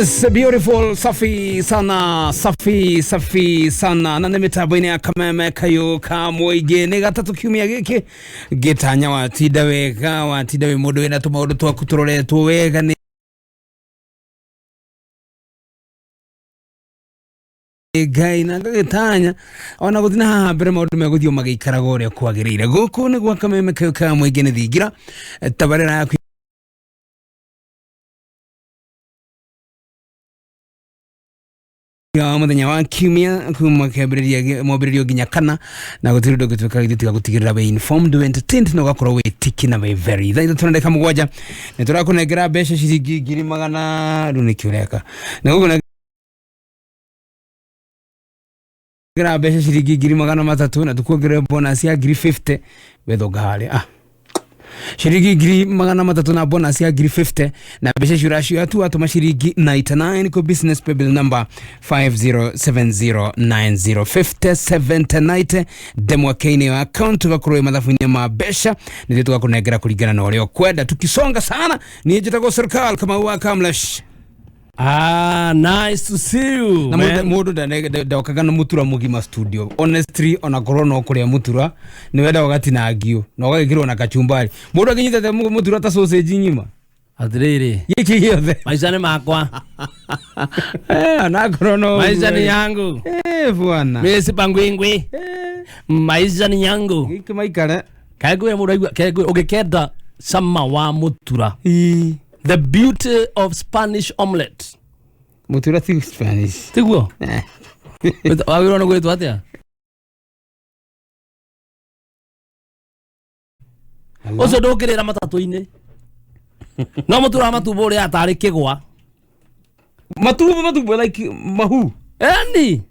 Yes, beautiful, safi sana, safi safi sana. Na nĩ mĩtambo-inĩ ya Kameme Kayũ ka mũingĩ. Nĩ gatatũ kiumia gĩkĩ ngĩtanya watinda wega, watinda wĩ mũndũ wĩna tũmaũndũ twaku tũroretwo wega nĩ Ngai, na ngagĩtanya ona gũthiĩ na haha mbere maũndũ megũthiĩ o magĩikaraga ũrĩa kwagĩrĩire. Gũkũ nĩ gwa Kameme Kayũ ka mũingĩ, nĩ thingira tabarĩra yaku ya mũthenya wa kiumia kuma kĩambĩrĩria mwambĩrĩrio nginya kana, na gũtirĩ ũndũ ũngĩtuĩka githĩ tiga gũtigĩrĩra wĩ informed, wĩ entertained, na ũgakorwo wĩ tiki na wĩ very. 3:07 nĩ tũrakũnengera mbeca ciringi 100,000. Rĩu nĩkĩ ũreka? Nĩ gũkũnengera mbeca ciringi 300,000 na tũkuongerere bonus ya 50,000. Wethonga harĩa ciringi 300,000 na bonus ya 50,000, na mbeca icio ũracioya tu watũma ciringi 99 kũ business paybill number 507090. 50 ndemwa keinĩ ya account, ũgakorwo wĩ mathabu-inĩ ma mbeca nĩthuĩ tũgakũnengera kũringana na ũrĩa ũkwenda. Tukisonga sana, niĩ njĩtagwo Serikal Kamau wa Kamlesh. Ah, nice to see you, Na man. Mũndũ ndokaga na mũtura mũgima studio, honestly. Ona korwo no kũrĩa mũtura nĩ wenda ũgatinangio na ũgagĩkĩrwo na kachumbari, mũndũ akĩnyitĩte mũtura ta sausage ng'ima. Atiriri. Gĩkĩ gĩothe. Maisha ni makwa. Onakorwo no Maisha ni yangu. Bwana. Mimi si pangwingwi. Maisha ni yangu. Gĩkĩ maikare. Kaingwe mũndũ aigua kaingwe ũngĩkenda cama wa mũtura. Ii. The beauty of Spanish omelette. Mũtura ti Spanish. Tiguo? Eh. Wagĩrĩirwo nĩ gwĩtwo atĩa? Ũcio ndũngĩrĩra matatũ-inĩ. No mũtura wa matumbo ũrĩa atarĩ kĩgwa. Matumbo, matumbo like mahu. Eni.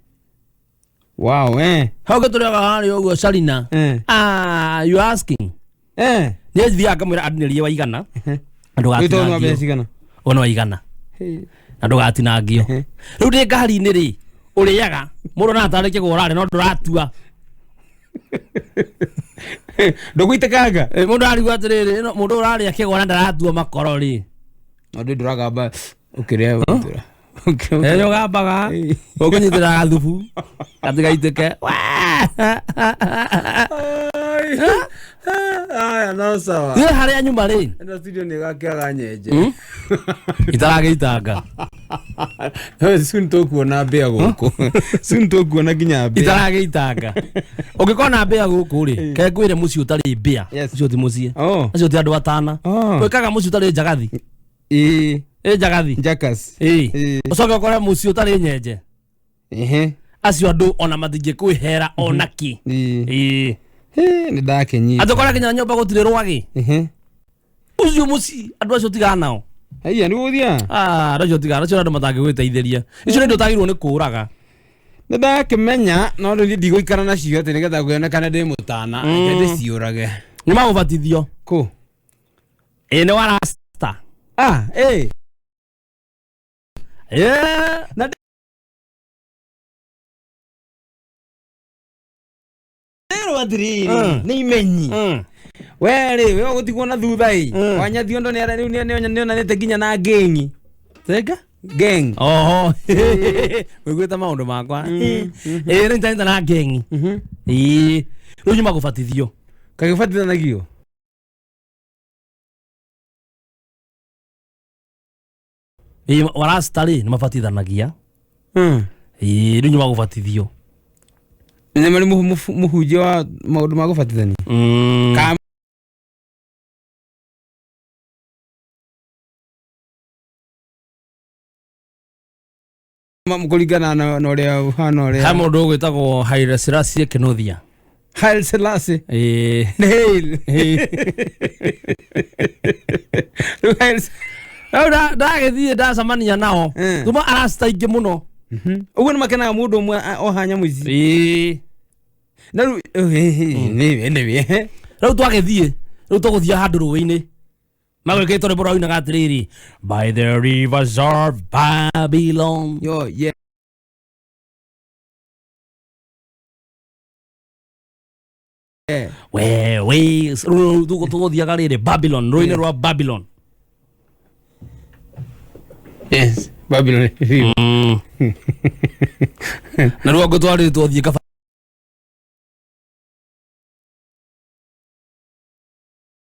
Wow. Hau gĩtũrĩaga harĩa ũguo Sarina. Ah, you asking. Niĩ thiaga ngamwĩra andinĩrie wa 100. Na Wĩtwo nĩ wa mbeca ndũgatinangio. cigana? Ona wa 100. Na ndũgatinangio. Rĩu ndĩ ngari-inĩ rĩ, ũrĩaga mũndũ no atarĩ kĩgwa ũrarĩa no ndũratua. Ndũgũitĩkanga. Mũndũ arigwo atĩrĩrĩ, ĩno mũndũ ũrarĩa kĩgwa na ndaratua makoro rĩ. No ndĩ ndũragamba ũkĩrĩa mũtura. Nĩ ũgambaga ũkũnyitĩra gathubu gatigaitĩke. Aya no sawa. Niĩ harĩa nyuma rĩ, Ĩno studio nĩ gakĩaga nyenje. Itaragĩitanga. Soon tũkuona mbĩa gũkũ. Soon tũkuona nginya mbĩa. Itaragĩitanga. Ũngĩkona mbĩa gũkũ rĩ, ke ngwĩre mũciĩ ũtarĩ mbĩa. Yes. Ũcio ti mũciĩ. Oh. Acio ti andũ atana. Oh. Gwĩkaga mũciĩ ũtarĩ njagathi. Ĩĩ. Ĩ njagathi. Njakas. Ĩ. Ĩĩ. Ũcoke ũkore mũciĩ ũtarĩ nyenje. Ehe. Acio andũ ona matingĩkwĩhera ona kĩ. Ĩĩ. Ĩĩ. Hĩ, nĩ ndakenyita. Atĩ ũkore nginya nyũmba gũtirĩ rwagĩ. Ehe. Ũcio mũciĩ andũ acio tigana nao. Haiya nĩ gũthiĩ. Ah, andũ acio tigana, acio nĩ andũ matangĩgwĩteithĩria. Icio nĩ indo ũtagĩrĩirwo nĩ kũraga. Nĩ ndakĩmenya, no rĩu niĩ ndigũikara nacio atĩ nĩgetha kuonekane ndĩ mũtana. Reke ndĩciũrage. Nĩ magũbatithio. Kũ? Ĩ nĩ wa rasta. Ah, ĩ. Ĩ. Na ndĩrwo atĩrĩrĩ, nĩ imenyi. We rĩ, we ũgũtigwo na thutha ĩ. Wanyathiondo nĩ rĩu nĩ onanĩte nginya na ngengi. Thenga? Gang. Oho. Wĩiguĩte maũndũ makwa. Ĩ nĩ nyitanĩte na ngengi. Ĩ. Rĩu nyuma gũbatithio. Kagĩbatithanagio. Ĩ warasta rĩ nĩ mabatithanagia. Ĩ rĩu nyuma gũbatithio. Nĩ marĩ mũhunjia wa maũndũ ma gũbatithania? Ka kũringana na ũrĩa ũhana He ũrĩa. mũndũ ũgwĩtagwo Haile Selassie Kinuthia. Haile Selassie. Ĩ. Nĩ Haile. Rĩu Haile. Rĩu ndagĩthiĩ ndacemania nao. Tuma arasta aingĩ mũno. Ũguo nĩ makenaga mũndũ ũmwe oha nyamũ ici. Ĩ. Na rĩu nĩ Rĩu twagĩthiĩ, rĩu tũgũthiĩ handũ rũĩ-inĩ. Magwĩkĩtwo rwĩmbo rwainaga atĩrĩrĩ, by the rivers of Babylon. Yo, yeah. We we rĩu tũgũthiaga rĩrĩ Babylon, rũĩ-inĩ rwa Babylon. Yes. Babylon River. Na rĩu ngũtwarĩtwo thiĩ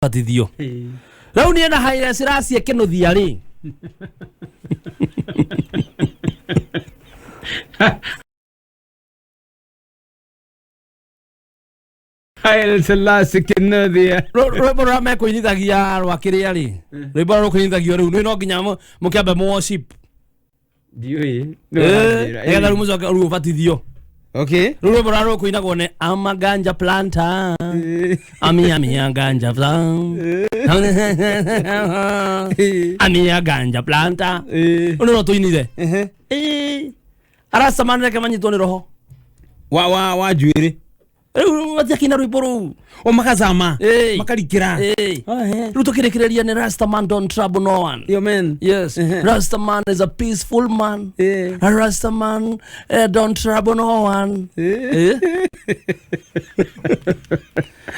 ngabatithio. Rĩu niĩ na Haile Selassie kĩnũthia rĩ, Haile Selassie Kĩnũthia. Rwĩmbo rũrĩa mekũinithagia rwa kĩrĩa rĩ, rwĩmbo rũrĩa rũkũinithagio rĩu nĩ no nginya mũkĩambe mũ worship. Ndiũĩ. Nĩgetha rĩu mũcoke rĩu ũbatithio. Okay. Rĩu rwĩmbo rũrĩa rũkũinagwo nĩ I'm a ganja planter, ami ami a ganja planter, ami a ganja planter. Rũu no tũinire. Ĩĩ, aracamanire reke manyitwo nĩ roho. Wa njuĩrĩ. Rĩu matiakĩina rwĩmbo rũu. O makazama. Ĩĩ. Makarikĩra. Ĩĩ. Rĩu tũkĩrĩkĩrĩria nĩ Rastaman don't trouble no one. Yo man. Yes. Rastaman is a peaceful man. Eh. Rastaman don't trouble no one. Eh.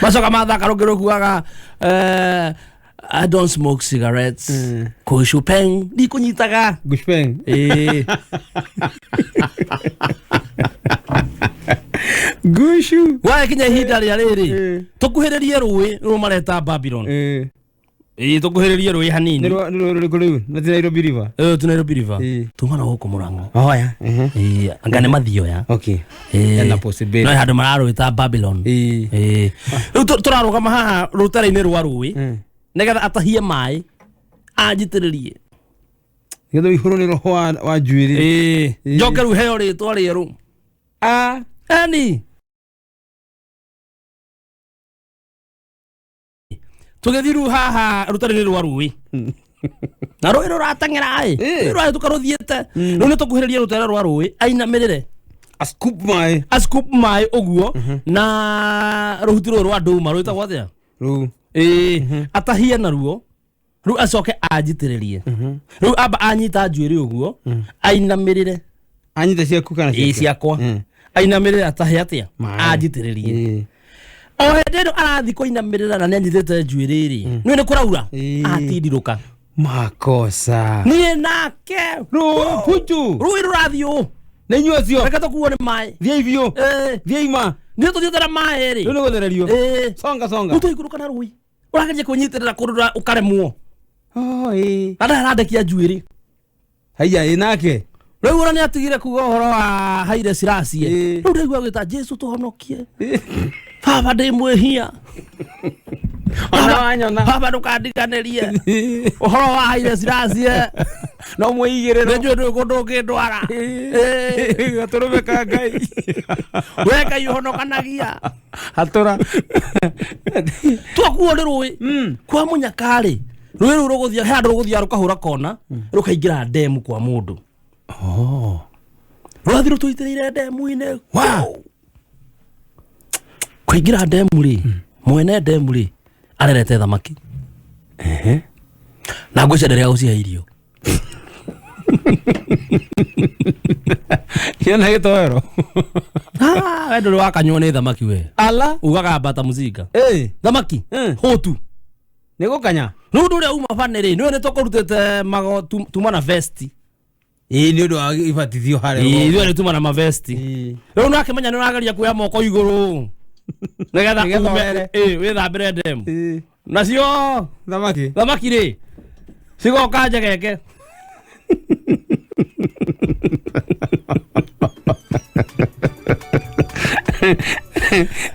Macoka mathaka rũngĩ rũkuaga I don't smoke cigarettes. Kũcupeng ndikũnyitaga. Gushpeng. Ĩĩ. Gushu. Gwakinya ihinda rĩa rĩrĩ Eh. tũkuhĩrĩrie rũĩ rũu mareta Babylon. Eh. Ĩĩ, tũkuhĩrĩrie rũĩ Nĩ hanini. rwa nĩ rũĩ rũrĩkũ rĩu? Na ti Nairobi River. Tu Nairobi River. Ĩĩ. Tuma na gũkũ Mũrang'a. Oh ya. Mhm. Ĩĩ, anga nĩ mathioya. Okay. Ĩĩ. Ena possibility. No handũ mararwĩta Babylon. Ĩĩ. Ĩĩ. Rĩu tũrarũgama haha rũtere-inĩ rwa rũĩ nĩgetha atahie maĩ anjitĩrĩrie. Nĩgetha ũihũrwo nĩ roho wa njuĩrĩ. Ĩĩ. Ĩĩ. Njoke rĩu heo rĩtwa rĩerũ. Ah. Eni. Tũgĩthiĩ rĩu haha rũtere-inĩ rwa rũĩ. Na rũĩ rũrateng'era ĩ. Ĩĩ. Rũĩ rũrahĩtũka rũthiĩte. Rĩu nĩ tũkuhĩrĩrie rũtere rwa rũĩ ainamĩrĩre. A scoop maĩ. A scoop maĩ ũguo na rũhuti rũrũ rwa ndũma rwĩtagwo atĩa? Rũu. Ĩĩ. Atahie naruo rĩu acoke anjitĩrĩrie. Rĩu amba anyita njuĩrĩ ũguo ainamĩrĩre. Anyita ciaku kana Ĩĩ ciake? ciakwa. Ainamĩrĩre atahe atĩa? Maĩ. Anjitĩrĩrie. Ĩĩ. O hĩndĩ ĩno arathiĩ kũinamĩrĩra na nĩanyitĩte njuĩrĩ rĩ, nĩũĩ nĩ kũraura Ĩĩ. atindirũka. Makosa. Niĩ nake Rũĩ puchu. rũĩ rũrathiĩ ũũ. Nĩ inyuĩ acio. Reke tũkuo nĩ maĩ. Thiĩi biũ. Ĩĩ. Thiĩi ma. Nĩ tũthiĩte na maĩ rĩ. Rĩu nĩ gũthererio. Ĩĩ. Songa songa. Rĩu twaikũrũka na rũĩ. Ũrageria kwĩnyitĩrĩra kũndũ ũkaremwo. Oh ĩĩ. Na ndarandekia njuĩrĩ. Haiya ĩ nake. Rĩu ona nĩatigire kuga ũhoro wa Haile Selassie. Ĩĩ. Rĩu ndaigua agĩta Jesu tũhonokie. Baba ndĩ mwĩhia. Ona wanyona. Baba ndũkandiganĩrie. Ũhoro wa Haile Selassie. No mwĩigĩrĩro. Nĩ njũĩ ndũĩ kũndũ ũngĩndwara. Ĩĩ. Gatũrũme ka Ngai. We Ngai ũhonokanagia. Hatũra. Twakuo nĩ rũĩ. Kwa mũnyaka rĩ, rũĩ rũu rũgũthiĩ he handũ rũgũthiaga rũkahũra kona, rũkaingĩra ndemu kwa mũndũ. Oh. Rũrathiĩ rũtũitĩrĩire ndemu-inĩ. Wow. Kũingĩra ndemu rĩ, mwene ndemu rĩ, arerete thamaki. Ehe. Na ngwĩciria ndarĩaga gũcihe irio. Yona gĩtoero. Ah, we ndũrĩ wakanyuo nĩ thamaki we. Ala. Ugaga mbata mũcinga. Ĩĩ. Thamaki hũtu. Nĩ gũkanya. Rĩu ũndũ ũrĩa uma bane rĩ, nĩwe nĩ tũkũrutĩte mago tuma na vesti. Ĩĩ nĩ ũndũ wa ibatithio harĩa. Ĩĩ, ithuĩ nĩ tuma na mavesti. Ĩĩ. Rĩu nĩ akĩmenya nĩ ũrageria kuoya moko igũrũ. Nĩgetha Nĩgetha ume were. ĩĩ wĩthambĩre ndemu. Ĩĩ. Nacio Thamaki. thamaki rĩ cigoka njegeke.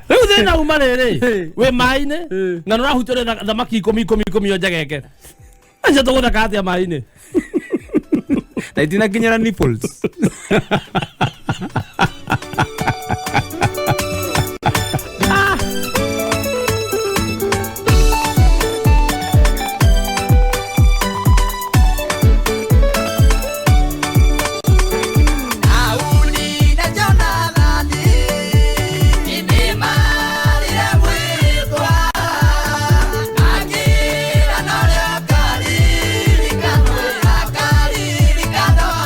Rĩu thĩna uma rĩrĩ wĩ maĩ-inĩ na nĩ ũrahutio nĩ thamaki ikũmi ikũmi ikũmi o njegeke. Acio tũgũtheka atĩa maĩ-inĩ? Na itinakinyĩra nipples. Akaririkanwo.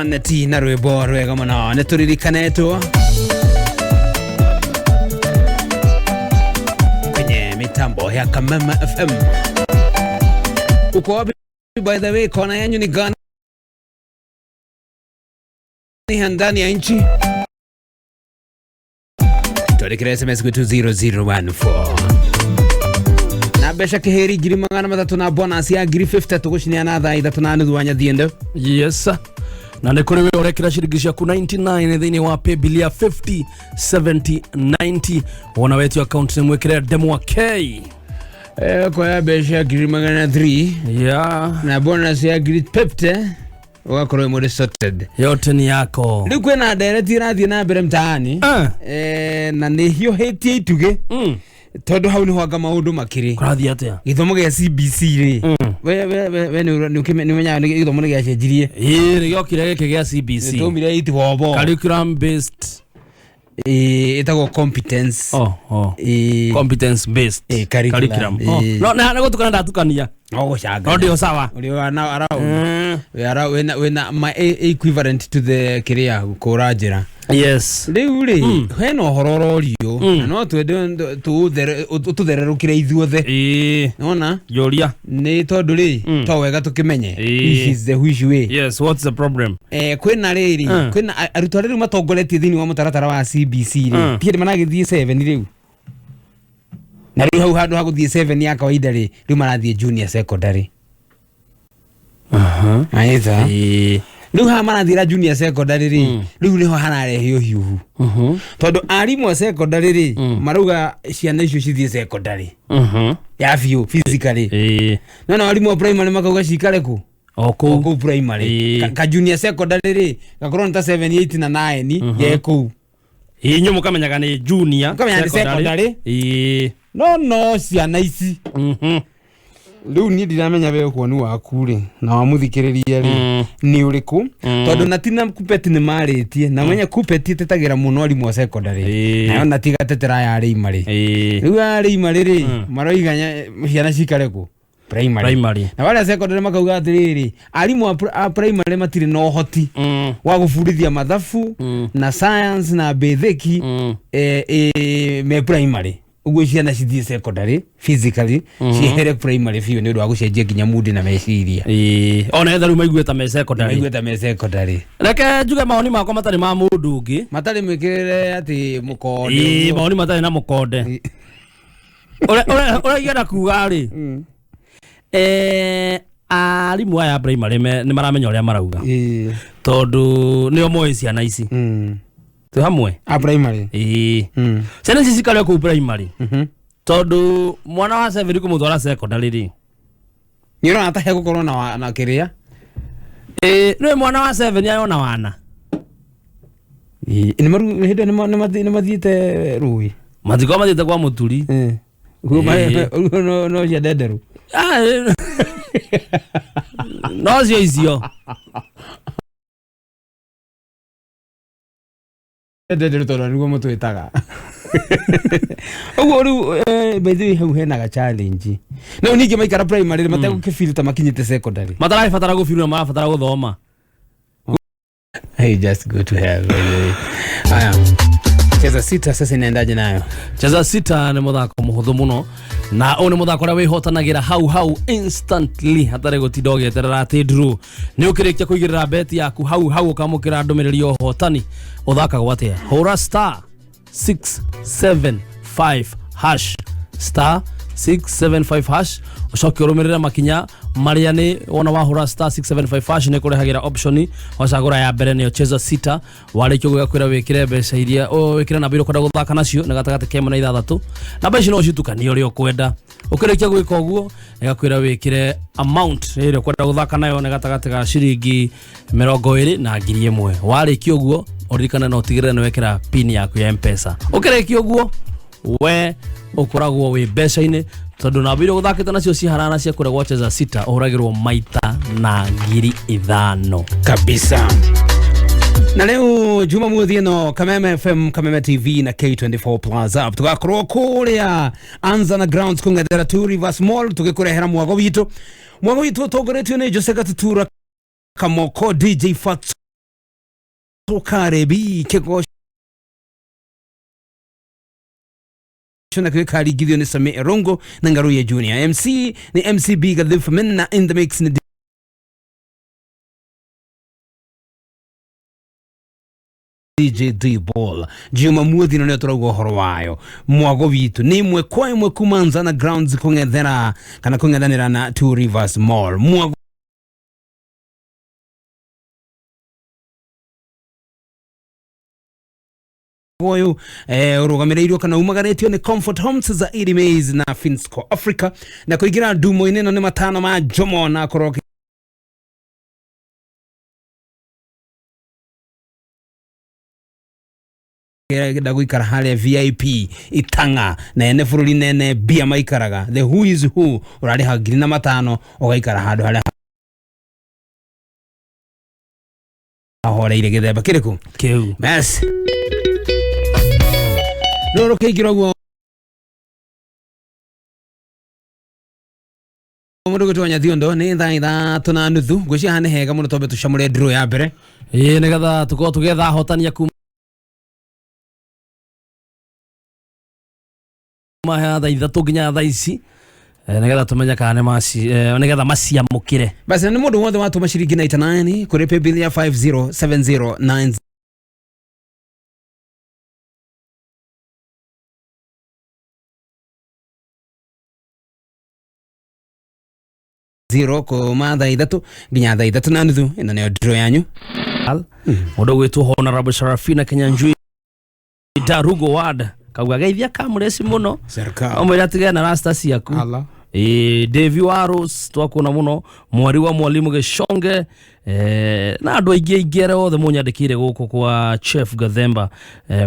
Janet na rwĩmbo rwega mũno nĩ tũririkanetwo kwenye mitambo ya Kameme FM. Uko wapi by the way? Kona yenyu ni gani ndani ya nchi? Tuandikire SMS kwi 20014 na mbeca kiheri 300,000 na bonus ya 50,000 tugucineana thaa 3:30 wa nyathiende. Yes, na nä kå rä we å rekä ra ciringi ciaku 99 thä inä wa paybill ya 50 70 90 wona wetio account nä mwä kä re ndemwa K. Koya mbeca 300,000 na bonus ya 50,000 ugakorwo wĩ mũndũ sorted. Yote ni yako. Rĩu kwĩna ndereti ĩrathiĩ na mbere mtaani na nĩ hiũhĩtie itugĩ tondũ hau nĩho anga maũndũ makĩrĩ. Kå rathiä atä a? Gĩthomo gĩa CBC rĩ, we nĩ ũmenyaga gĩthomo nĩ gĩacenjirie? Ä nä gä okire gä kä gä a CBC. Tũmire itibobo. Curriculum based. Ĩtagwo competence. Oh. Ĩĩ. Competence based Curriculum. Oh. Ĩĩ. No na nä gå tukana ndatukania. O gũcanga. No ndio sawa. Ũrĩ na around we are wĩna wĩna ma equivalent to the kĩrĩa kũra njĩra. Rĩu rĩ, hena ũhoro ũrorio na no twende ũtũthererũkĩre ithuothe. Ĩĩ. Nona Njũria. Nĩ tondũ rĩ, to wega tũkĩmenye which is the which way. Yes, what's the problem? Kwĩna rĩrĩ, kwĩna arutwo arĩa rĩu matongoretie thĩinĩ wa mũtaratara wa CBC rĩ, ti hĩndĩ maragĩthiĩ 7 rĩu, na rĩu hau handũ ha gũthiĩ 7 ya kawaida rĩ, rĩu marathiĩ junior secondary. Aitha rĩu haha marathiĩra junior secondary rĩ, rĩu nĩho hararehe ũhiũhu, tondũ arimũ a secondary rĩ marauga ciana icio cithiĩ secondary ya biũ physically, no na arimũ a primary makauga cikare kũ? O O kũu. Kũu primary. Ka junior secondary rĩ, gakorwo nĩ ta 7, 8 na 9 ge kũu. Inyuĩ mũkamenyaga nĩ junior. Mũkamenya nĩ secondary. No ciana ici rĩu niĩ ndiramenya we ũkuoni waku rĩ na wa mũthikĩrĩria rĩ nĩ ũrĩkũ, tondũ nati na kupeti nĩ marĩtie na menye kupeti ĩtetagĩra mũno arimũ a secondary, nayo nati gatetera ya arĩ rĩ. Rĩu arĩ rĩ maroiga ciana cikare kũ? Primary. Primary. Na warĩa secondary makauga atĩrĩrĩ, arimũ a primary matirĩ na ũhoti wa gũbundithia mathabu na science na basic me primary, ũguo ciana cithiĩ secondary physically, ciehere primary biũ nĩ ũndũ wa gũcenjia nginya mundi na meciria. Ĩĩ, ona etha rĩu maigue ta me secondary. Maigue ta me secondary. Reke njuge mawoni makwa matarĩ ma mũndũ ũngĩ. Matarĩ mwĩkĩrĩre atĩ mũkonde. Ĩĩ. Ũguo. Mawoni matarĩ na mũkonde. Ũrĩa ingĩenda kuga rĩ, arimũ aya a primary nĩ maramenya ũrĩa marauga, tondũ nĩo moĩ ciana ici. Twĩ hamwe? A primary. Ĩĩ. Ciana ici cikare kũu primary, tondũ mwana wa seven kũmũtwara secondary rĩ, Nĩ ũrona ta hegũkorwo na na kĩrĩa. Ĩĩ, nĩwe mwana wa seven ayona wana. Ĩĩ, hĩndĩ ĩyo nĩ mathiĩte rũĩ. Matikorwo mathiĩte kwa mũturi. Ũguo Ĩĩ. ũguo no cia ndenderũ. Ah, no cio icio. Ndenderũ tondũ nĩguo mũtwĩtaga ũguo rĩu. By the way, hau hena ga challenge no ningĩ maikara primary mategũkĩfeel ta makinyĩte secondary. Matarabatara gũbirwo, marabatara gũthoma. Hey, just go to hell, by the way. Haya, cheza sita sasa inaendaje nayo? Cheza sita nĩ mũthako mũhũthũ mũno, na ũyũ nĩ mũthako ũrĩa wĩhotanagĩra hau hau instantly hatarĩ gũtinda ũgĩeterera atĩ draw. Nĩ ũkĩrĩkia kũigĩrĩra beti yaku, hau hau ũkamũkĩra ndũmĩrĩri ya ũhotani. Ũthakagwo atĩa? Hũra *675#, *675#, ũcoke ũrũmĩrĩre makinya marĩa nĩ wona. Wahũra *675# nĩ kũrehagĩra option, wacagũra ya mbere nĩyo cheza sita. Warĩkia ũguo gakwĩra wĩkĩre mbeca iria wĩkĩre namba iria ũkwenda gũthaka nacio, nĩ gatagatĩ ka 1 na 6. Namba ici no ũcitukanie ũrĩa ũkwenda. Ũkĩrĩkia gwĩka ũguo, ĩgakwĩra wĩkĩre amount ĩrĩa ũkwenda gũthaka nayo, nĩ gatagatĩ ga ciringi 20 na 1,000. Warĩkia ũguo, ũririkane na ũtigĩrĩre nĩ wekĩra pin yaku ya Mpesa. Ũkĩrĩkia ũguo, we ũkoragwo wĩ mbeca-inĩ, tondũ namba iria ũgũthakĩte nacio ciharana cia kũrĩa gwa cheza sita, ũhũragĩrwo maita na 5,000. Kabisa. Na rĩu Jumamothi ĩno, Kameme FM, Kameme TV na K24 Plus app, tugakorwo kũrĩa Anzana Grounds kũng'ethera Two Rivers Mall tũgĩkũrehera mwago witũ. Mwago witũ ũtongoretio nĩ Jose Gatutura Kamoko, DJ Fats. Karebi kĩgoco nakĩo gĩkaringithio nĩ Sami Erongo na Ngaruye Junior. MC nĩ MCB Gathimfamin na in the mix nĩ DJ D Ball. Jumamothi no nĩyo tũrauga ũhoro wayo. Mwago witũ nĩ ĩmwe kwa ĩmwe kuma Nzana Grounds kũng'ethera kana kũng'ethanĩra na Two Rivers Mall. Mwago ũyũ ũrũgamĩrĩirwo kana umagarĩtio nĩ Comfort Homes za Iri Maize na Finsco Africa, na kũingĩra ndumo-inĩ ĩno nĩ matano ma Jomo, na akorwo ũkĩenda gũikara harĩa VIP itang'a na ene bũrũri nene mbia maikaraga, the who is who, ũrarĩha ngiri na matano ũgaikara handũ harĩa ahoreire gĩthemba kĩrĩkũ kĩu. Bas rũrũ rũkĩingĩra ũguo mũndũ gwĩtwo Nyathiondo nĩ thaa 3:30. Ngwĩciria haha nĩ hega mũno twambe tũcamũre draw ya mbere. Ĩĩ, nĩgetha tũkorwo tũgĩetha ahotani kuma thaa 3 nginya thaa ici, nĩgetha tũmenye kana nĩ maci, nĩgetha maciamũkĩre. Basi na nĩ mũndũ wothe watũma ciringi 99 kũrĩ paybill ya 50709 0 kuma thaa 3 nginya thaa 3:30. Ĩno nĩyo draw yanyu. Mũndũ gwĩtwo Honorable Sarafina Kenyanjui Darugo Ward kauga geithia kamũreci mũno. Serikali. Amwĩra atigane na rasta ciaku. Allah. Ĩĩ, Davy Waros twakuona mũno, mwari wa mwalimu Gĩconge, na andũ aingĩ aingĩ arĩa othe mũnyandĩkĩire gũkũ kwa Chef Gathemba,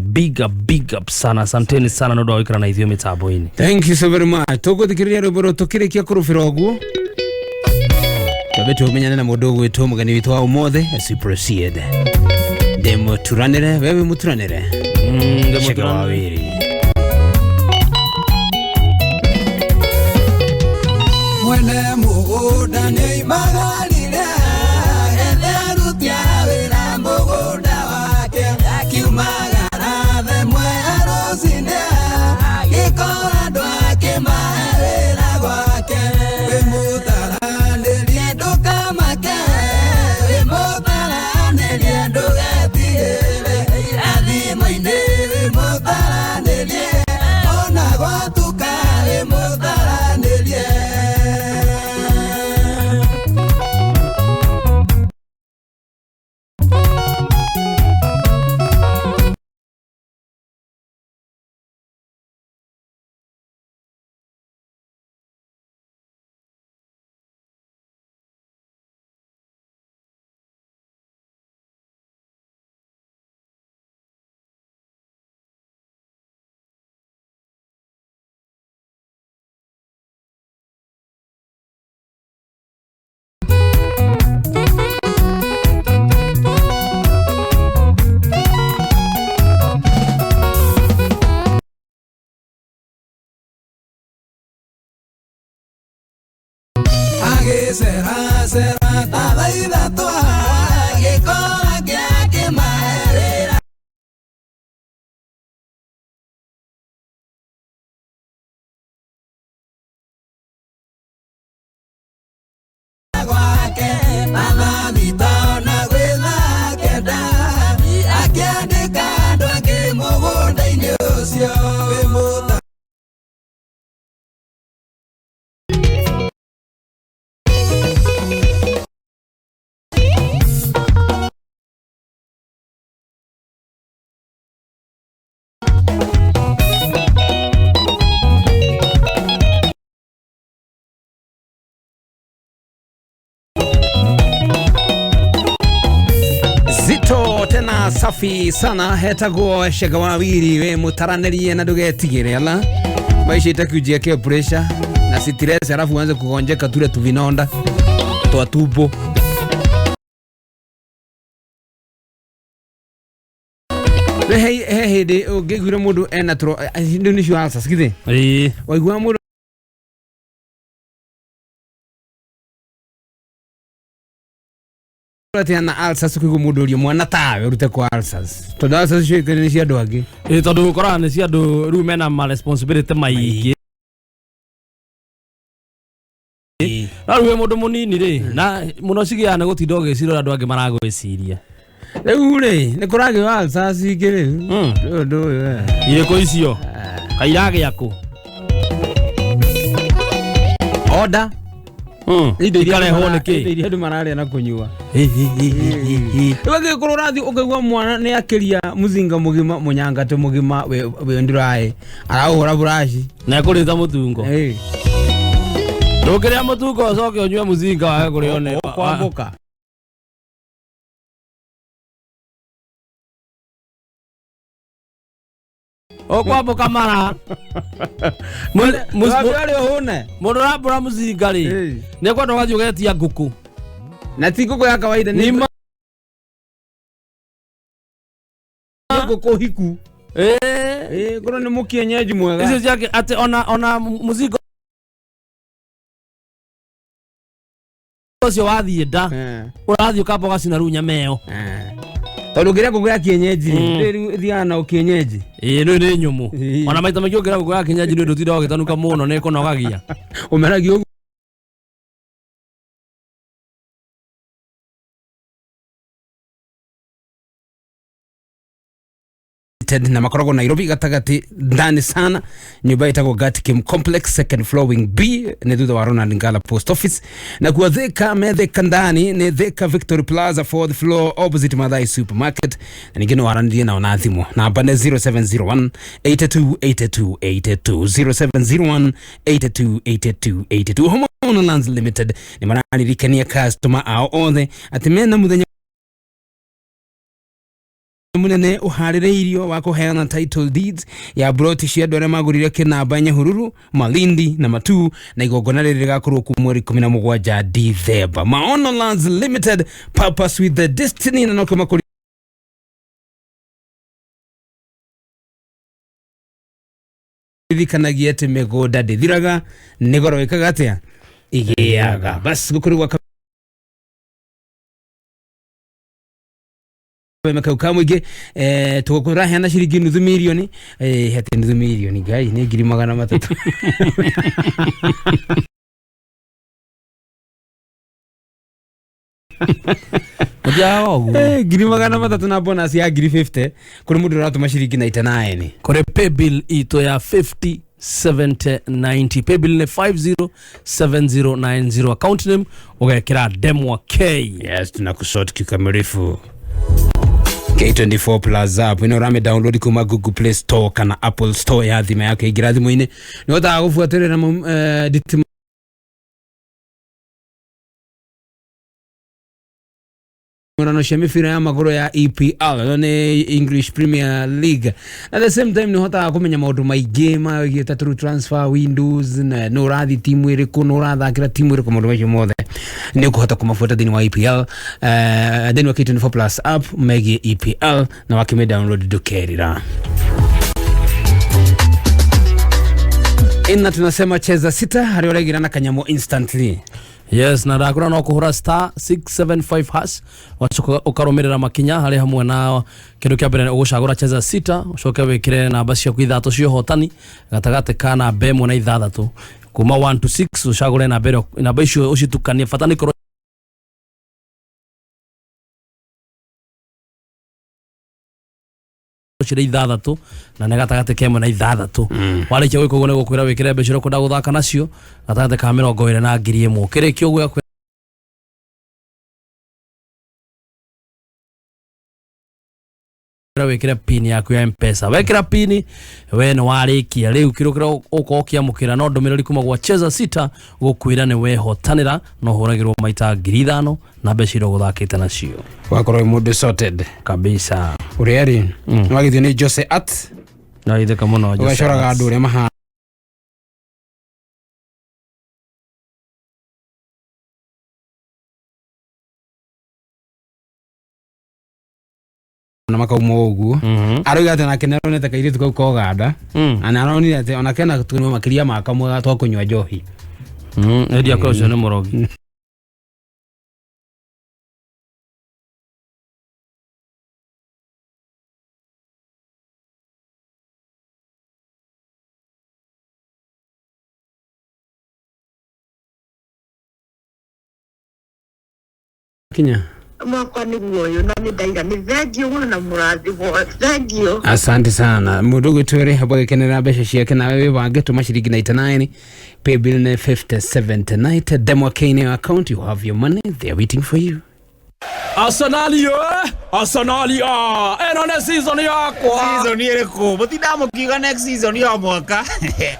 big up, big up sana, asanteni sana nĩ ũndũ wa gũikara na ithuĩ mĩtambo-inĩ. Thank you so very much. Tũgũthikĩrĩria rwĩmbo rũrũ tũkĩrĩkia kũrũbĩra ũguo twambe tũmenyane na mũndũ ũgwĩtwo mũgeni witũ wa ũmũthĩ as we proceed. Ndĩmũturanĩre wewe mũturanĩre. Chege wa wĩri. Mwene mũgũnda nĩoimagarire ethe aruti a wĩra mũgũnda wake, akiumagara themwe rũcinĩ agĩkora andũ akĩmahe wĩra gwake. Wĩmũtaranĩrie ndũkamake, wĩmũtaranĩrie ndũgetigĩre, irathimo-inĩ wĩmũtaranĩrie, ona gwatuka wĩmũtaranĩrie. Agĩceracera ta thaa 3 agĩkora kĩakĩmahe wĩra. Gwake ta thaa 6 na gwĩ thaa 9 akĩandĩka andũ angĩ mũgũnda-inĩ ũcio. Wĩmũta Zito tena safi sana hetagwo Chege wa Wiri we mũtaranĩrie na ndũgetigĩre ala maisha itakujiekea pressure na stress alafu uanze kugonjeka tule tuvinonda twa tumbo. He hĩndĩ ũngĩiguire mũndũ ena tũro rĩu nĩcio ulcers githĩ? Ĩĩ. Waiguaga mũndũ Atia na ulcers kuigua mundu urio mwana tawe urute kwa ulcers tondu ulcers cio nĩ cia andũ angĩ. Ĩ tondũ ũkoraga nĩ cia andũ rĩu mena ma responsibility maingĩ, no rĩu wĩ mũndũ mũnini rĩ, na mũno cigĩaga nĩ gũtinda ũgĩciria ũrĩa andũ angĩ maragwĩciria. Rĩu rĩ, nĩ kũragĩo ulcers ingĩ rĩu. Rĩu ũndũ ũyũ we. Irĩkũ icio kairagĩa kũ? Order indo iria Ikarehwo andũ nĩ kĩ? Indo iria andũ mararĩa na kũnyua. Rĩu angĩkorwo ũrathiĩ ũkaigua mwana nĩ akĩria mũcinga mũgima, mũnyangatĩ mũgima wĩ nduraĩ araũhũra buraci. Na ekũrĩta mũtungo. Ĩ. Ndũngĩrĩa mũtungo ũcoke ũnyue mũcinga wage kũrĩo nĩ Kwambũka. Ũkwambũka mara. Ũrĩa ũhũne. Mũndũ ũrambũra mũcinga rĩ, Ĩ. nĩ ekwenda ũgathiĩ ũgetia ngũkũ. Na ti ngũkũ ya kawaida, nĩ Nĩ ma- ngũkũ hiku. Ĩ. Ĩ, korwo nĩ mũkienyeji mwega. Icio ciake atĩ ona mũcinga ũcio wathiĩ nda, ũrathiĩ ũkamba ũgacina rĩu nyama ĩyo. Tondũ ũngĩrĩa ngũkũ ya kienyeji rĩ, rĩu ĩthiaga na ũkienyeji. Ĩ, nĩ nyũmũ. Ĩ. Ona maita maingĩ ũngĩra ngũkũ ya kienyeji nĩ ũndũ ũtindaga ũgĩtanuka mũno, nĩ ĩkũnogagia. Ũmeragia ũguo. Na makoragwo Nairobi gatagati ndani sana, nyumba ĩtagwo Gatkim Complex, second floor, wing B, nĩ thutha wa Ronald Ngala Post Office. Na kuwa Thika, me Thika ndani nĩ Thika Victory Plaza, fourth floor, opposite Mathai Supermarket. Na ningĩ no waranĩrie nao na thimũ, namba nĩ 0701 82 82 82, 0701 82 82 82. Homeowner Lands Limited nĩ mararirikania customer ao othe atĩ mena mũthenya munene uharĩrĩirio wa kũheana title deeds ya broti cia andũ arĩa magũrire kĩnamba Nyahururu, Malindi na Matuu, na igongona rĩrĩ rĩgakorwo ku mweri 17 Dithemba. Maono Lands Limited, purpose with the destiny, na nokĩo makũririkanagia atĩ mĩgũnda ndĩthiraga, nĩ goro ĩkaga atĩa igĩaga. Bas gũkũrĩ gwa kau ka mũingĩ, tũraheana ciringi nuthu mirioni, atĩ nuthu mirioni ngai nĩ 300,000. Mũthiaga ũguo. 300,000 na bonus ya 50,000 kũrĩ mũndũ ũratũma ciringi 99. Kũrĩ paybill itũ ya 50 70 90, paybill nĩ 507090, account name ũgekĩra Demwa K. Yes, tunakusort kikamilifu. K24 Plus app ino ũrame download kuma Google Play Store kana Apple Store ya thimũ yaku, ingĩra thimũ-inĩ nĩ ũhotaga gũbuatĩrĩra nditimũrano cia mĩbira ya magũrũ ya EPL, ĩyo nĩ English Premier League. At the same time nĩ ũhotaga kũmenya maũndũ maingĩ megiĩ ta through transfer windows, na nĩ ũrathiĩ timu ĩrĩkũ, nĩ ũrathakĩra timu ĩrĩkũ, maũndũ macio mothe nĩ ũkũhota kũmabuata thĩinĩ wa EPL, thĩinĩ wa K24 Plus app megiĩ EPL, na wakĩmĩ download ndũkerira. Ina tunasema cheza sita harĩa ũraigĩra na kanyamũ instantly. Yes, na ndakũra no kũhũra star 675 hash, wacoka ũkarũmĩrĩra makinya harĩ hamwe na kĩndũ kĩa mbere ũgũcagũra cheza sita, ũcoke wĩkĩre namba ciaku ithatũ cia ũhotani gatagatĩ ka namba 1 na 6, kuma 1 to 6, ũcagũre namba ĩrĩa, namba icio ũcitukanie, bata nĩ ikorwo cirĩ 6 na nĩ gatagatĩ ka 1 na 6. Warĩkia gwĩka ũguo nĩ gũkwĩra wĩkĩre mbeca iria ũkwenda gũthaka nacio gatagatĩ ka 20 na 1,000. Kĩrĩkia ũguo yakwĩra wĩkĩre pin yaku ya Mpesa. Wekĩra pin we nĩ warĩkia, rĩu kĩrĩa kĩrĩa ũkorwo ũkĩamũkĩra no ndũmĩrĩri kuma gwa cheza sita gũkwĩra nĩ wehotanĩra, no ũhũragĩrwo maita 5,000 na mbeca iria ũgũthakĩte nacio. Wakorwo wĩ mũndũ sorted. Kabisa. Ũrĩa rĩ nĩwagithio nĩ Jose Art. Naithĩka mũno Jose ũgacoraga Arts. andũ ũrĩa mahana. Na makauma ũguo. Arauga atĩ nake nĩaronete kairĩtu kau ka Ũganda, na nĩaronire atĩ ona kena tũnyua makĩria ma kamwe twa kũnyua njohi. Endia kwa ũcio nĩ mũrogi. Kinya. Mwakwa nĩguo ũyũ na nĩ ndaiga nĩ thengiũ mũno na mũrathimwo, thengiũ. Asante sana. Mundu gwitwere hapo gikenera mbeca ciake, nawe wibange, tuma ciringi 99, paybill nĩ 5079, demo K account. You have your money, they are waiting for you. Arsenal yo, Arsenal yo, ĩno nĩ season yakwa. Season ĩrĩkũ? Mũtinda mũkiuga next season ya mwaka.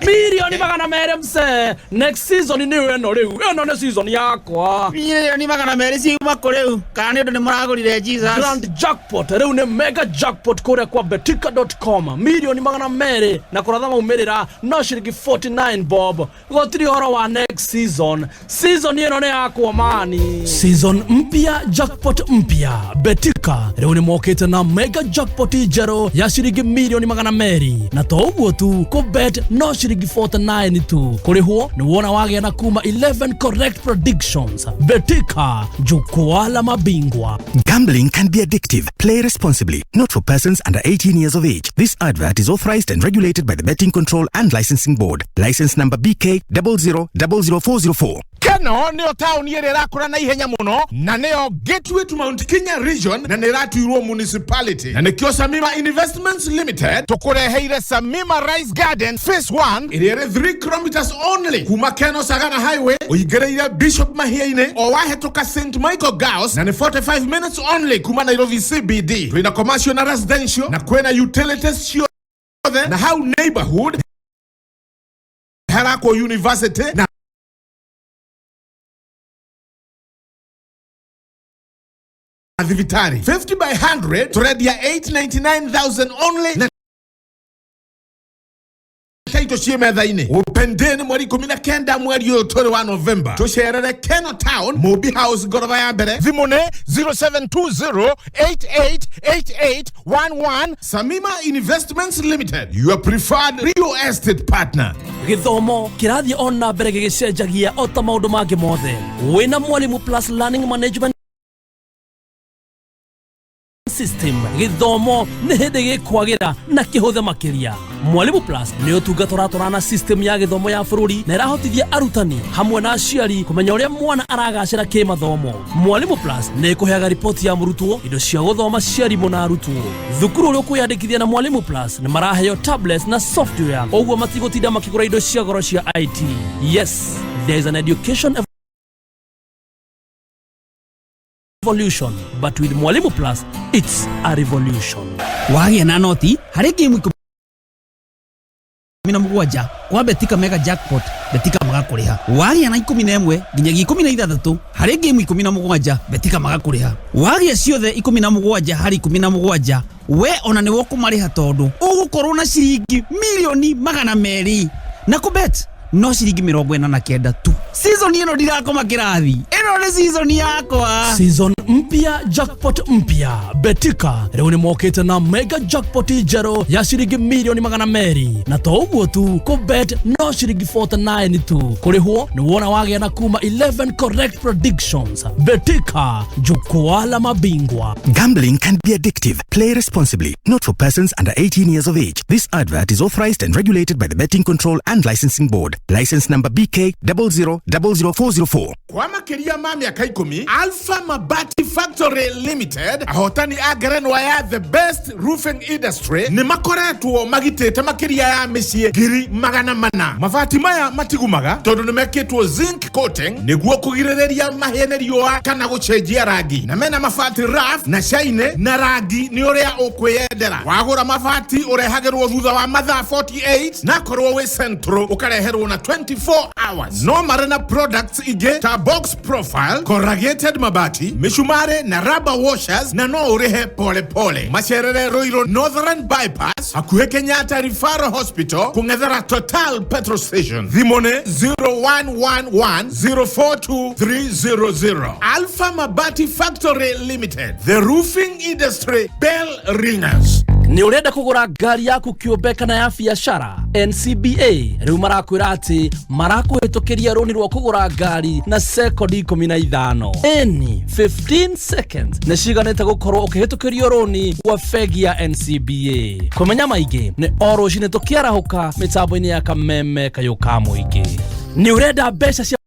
200,000,000 mse, next season nĩ ĩno rĩu, ĩno nĩ season yakwa. 200,000,000 ciuma kũ rĩu? Kana nĩ ũndũ nĩ mũragũrire Jesus? Grand jackpot rĩu nĩ mega jackpot kũrĩa kwa betika.com, 200,000,000 na kũratha maumĩrĩra no ciringi 49 bob. Gũtirĩ ũhoro wa next season, season ĩno nĩ yakwa mani. Season mpya, jackpot mpya. Betika rĩu nĩ mokĩte na mega jackpot njerũ ya ciringi 200,000,000, na to ũguo tu, kũbet no ciringi 49 tu, kũrĩhwo nĩ wona wagĩa na kuma 11 correct predictions. Betika, jukwaa la mabingwa. Gambling can be addictive. Play responsibly. Not for persons under 18 years of age. This advert is authorized and regulated by the Betting Control and Licensing Board. License number BK 0000404. Keno nĩyo taũni ĩrĩa ĩrakũra na ihenya mũno na nĩyo gateway to Mount Kenya region na nĩ ĩratuirwo municipality, na nĩkĩo Samima Investments Limited tũkũreheire Samima Rice Garden Phase 1 ĩrĩa ĩrĩ 3 kilometers only kuma Keno Sagana Highway, ũingĩrĩire Bishop Mahia-inĩ o wahĩtũka St Michael Girls, na nĩ 45 minutes only kuma Nairobi CBD. Twĩna commercial na residential na kwĩna utilities ciothe, na hau neighborhood harakwo university na thibitari. 50 by 100 turendia 899,000 only na taito ciĩ metha-inĩ. Upendeni mweri 19 mweri ũyũ tũrĩ wa November, tũcerere Keno Town, Mobi House, ngoroba ya mbere. Thimũ nĩ 0720888811. Samima Investments Limited, your preferred real estate partner. Gĩthomo kĩrathiĩ o na mbere gĩgĩcenjagia o ta maũndũ mangĩ mothe. Wĩna Mwalimu Plus Learning Management System, gĩthomo nĩ hĩndĩ gĩkwagĩra na kĩhũthe makĩria. Mwalimu Plus nĩ ũtungata ũratwarana na system ya gĩthomo ya bũrũri na ĩrahotithia arutani hamwe na aciari kũmenya ũrĩa mwana aragacĩra kĩmathomo. Mwalimu Plus nĩ ĩkũheaga riboti ya mũrutwo, indo cia gũthoma cia arimũ na arutwo. Thukuru ũrĩa ũkwĩyandĩkithia na Mwalimu Plus nĩ maraheo tablets na software, ũguo matigũtinda makĩgũra indo cia goro cia IT. Yes, there is an education evolution, but with Mwalimu Plus it's a revolution. Wagĩa na noti harĩ game 17 kwa Betika mega jackpot, Betika magakũrĩha. Wagĩa na 11 nginyagia 16 harĩ game 17, Betika magakũrĩha. Wagĩa ciothe 17 harĩ 17, we ona nĩwe ũkũmarĩha tondũ ũgũkorwo na ciringi 200,000,000 na kũbet no ciringi 49 tu. Season ĩno ndirakoma kĩrathi, ĩno nĩ season yakwa. Season mpya, jackpot mpya. Betika rĩu nĩ mokĩte na mega jackpot njerũ ya ciringi 200,000,000, na to ũguo tu, kũbet no ciringi 49 tu, kũrĩhwo nĩ wona wagĩa na kuma 11 correct predictions. Betika, jukwaa la mabingwa. Gambling can be addictive. Play responsibly. Not for persons under 18 years of age. This advert is authorized and regulated by the Betting Control and Licensing Board. License number BK 0000404. Kwa makĩria ma mĩaka 10, Alpha Mabati Factory Limited, ahotani a ngerenwa ya the best roofing industry, nĩ makoretwo magitĩte makĩria ya mĩciĩ 400,000. Mabati maya matigumaga tondũ nĩ mekĩtwo zinc coating nĩguo kũgirĩrĩria mahĩe nĩ riũa kana gũcenjia rangi, na mena mabati rough na shine na rangi nĩ ũrĩa ũkwĩyendera. Wagũra mabati ũrehagĩrwo thutha wa mathaa 48, na korwo wĩ central ũkareherwo na 24 hours. No marĩ na products ingĩ ta box profile, corrugated mabati, mĩcumarĩ na rubber washers, na no ũrĩhe pole pole. Macerere Ruiru Northern Bypass, hakuhĩ Kenyatta Referral Hospital, kũng'ethera Total petrol station. Thimũ nĩ 0111042300. Alpha Mabati Factory Limited, the roofing industry bell ringers. Nĩ ũrenda kũgũra ngari yaku kĩũmbe kana ya biacara? NCBA rĩu marakwĩra atĩ marakũhĩtũkĩria rũni rwa kũgũra ngari na sekondi 15, ĩni 15 seconds nĩ ciganĩte gũkorwo ũkĩhĩtũkĩrio rũni gwa bengi ya NCBA. Kũmenya maingĩ nĩ o rũcinĩ tũkĩarahũka mĩtambo-inĩ ya Kameme kayũ ka mũingĩ. Nĩ ũrenda mbeca cia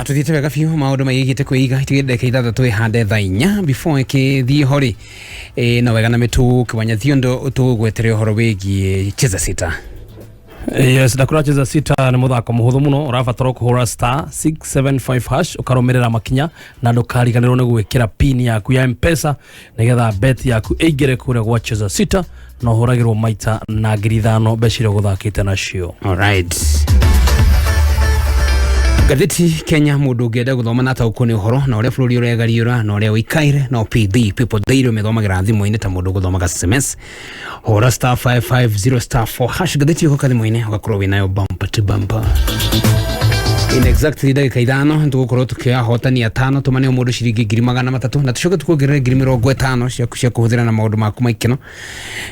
Tuthiĩte wega biũ, maũndũ maigĩte kwĩiga itigĩte ndagĩka ithathatũ ĩhande thaa inya before ĩkĩthiĩ ho rĩ, na wega na mĩtũ kĩwanya thiondo tũgwetere ũhoro wĩgiĩ cheza sita. Yes, ndakura cheza sita nĩ mũthako mũhũthũ mũno, ũrabatara kũhũra star 675 hash, ũkarũmĩrĩra makinya na ndũkariganĩrwo nĩ gwĩkĩra pin yaku ya Mpesa nĩgetha bet yaku ĩingĩre kũrĩa gwa cheza sita, na ũhũragĩrwo maita na 5,000 mbeca iria ũgũthakĩte nacio. Alright. Ngathĩti Kenya, mũndũ ũngĩenda gũthoma na ataũkwo nĩ ũhoro na ũrĩa bũrũri ũregariũra na ũrĩa ũikaire, no PD People Daily ũmĩthomagĩra thimũ-inĩ ta mũndũ gũthomaga SMS. Hũra star 550 star 4 hash, ngathĩti ĩgoka thimũ-inĩ ũgakorwo wĩnayo bumper to bumper. In exactly ndagĩka 5 tũgũkorwo tũkĩoya ahotani atano, tũmane o mũndũ ciringi 300,000 na tũcoke tũkuongerere 50,000 ciaku cia kũhũthĩra na maũndũ maku ma ikeno.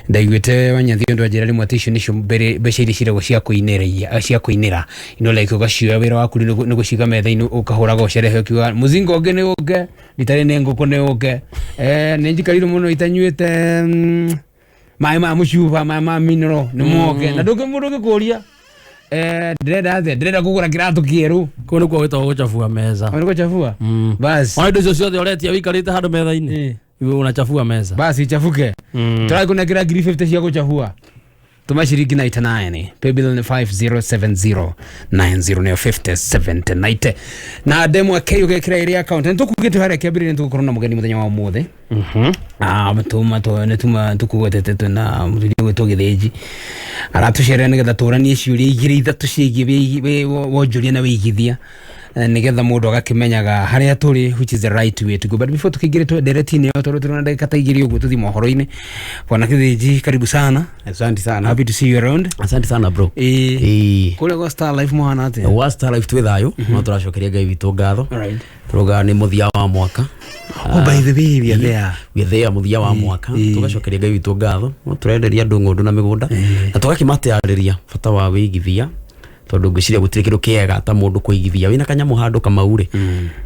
Ndaiguĩte Wanyathi ũndũ anjĩra rĩmwe atĩ icio nĩcio mbeca iria ciragwo cia kũinĩra, cia kũinĩra ino, like ũgacioya wĩra waku nĩ gũciga metha-inĩ, ũkahũraga ũcerehe ũkiuga mũzingo ũngĩ nĩ ũke ritarĩ nĩ ngũkũ nĩ ũke, nĩ njikarire mũno itanyuĩte maĩ ma mũcuba, maĩ ma mineral nĩ moke, na ndũngĩ mũndũ ũngĩkũria, ndĩrenda atĩa, ndĩrenda kũgũra kĩratũ kĩerũ. Kũu nĩkuo gwĩtagwo gũchabua meza. Nĩ gũchabua basi. Ona indo icio ciothe ũretia wikarĩte handũ metha-inĩ, iwe unachafua meza. Basi ichafuke. Tũrakũnengera 50,000 cia gũchabua, tũma ciringi 99, paybill nĩ 507090, nĩyo 5070 na ndemwa K ũgekĩra ĩrĩa account. Nĩ tũkugĩte harĩa kĩambĩrĩria nĩ tũgũkorwo na mũgeni mũthenya wa ũmũthĩ. Tuma nĩ tuma tũkugwetete twĩna mũthuri ũgwĩtwo Gĩthĩnji aratũcerera nĩgetha tũranie ciũria igĩrĩ ithatũ ciĩgiĩ wonjoria na wĩigithia, nĩgetha mũndũ agakĩmenyaga harĩa tũrĩ, which is the right way to go. But before tukĩingĩre ndereti-inĩ ĩyo, tondũ tũrĩ na ndagĩka ta igĩrĩ ũguo tũthiĩ mohoro-inĩ, bwana Gĩthĩnji, karibu sana. Asante sana. Happy to see you around. Asante sana, bro. Kũrĩa gwa Star Life mũhana atĩa? Wa Star Life twĩ thayũ, no tũracokeria Ngai witũ ngatho. Alright. Tũrauga nĩ mũthia wa mwaka. Oh, by the way, we are there. We are there, mũthia wa mwaka. Tũgacokeria Ngai witũ ngatho. No tũrenderia andũ ng'ũndũ na mĩgũnda na tũgakĩmatarĩria bata wa wĩigithia, tondũ ngwĩciria gũtirĩ kĩndũ kĩega ta mũndũ kũigithia wĩna kanyamũ handũ kamau rĩ.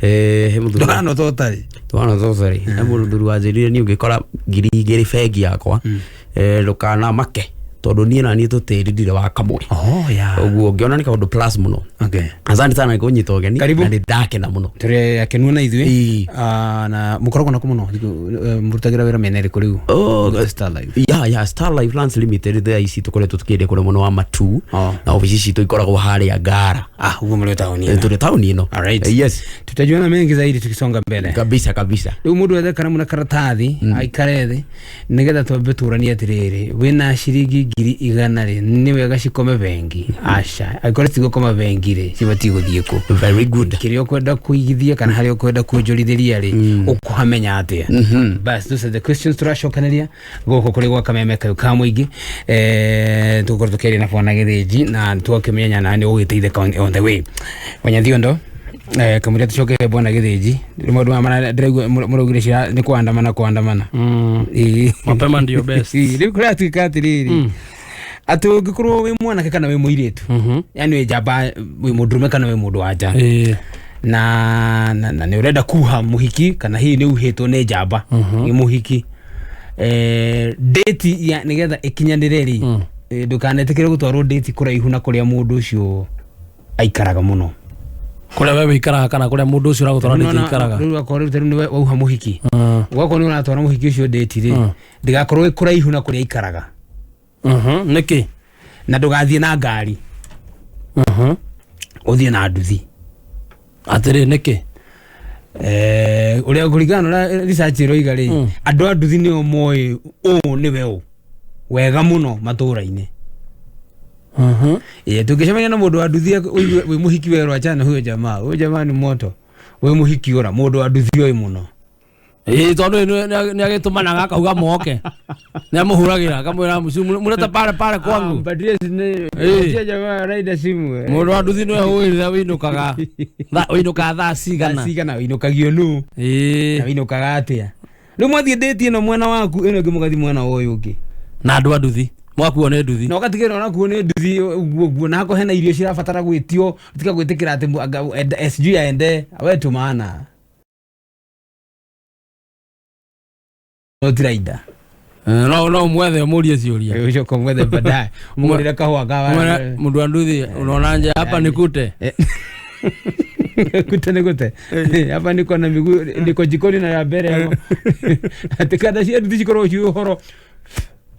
He mũthuri Ndũhana ta ũtarĩ. Ndũhana ta ũtarĩ. He mũthuri wanjĩrire niĩ ũngĩkora 2,000 bengi yakwa, ndũkanamake, tondũ niĩ na niĩ tũtĩri ndirĩ wa kamwe. Oh, yeah. Ũguo ngĩona nĩ kaũndũ plus mũno. Okay. Asante sana nĩ kũnyita ũgeni. Karibu. Na nĩ ndakena mũno. Tũrĩ akenu na ithuĩ. Na mũkoragwo nakũ mũno? Mũrutagĩra wĩra mĩena ĩrĩkũ rĩu? Oh, Star Life. Ya Star Life Lands Limited thaa ici tũkoretwo tũkĩendia kũrĩa mwena wa Matu, na obici citũ ikoragwo harĩa Ngara. Ũguo mũrĩ taũni ĩno. Tũrĩ taũni ĩno. Alright. Yes. Tutajuana mengi zaidi tukisonga mbele. Kabisa kabisa. Rĩu mũndũ ethe karamu na karatathi aikare thĩ nĩgetha twambe tũranie atĩrĩrĩ, wĩna ciringi 100,000 rĩ, nĩ wega cikome bengi? Aca, angĩkorwo cigũkoma bengi rĩ, cibatiĩ gũthiĩ kũ? Very good. Kĩrĩa ũkwenda kũigithia kana harĩa ũkwenda kuonjorithĩria rĩ, ũkũhamenya atĩa? Bas, those are the questions tũracokanĩria gũkũ kũrĩ gwa kameme kayũ ka mũingĩ. Tũgũkorwo tũkĩaria na bwana Gĩthĩnji na tũgakĩmenya na nĩ ũgũgĩteithĩka on the way. Wanyathiondo, kamũira tũcoke bwana Gĩthĩnji, rĩu maũndũ maya ndĩraigua mũraugire cira nĩ kũandamana kũandamana. Mapema ndio best. Rĩu kũratuĩka atĩrĩrĩ, atĩ ũngĩkorwo wĩ mwanake kana wĩ mũirĩtu, yani wĩ njamba, wĩ mũndũrũme kana wĩ mũndũ wa nja, na nĩ ũrenda kuha mũhiki kana hihi nĩ uhĩtwo nĩ njamba nĩ mũhiki, date ya nĩgetha ĩkinyanĩre rĩ, ndũkanetĩkĩre gũtwarwo date kũraihu na kũrĩa mũndũ ũcio aikaraga mũno. Kũrĩa we wĩikaraga kana kũrĩa mũndũ ũcio ũragũtwara date aikaraga. Rĩu akorwo rĩu nĩwe wauha mũhiki, ũgakorwo nĩ ũratwara mũhiki ũcio date rĩ, ndĩgakorwo ĩ kũraihu na kũrĩa aikaraga. Nĩkĩ? Na ndũgathiĩ na ngari. Ũthiĩ na nduthi. Atĩrĩ, nĩkĩ? Ũrĩa kũringana na ũrĩa research ĩroiga rĩ, andũ a nduthi nĩo moĩ ũũ nĩwe ũ wega mũno matũũra-inĩ. Tũngĩcemania na mũndũ wa nduthi ũigue wĩ mũhiki werũ, achana huyo jamaa, huyo jamaa ni moto. Wĩ mũhiki ũra, mũndũ wa nduthi oĩ mũno. Tondũ nĩ agĩtũmanaga akauga moke. Nĩ amũhũragĩra akamwĩra mũrete pale pale kwangu. Jamaa raida simu. Mũndũ wa nduthi nĩwe ũĩ rĩrĩa wĩinũkaga. Wĩinũkaga thaa cigana. Thaa cigana wĩinũkagio nũ? Na wĩinũkaga atĩa? Rĩu mwathiĩ date ĩno mwena waku, ĩno ĩngĩ mũgathiĩ mwena ũyũ ũngĩ. Na andũ a nduthi. Mwakuo nĩ nduthi. Na ũgatigĩrĩra onakuo nĩ nduthi ũguo ũguo, na hakorwo hena irio cirabatara gwĩtio, tiga gwĩtĩkĩra atĩ sijui aende, we tũmana. No tiraida. No mwethe ũmũrie ciũria. Ũcoke ũmwethe baadaye. Ũmũgũrĩre kahũa ka Mũndũ wa nduthi unaona nje hapa nikute. Kute nĩ gũte hapa niko na miguu, niko jikoni na ya mbere hapo atĩ kanda cia nduthi cikorwo ci ũhoro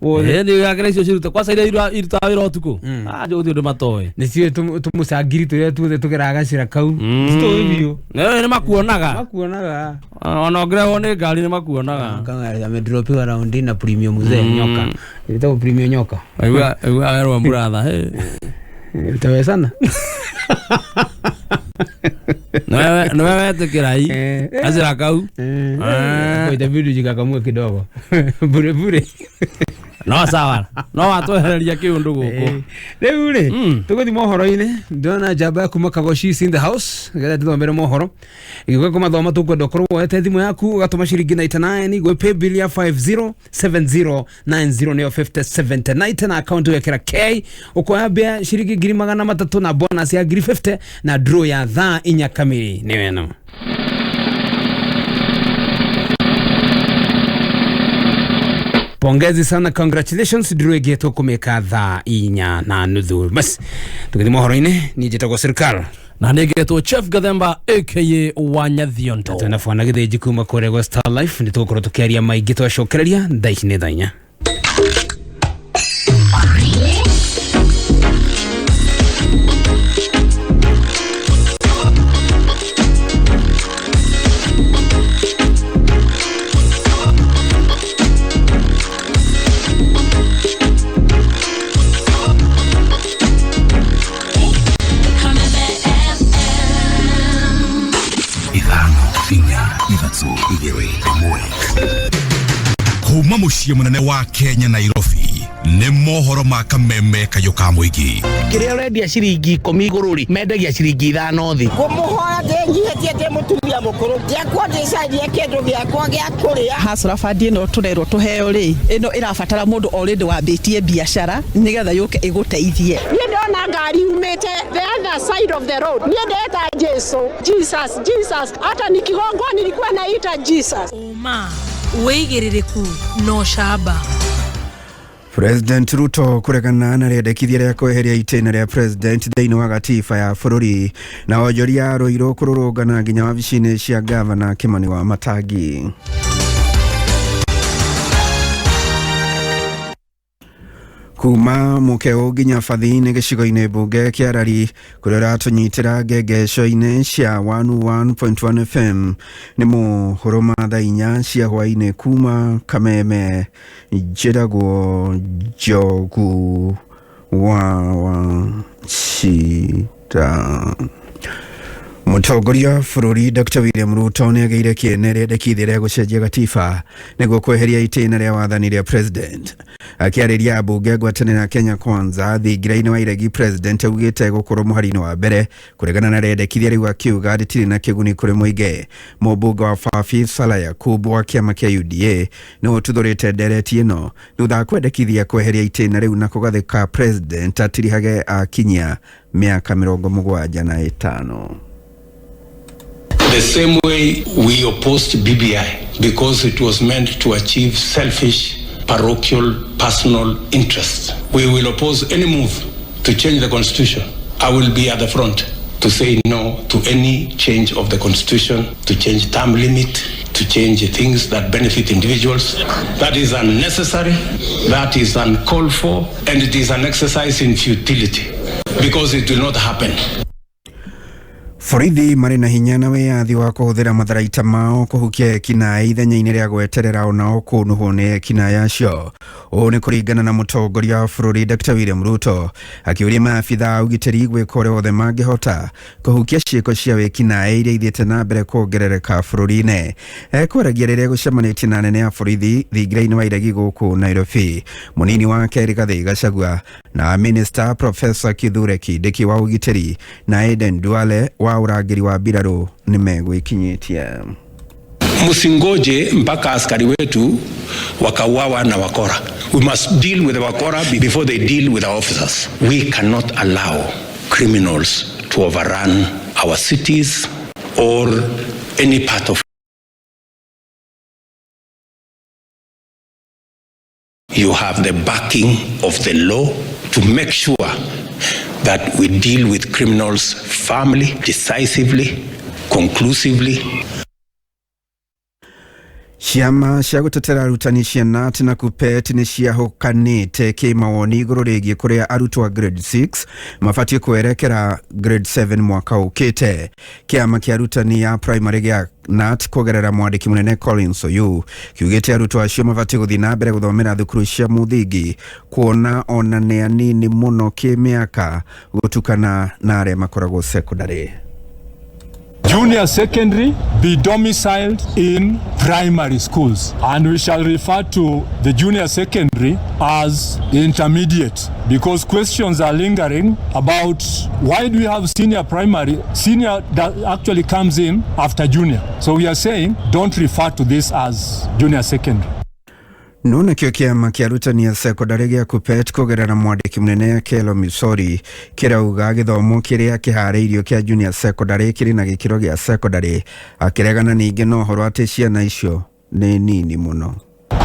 wothe. Ĩ nĩ gakĩra icio cirute kwaca iria irutaga wĩra ũtukũ. Ah, gũtirĩ ũndũ matoĩ. Nĩcio tũmũcangiri tũrĩa tuothe tũgeraga gacĩra kau tũĩ biũ. Nĩ makuonaga. Makuonaga. Ona ũngĩrehwo nĩ ngari nĩ makuonaga. Kama amedropiwa raundi na premium mzee nyoka ilitagwo premium nyoka. Aigua aigua werwo mũratha. Utawezana. Nĩwe wetĩkĩra i gacĩra kau. Kwa itabidi ujikakamue kidogo bure bure. No sawa, no watwehereria kĩũndũ gũkũ. Rĩu rĩ tũgũthiĩ mohoro-inĩ, ndĩrona njamba ya kuma Kagoshi is in the house getha tũthomere mohoro. Igĩũka kũmathoma tũkwenda ũkorwo woete thimũ yaku ũgatũma ciringi 99 gwĩ paybill ya 507090 nĩyo 5079 na account ũgekĩra K ũkoya mbia ciringi 300,000 na bonus ya 50,000 na draw ya thaa 4 kamili nĩyo ĩno. Pongezi sana, congratulations, draw ĩngĩ tũkũmĩka thaa 4:30. Bas tũgĩthiĩ mohoro-inĩ, niĩ njĩtagwo Sirkal. Na nĩ ngetwo Chef Gathemba aka Wanyathiondo. Twĩna bwana Gĩthĩnji kuma kũrĩa gwa Star Life, nĩ tũgũkorwo tũkĩaria maingĩ twacokereria thaa ici nĩ thaa 4. Ithano inya ithatũ igĩrĩ ĩmwe kuma mũciĩ mũnene wa Kenya Nairobi nĩ mohoro ma kameme kayũ ka mũingĩ. Kĩrĩa ũrendia ciringi 10 igũrũ rĩ, mendagia ciringi 5 thĩ. Ngũmũhoya ndĩnyihĩtie ndĩ mũtumia mũkũrũ ndiakwa ndĩcarie kĩndũ gĩakwa gĩa kũrĩa. Hustler Fund ĩno tũrerwo tũheo rĩ, ĩno ĩrabatara mũndũ already wambĩtie biacara nĩgetha yũke ĩgũteithie. Niĩ ndona ngari yumĩte the other side of the road, niĩ ndeta Jesu, Jesus, Jesus, hata nikigongwa nilikuwa naita Jesus. Ũma wĩigĩrĩrĩku na ũcamba. President Ruto kũregana na rĩendekithia rĩa kweheria itĩna rĩa president thĩinĩ wa gatiba ya bũrũri na onjoria Ruiru kũrũrũngana nginya wabici-inĩ cia gavana Kimani wa Matangi. Kuma mukeo nginya bathi-inĩ gĩcigo-inĩ mbunge kĩa Rari kũrĩa ũratũnyitĩra ngengesho-inĩ cia 101.1 FM nĩ mohoro ma thaa 4 cia hwaĩ-inĩ kuma Kameme. Njĩragwo Njogu wa Wachita. Mũtongoria bũrũri Dr. William Ruto nĩ agĩire kĩene rĩendekithia rĩa gũcenjia gatiba nĩguo kweheria itĩna rĩa wathani rĩa president. Akĩarĩria ambunge ngwatanĩro ya Kenya Kwanza thingira-inĩ wa iregi, president augĩte gũkorwo mũhari-inĩ wa mbere kũregana na rĩendekithia rĩu, akiuga rĩtirĩ na kĩguni kũrĩ mũingĩ. Mũmbunge wa Fafi Salah Yakub wa kĩama kĩa UDA nĩwe ũtuthũrĩte ndereti ĩno thutha wa kwendekithia kweheria itĩna rĩu na kũgathĩka president atirihage akinyia mĩaka 75. The same way we opposed BBI because it was meant to achieve selfish, parochial, personal interests. We will oppose any move to change the constitution. I will be at the front to say no to any change of the constitution, to change term limit, to change things that benefit individuals. That is unnecessary, that is uncalled for, and it is an exercise in futility because it will not happen. Borithi marĩ na hinya na wĩyathi wa kũhũthĩra matharaita mao kũhukia ekinaĩ ithenya-inĩ rĩa gweterera onao kũnũhwo nĩ ekinaĩ acio. Ũũ nĩ kũringana na mũtongoria wa bũrũri Dr. William Ruto akĩũria maabitha a ũgitĩri gwĩka ũrĩa wothe mangĩhota kũhukia ciĩko cia wĩkinaĩ iria ithiĩte na mbere kuongerereka bũrũri-inĩ. Ekwaragia rĩrĩa gũcemanĩtie na anene a borithi thingira-inĩ wa iregi gũkũ Nairobi. Mũnini wake Rigathĩ Gachagua na Minister Professor Kithure Kindiki wa ũgitĩri na Aden Duale wa ũrangĩri wa mbirarũ nĩmegwĩkinyĩtie. Msingoje mpaka askari wetu wakauawa na wakora. We must deal with the wakora before they deal with our officers. We cannot allow criminals to overrun our cities or any part of. You have the backing of the law to make sure that we deal with criminals firmly, decisively, conclusively. Ciama cia gũtetera arutani cia KNUT na KUPPET nĩ ciahũkanĩte kĩmawoni igũrũ rĩgiĩ kũrĩa arutwo a grade 6 mabatiĩ kwerekera grade 7 mwaka ũkĩte. Kĩama kĩa arutani ya primary gĩa KNUT kũgerera mwandĩki mũnene Collins Oyu kiugĩte arutwo acio mabatiĩ gũthiĩ na mbere gũthomera thukuru cia mũthingi, kuona ona nĩ anini mũno kĩmĩaka gũtukana na arĩa makoragwo secondary. Junior secondary be domiciled in primary schools, and we shall refer to the junior secondary as intermediate, because questions are lingering about why do we have senior primary. Senior that actually comes in after junior, so we are saying don't refer to this as junior secondary. No nakĩo kĩama kĩa arutani a secondary gĩa KUPPET kũgerera mwandĩki mũnene Akelo Misori kĩrauga gĩthomo kĩrĩa kĩharĩirio kĩa junior secondary kĩrĩ na gĩkĩro gĩa secondary, akĩregana ningĩ na ũhoro atĩ ciana icio nĩ nini mũno.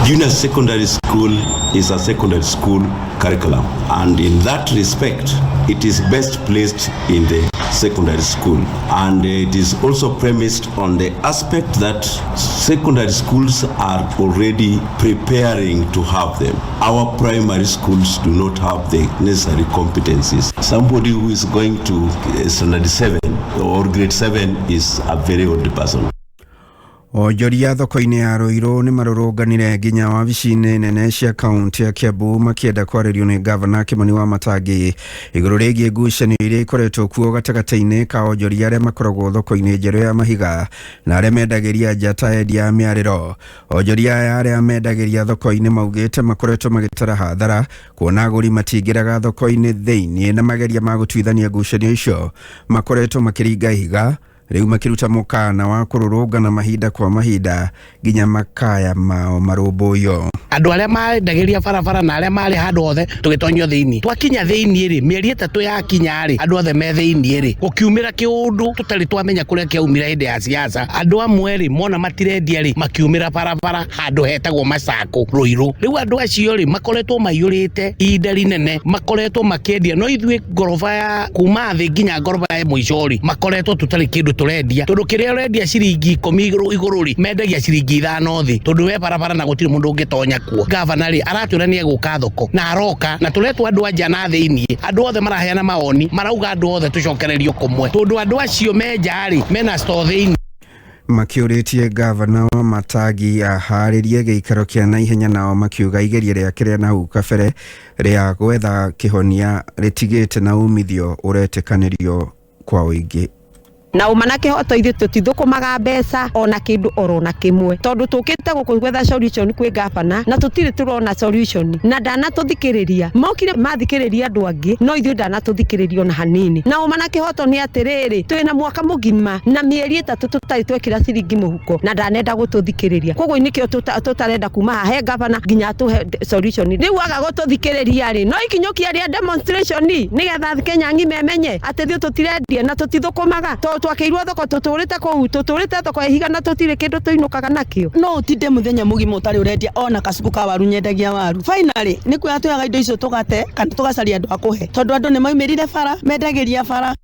Junior secondary school is a secondary school curriculum, and in that respect, it is best placed in the secondary school. And it is also premised on the aspect that secondary schools are already preparing to have them. Our primary schools do not have the necessary competencies. Somebody who is going to standard 7 or grade 7 is a very old person. Onjoria thoko-inĩ ya Ruiru nĩ marũrũnganire nginya wabici-inĩ nene cia kaunti ya Kiambu makĩenda kwarĩrio nĩ ngavana Kimani Wamatangi igũrũ rĩgiĩ ngucanio iria ikoretwo kuo gatagatĩ-inĩ ka onjoria arĩa makoragwo thoko-inĩ njerũ ya mahiga na arĩa mendagĩria nja ta endia a mĩarĩro. Onjoria aya arĩa mendagĩria thoko-inĩ maugĩte makoretwo magĩtara hathara kuona agũri matingĩraga thoko-inĩ thĩiniĩ, na mageria ma gũtuithania ngucanio icio makoretwo makĩringa ihiga, rĩu makĩruta mũkana wa kũrũrũngana mahinda kwa mahinda nginya makaya mao marũmbũiyo. Andũ arĩa marendagĩria barabara na arĩa marĩ handũ hothe tũgĩtonyio thĩinĩ. Twakinya thĩinĩ rĩ, mĩeri 3 yakinya rĩ, andũ othe me thĩinĩ rĩ, gũkiumĩra kĩũndũ tũtarĩ twamenya kũrĩa kĩaumire hĩndĩ ya siasa. Andũ amwe rĩ, mona matirendia rĩ, makiumĩra barabara handũ hetagwo Macakũ Ruiru. Rĩu andũ acio rĩ, makoretwo maiyũrĩte ihinda rinene, makoretwo makĩendia, no ithuĩ ngoroba ya kuma thĩ nginya ngoroba ya mũico rĩ, makoretwo tũtarĩ kĩndũ tũrendia, tondũ kĩrĩa ũrendia ciringi 10 igũrũ rĩ, mendagia ciringi 5 thĩ, tondũ we barabara na gũtirĩ mũndũ ũngĩtonya kuo. Gavana rĩ, aratwĩra nĩ egũka thoko na aroka, na tũretwo andũ a nja na thĩiniĩ, andũ othe maraheana mawoni, marauga andũ othe tũcokererio kũmwe, tondũ andũ acio me nja rĩ, mena store thĩiniĩ. Makĩũrĩtie gavana wa Matangi aharĩrie gĩikaro kĩa naihenya, nao makiuga igeria rĩake rĩa nahau kabere rĩa gwetha kĩhonia rĩtigĩte na umithio ũretĩkanĩrio kwa ũingĩ. Na uma na kihoto ithuĩ tũtithũkũmaga mbeca ona kĩndũ oro na kĩmwe, tondũ tũkĩte gũkũ gwetha solution kwĩ gavana na tũtirĩ tũrona solution, na ndanatũthikĩrĩria. Mokire mathikĩrĩria andũ angĩ, no ithuĩ ndanatũthikĩrĩria ona hanini. Na uma na kihoto nĩ atĩrĩrĩ, twĩna mwaka mũgima na mĩeri 3 tũtarĩ twekĩra ciringi mũhuko, na ndanenda gũtũthikĩrĩria. Koguo nĩkĩo tũtarenda kuma haha he gavana nginya atũhe solution. Rĩu aga gũtũthikĩrĩria rĩ, no ikinyũkia rĩa demonstration nĩgetha Kenya ng'ima ĩmenye atĩ ithuĩ tũtirendia na tũtithũkũmaga, tondũ twakĩirwo thoko tũtũrĩte kũu, tũtũrĩte thoko ya ihiga na tũtirĩ kĩndũ tũinũkaga nakĩo. No ũtinde mũthenya mũgima ũtarĩ ũrendia ona kacuku ka waru, nyendagia waru. Finally nĩ kuoya tuoyaga indo icio tũgate kana tũgacaria andũ a kũhe, tondũ andũ nĩ maumĩrire bara, mendagĩria bara.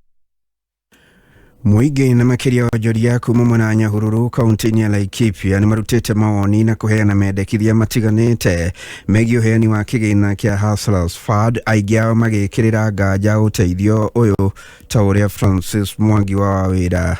Mũingĩ na makĩria onjoria kuma mwena wa Nyahururu kaunti-inĩ ya Laikipia nĩ marutĩte mawoni na kũheana mendekithia matiganĩte megiĩ ũheani wa kĩgĩna kĩa Hustlers Fund, aingĩ ao magĩkĩrĩra nganja ũteithio ũyũ ta ũrĩa Francis Mwangi wa Wawĩra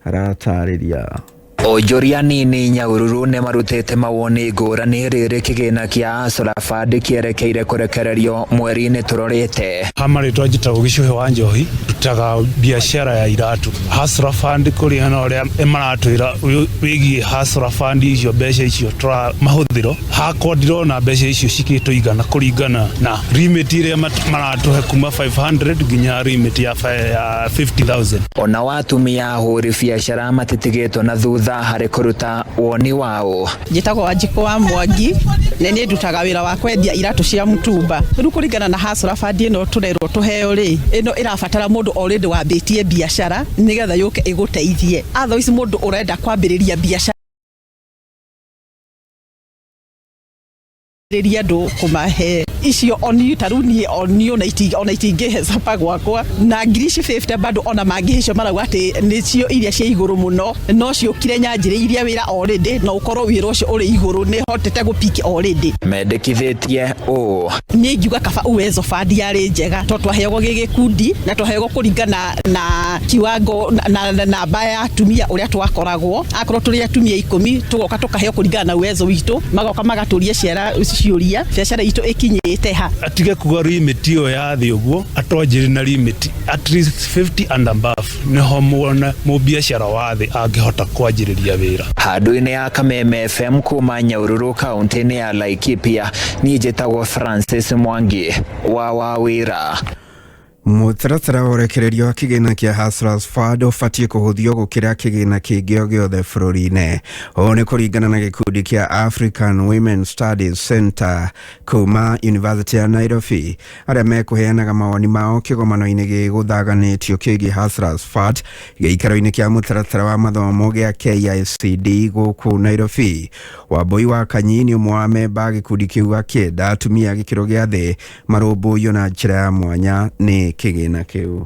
aratarĩria. Onjoria nini Nyahururu nĩ marutĩte mawoni ngũrani rĩrĩ kĩgĩna kĩa Hustler Fund kĩerekeire kũrekererio mweri-inĩ tũrorĩte. Ha marĩtwa njĩtagwo Gĩcuhĩ wa Njohi, ndutaga biacara ya iratu. Hustler Fund kũringana na ũrĩa maratwĩra wĩgiĩ Hustler Fund icio, mbeca icio tũra mahũthĩro hakwa ndirona mbeca icio cikĩtũigana kũringana na limit ĩrĩa maratũhe kuma 500 nginya limit ya 50,000. Ona watumia ahũri biacara matitigĩtwo na thutha harĩ kũruta woni wao. Njĩtagwo Wanjikũ wa Mwangi, na niĩ ndutaga wĩra wa kwendia iratũ cia mũtumba. Rĩu kũringana na Hustler Fund ĩno tũrerwo tũheo rĩ, ĩno ĩrabatara mũndũ already wambĩtie biacara nĩgetha yũke ĩgũteithie. Otherwise mũndũ ũrenda kwambĩrĩria biacara Rĩria andũ kũmahe icio oni ta rĩu niĩ oni ona itingĩhe capa gwakwa na ngiri ici 50 bado ona mangĩhe icio marauga atĩ nĩcio iria cia igũrũ mũno no ciũkire nyanjĩrĩirie wĩra already no ũkorwo wĩra ũcio ũrĩ igũrũ nĩ hotete gũpiki already. Mendekithĩtie ũũ. Niĩ ingiuga kaba Uwezo Fund yarĩ njega tondũ twaheagwo gĩ gĩkundi na twaheagwo kũringana na kiwango na namba ya atumia ũrĩa twakoragwo. Akorwo tũrĩ atumia 10 tũgoka tũkaheo kũringana na uwezo witũ, magoka magatũria ciara ciũria biacara itũ ĩkinyĩte ha. Atige kuga limit ĩyo ya thĩ ũguo, atwanjĩre na limit at least 50 and above nĩho muona mũbiacara wa thĩ angĩhota kwanjĩrĩria wĩra. Handũ-inĩ ya Kameme FM kuma Nyahururu kaunti-inĩ ya Laikipia, niĩ njĩtagwo Francis Mwangi wa Wawĩra. Mũtaratara wa ũrekererio wa kĩgĩna kĩa Hustlers Fund ũbatiĩ kũhũthio gũkĩra kĩgĩna kĩngĩ o gĩothe bũrũri-inĩ. Ũũ nĩ kũringana na gĩkundi kĩa African Women Studies Center kuma University ya Nairobi, arĩa mekũheanaga mawoni mao kĩgomano-inĩ gĩgũthaganĩtio kĩgiĩ Hustlers Fund gĩikaro-inĩ kĩa mũtaratara wa mathomo gĩa KICD gũkũ Nairobi. Wambui wa Kanyi nĩ ũmwe wa memba gĩkundi kĩu akĩenda atumia a gĩkĩro gĩa thĩ marũmbũiyo na njĩra ya mwanya nĩ kĩgĩna kĩu.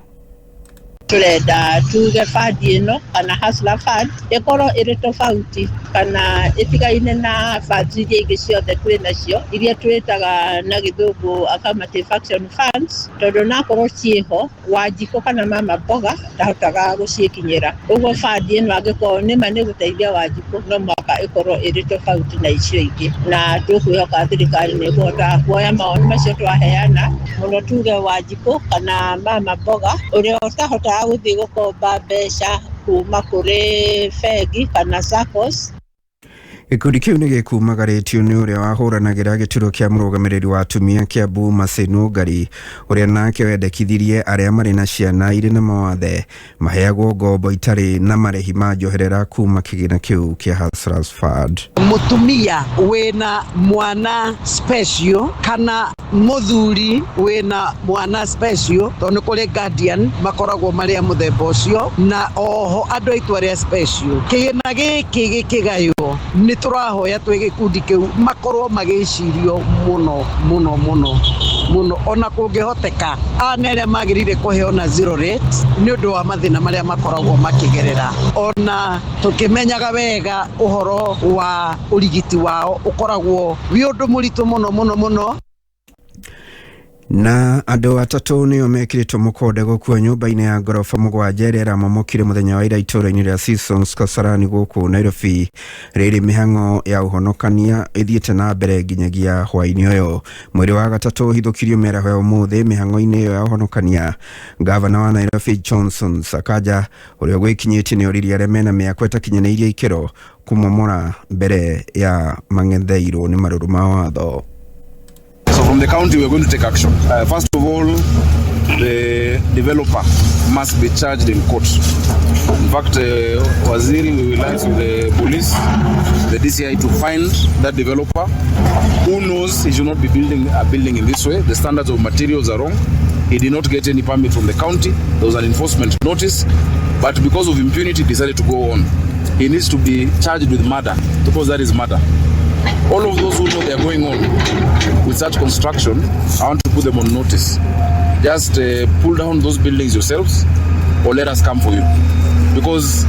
Turenda tuge fund ĩno kana Hustler Fund ĩkorwo ĩrĩ tofauti kana ĩtigaine na funds iria ingĩ ciothe twĩ nacio iria twĩtaga na gĩthũngũ affirmative action funds, tondũ nakorwo ciĩho Wanjikũ kana mama mboga ndahotaga gũciĩkinyĩra. Ũguo fund ĩno angĩkorwo nĩma nĩ gũteithia Wanjikũ no mũhaka ĩkorwo ĩrĩ tofauti na icio ingĩ, na tũkwĩhoka thirikari nĩ ĩkũhota kuoya mawoni macio twaheana mũno, tuge Wanjikũ kana mama mboga ũrĩa ũtahotaga gũthiĩ gũkomba mbeca kuma kũrĩ bengi kana SACCOs. Gĩkundi kĩu nĩ gĩkumagarĩtio nĩ ũrĩa wahũranagĩra gĩturwa kĩa mũrũgamĩrĩri wa atumia Kiambu Mercy Nungari, ũrĩa nake wendekithirie arĩa marĩ na ciana irĩ na mawathe maheagwo ngombo itarĩ na marĩhi ma njoherera kuma kĩgĩna kĩu kĩa Hustlers Fund. Mũtumia wĩna mwana special kana mũthuri wĩna mwana special, tondũ nĩ kũrĩ guardian makoragwo marĩ a mũthemba ũcio, na oho andũ aitũ arĩa special. Kĩgĩna gĩkĩ gĩkĩgaywo nĩ tũrahoya twĩ gĩkundi kĩu makorwo magĩcirio mũno mũno mũno mũno, ona kũngĩhoteka aya nĩ arĩa magĩrĩire kũheo na zero rate nĩ ũndũ wa mathĩna marĩa makoragwo makĩgerera, ona tũkĩmenyaga wega ũhoro wa ũrigiti wao ũkoragwo wĩ ũndũ mũritũ mũno mũno mũno. Na andũ atatũ nĩo mekĩrĩtwo mũkonde gũkua nyũmba-inĩ ya ngoroba 7 ĩrĩa ĩramomokire mũthenya wa ira itũũra-inĩ rĩa Seasons Kasarani gũkũ Nairobi. Rĩrĩ mĩhang'o ya ũhonokania ĩthiĩte na mbere nginyagia hwaĩ-inĩ ũyũ. Mwĩrĩ wa gatatũ ũhithũkirio mĩaraho ya ũmũthĩ mĩhang'o-inĩ ĩyo ya ũhonokania. Gavana wa Nairobi Johnson Sakaja ũrĩa ũgwĩkinyĩtie nĩ oririe arĩa mena mĩako ĩtakinyanĩirie ikĩro kũmomora mbere ya mang'etheirwo nĩ marũrũ ma watho. So from the county, we are going to take action. First of all, the developer must be charged in court. In fact, Waziri, we will liaise with the police, the DCI, to find that developer who knows he should not be building a building in this way. The standards of materials are wrong. He did not get any permit from the county. There was an enforcement notice, but because of impunity, decided to go on. He needs to be charged with murder, because that is murder. All of those who know they are going on with such construction, I want to put them on notice. Just pull down those buildings yourselves, or let us come for you. Because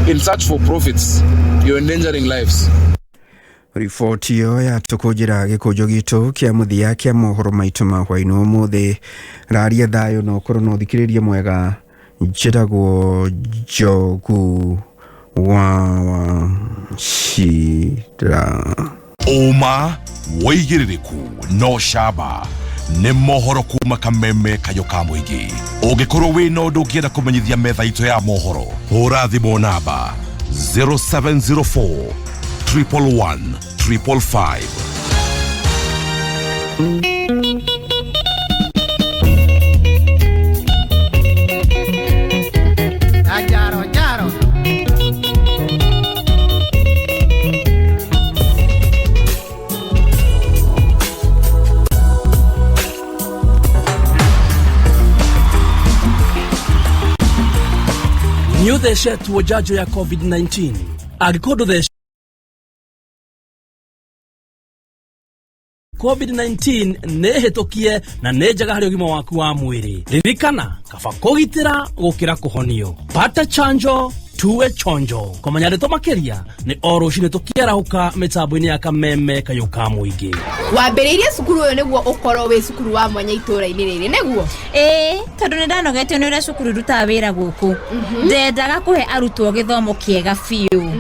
in search for profits, you're endangering lives. Riboti ĩyo yatũkũnjĩra gĩkũnjo gitũ kĩa mũthia kĩa mohoro maitũ ma hwaĩ-inĩ ũmũthĩ. Raria thayũ na ũkorwo na ũthikĩrĩria mwega. Njĩtagwo Njogu wa Wachira. Ũma wĩigĩrĩrĩku no camba nĩ mohoro kuma Kameme kayũ ka mũingĩ. Ũngĩkorwo wĩna ũndũ ũngĩenda kũmenyithia metha itũ ya mohoro, hũra thimũ namba 0704 111 555. Jaro, jaro. Nĩ ũthecetwo njanjo ya COVID-19? Angĩkorwo ndũthecetwo COVID-19 nĩ hĩtũkie na nĩ njega harĩ ũgima waku wa mwĩrĩ. Ririkana, kaba kũgitĩra gũkĩra kũhonio. Pata chanjo tuwe chonjo. Kũmenya ndeto makĩria nĩ o rũcinĩ tũkĩarahũka mĩtambo-inĩ ya Kameme Kayũ ka Mũingĩ. Wambĩrĩirie cukuru ũyũ nĩguo ũkorwo wĩ cukuru wa mwanya itũũra-inĩ rĩrĩ, nĩguo? Ĩĩ, tondũ nĩ ndanogetio nĩ ũrĩa cukuru irutaga wĩra gũkũ. Ndendaga kũhe arutwo gĩthomo kĩega biũ,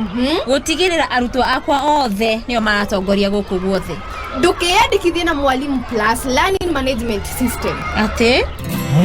gũtigĩrĩra arutwo akwa othe nĩo maratongoria gũkũ guothe. Ndũkĩyandĩkithie na Mwalimu Plus Learning Management System. Atĩ?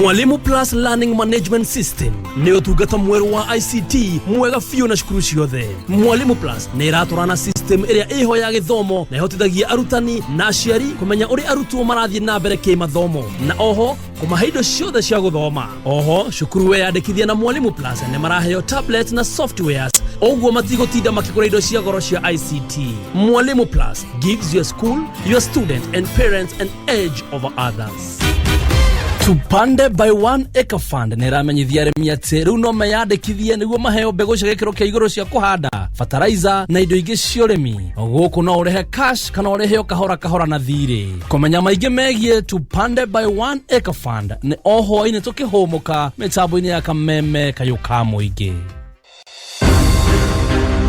Mwalimu Plus Learning Management System nĩ ũtungata mwerũ wa ICT mwega biũ na cukuru ciothe. Mwalimu Plus nĩ ĩratwarana system ĩrĩa ĩho ya gĩthomo na ĩhotithagia arutani na aciari kũmenya ũrĩa arutwo marathiĩ na mbere kĩmathomo na oho kũmahe indo ciothe cia gũthoma. Oho cukuru weyandĩkithia na Mwalimu Plus nĩ maraheo tablet na softwares, ũguo matigũtinda makĩgũra indo cia goro cia ICT. Mwalimu Plus gives your school, your student and parents an edge over others. Tupande by One Acre Fund nĩ ĩramenyithia arĩmi atĩ rĩu no meyandĩkithie nĩguo maheo mbegũ cia gĩkĩro kĩa igũrũ cia kũhanda, fertilizer na indo ingĩ cia ũrĩmi. Gũkũ no ũrĩhe cash kana ũrĩhe o kahora kahora na thirĩ. Kũmenya maingĩ megiĩ Tupande by One Acre Fund nĩ o hwaĩ-inĩ tũkĩhũmũka mĩtambo-inĩ ya Kameme Kayũ ka Mũingĩ.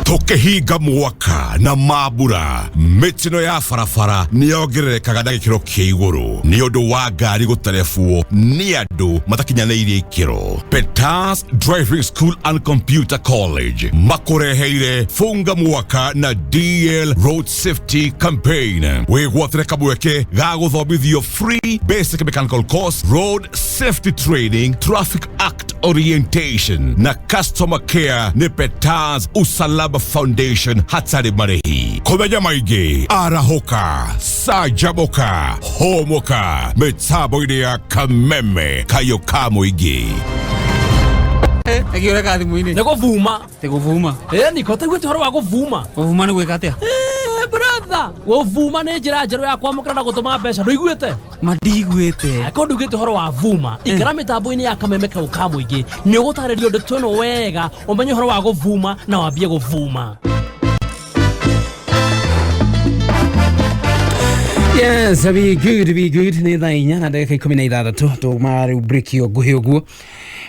Tũkĩhinga mwaka na mambura, mĩtino ya barabara nĩyongererekaga na gĩkĩro kĩa igũrũ nĩ ũndũ wa ngari gũterebwo nĩ andũ matakinyanĩirie ikĩro. Petas Driving School and Computer College makũreheire funga mwaka na DL Road Safety Campaign. Wĩgwatĩre kamweke ga gũthomithio free basic mechanical course, road safety training, traffic act orientation na customer care nĩ Petas Usalama Foundation hatarĩ marĩhi. Kũmenya maingĩ, arahũka, canjamũka, hũmũka mĩtambo-inĩ ya Kameme Kayũ ka Mũingĩ. Nĩkĩ ũreka thimũ-inĩ? Nĩ gũvuma. Tĩ gũvuma. Ĩ niko taiguĩte ũhoro wa gũvuma. Gũvuma nĩ gwĩka atĩa? Brother, gũvuma nĩ njĩra njerũ ya kwamũkĩra na gũtũma mbeca. Ndũiguĩte? Ma ndiguĩte. Angĩkorwo ndũiguĩte ũhoro wa vuma, ikara mĩtambo-inĩ ya Kameme Kayũ ka Mũingĩ, nĩ ũgũtarĩrio ndeto ĩno wega, ũmenye ũhoro wa gũvuma na wambie gũvuma. Yes, be good, be good. Nĩ thaa 4:16, tũma rĩu break ĩyo nguhĩ ũguo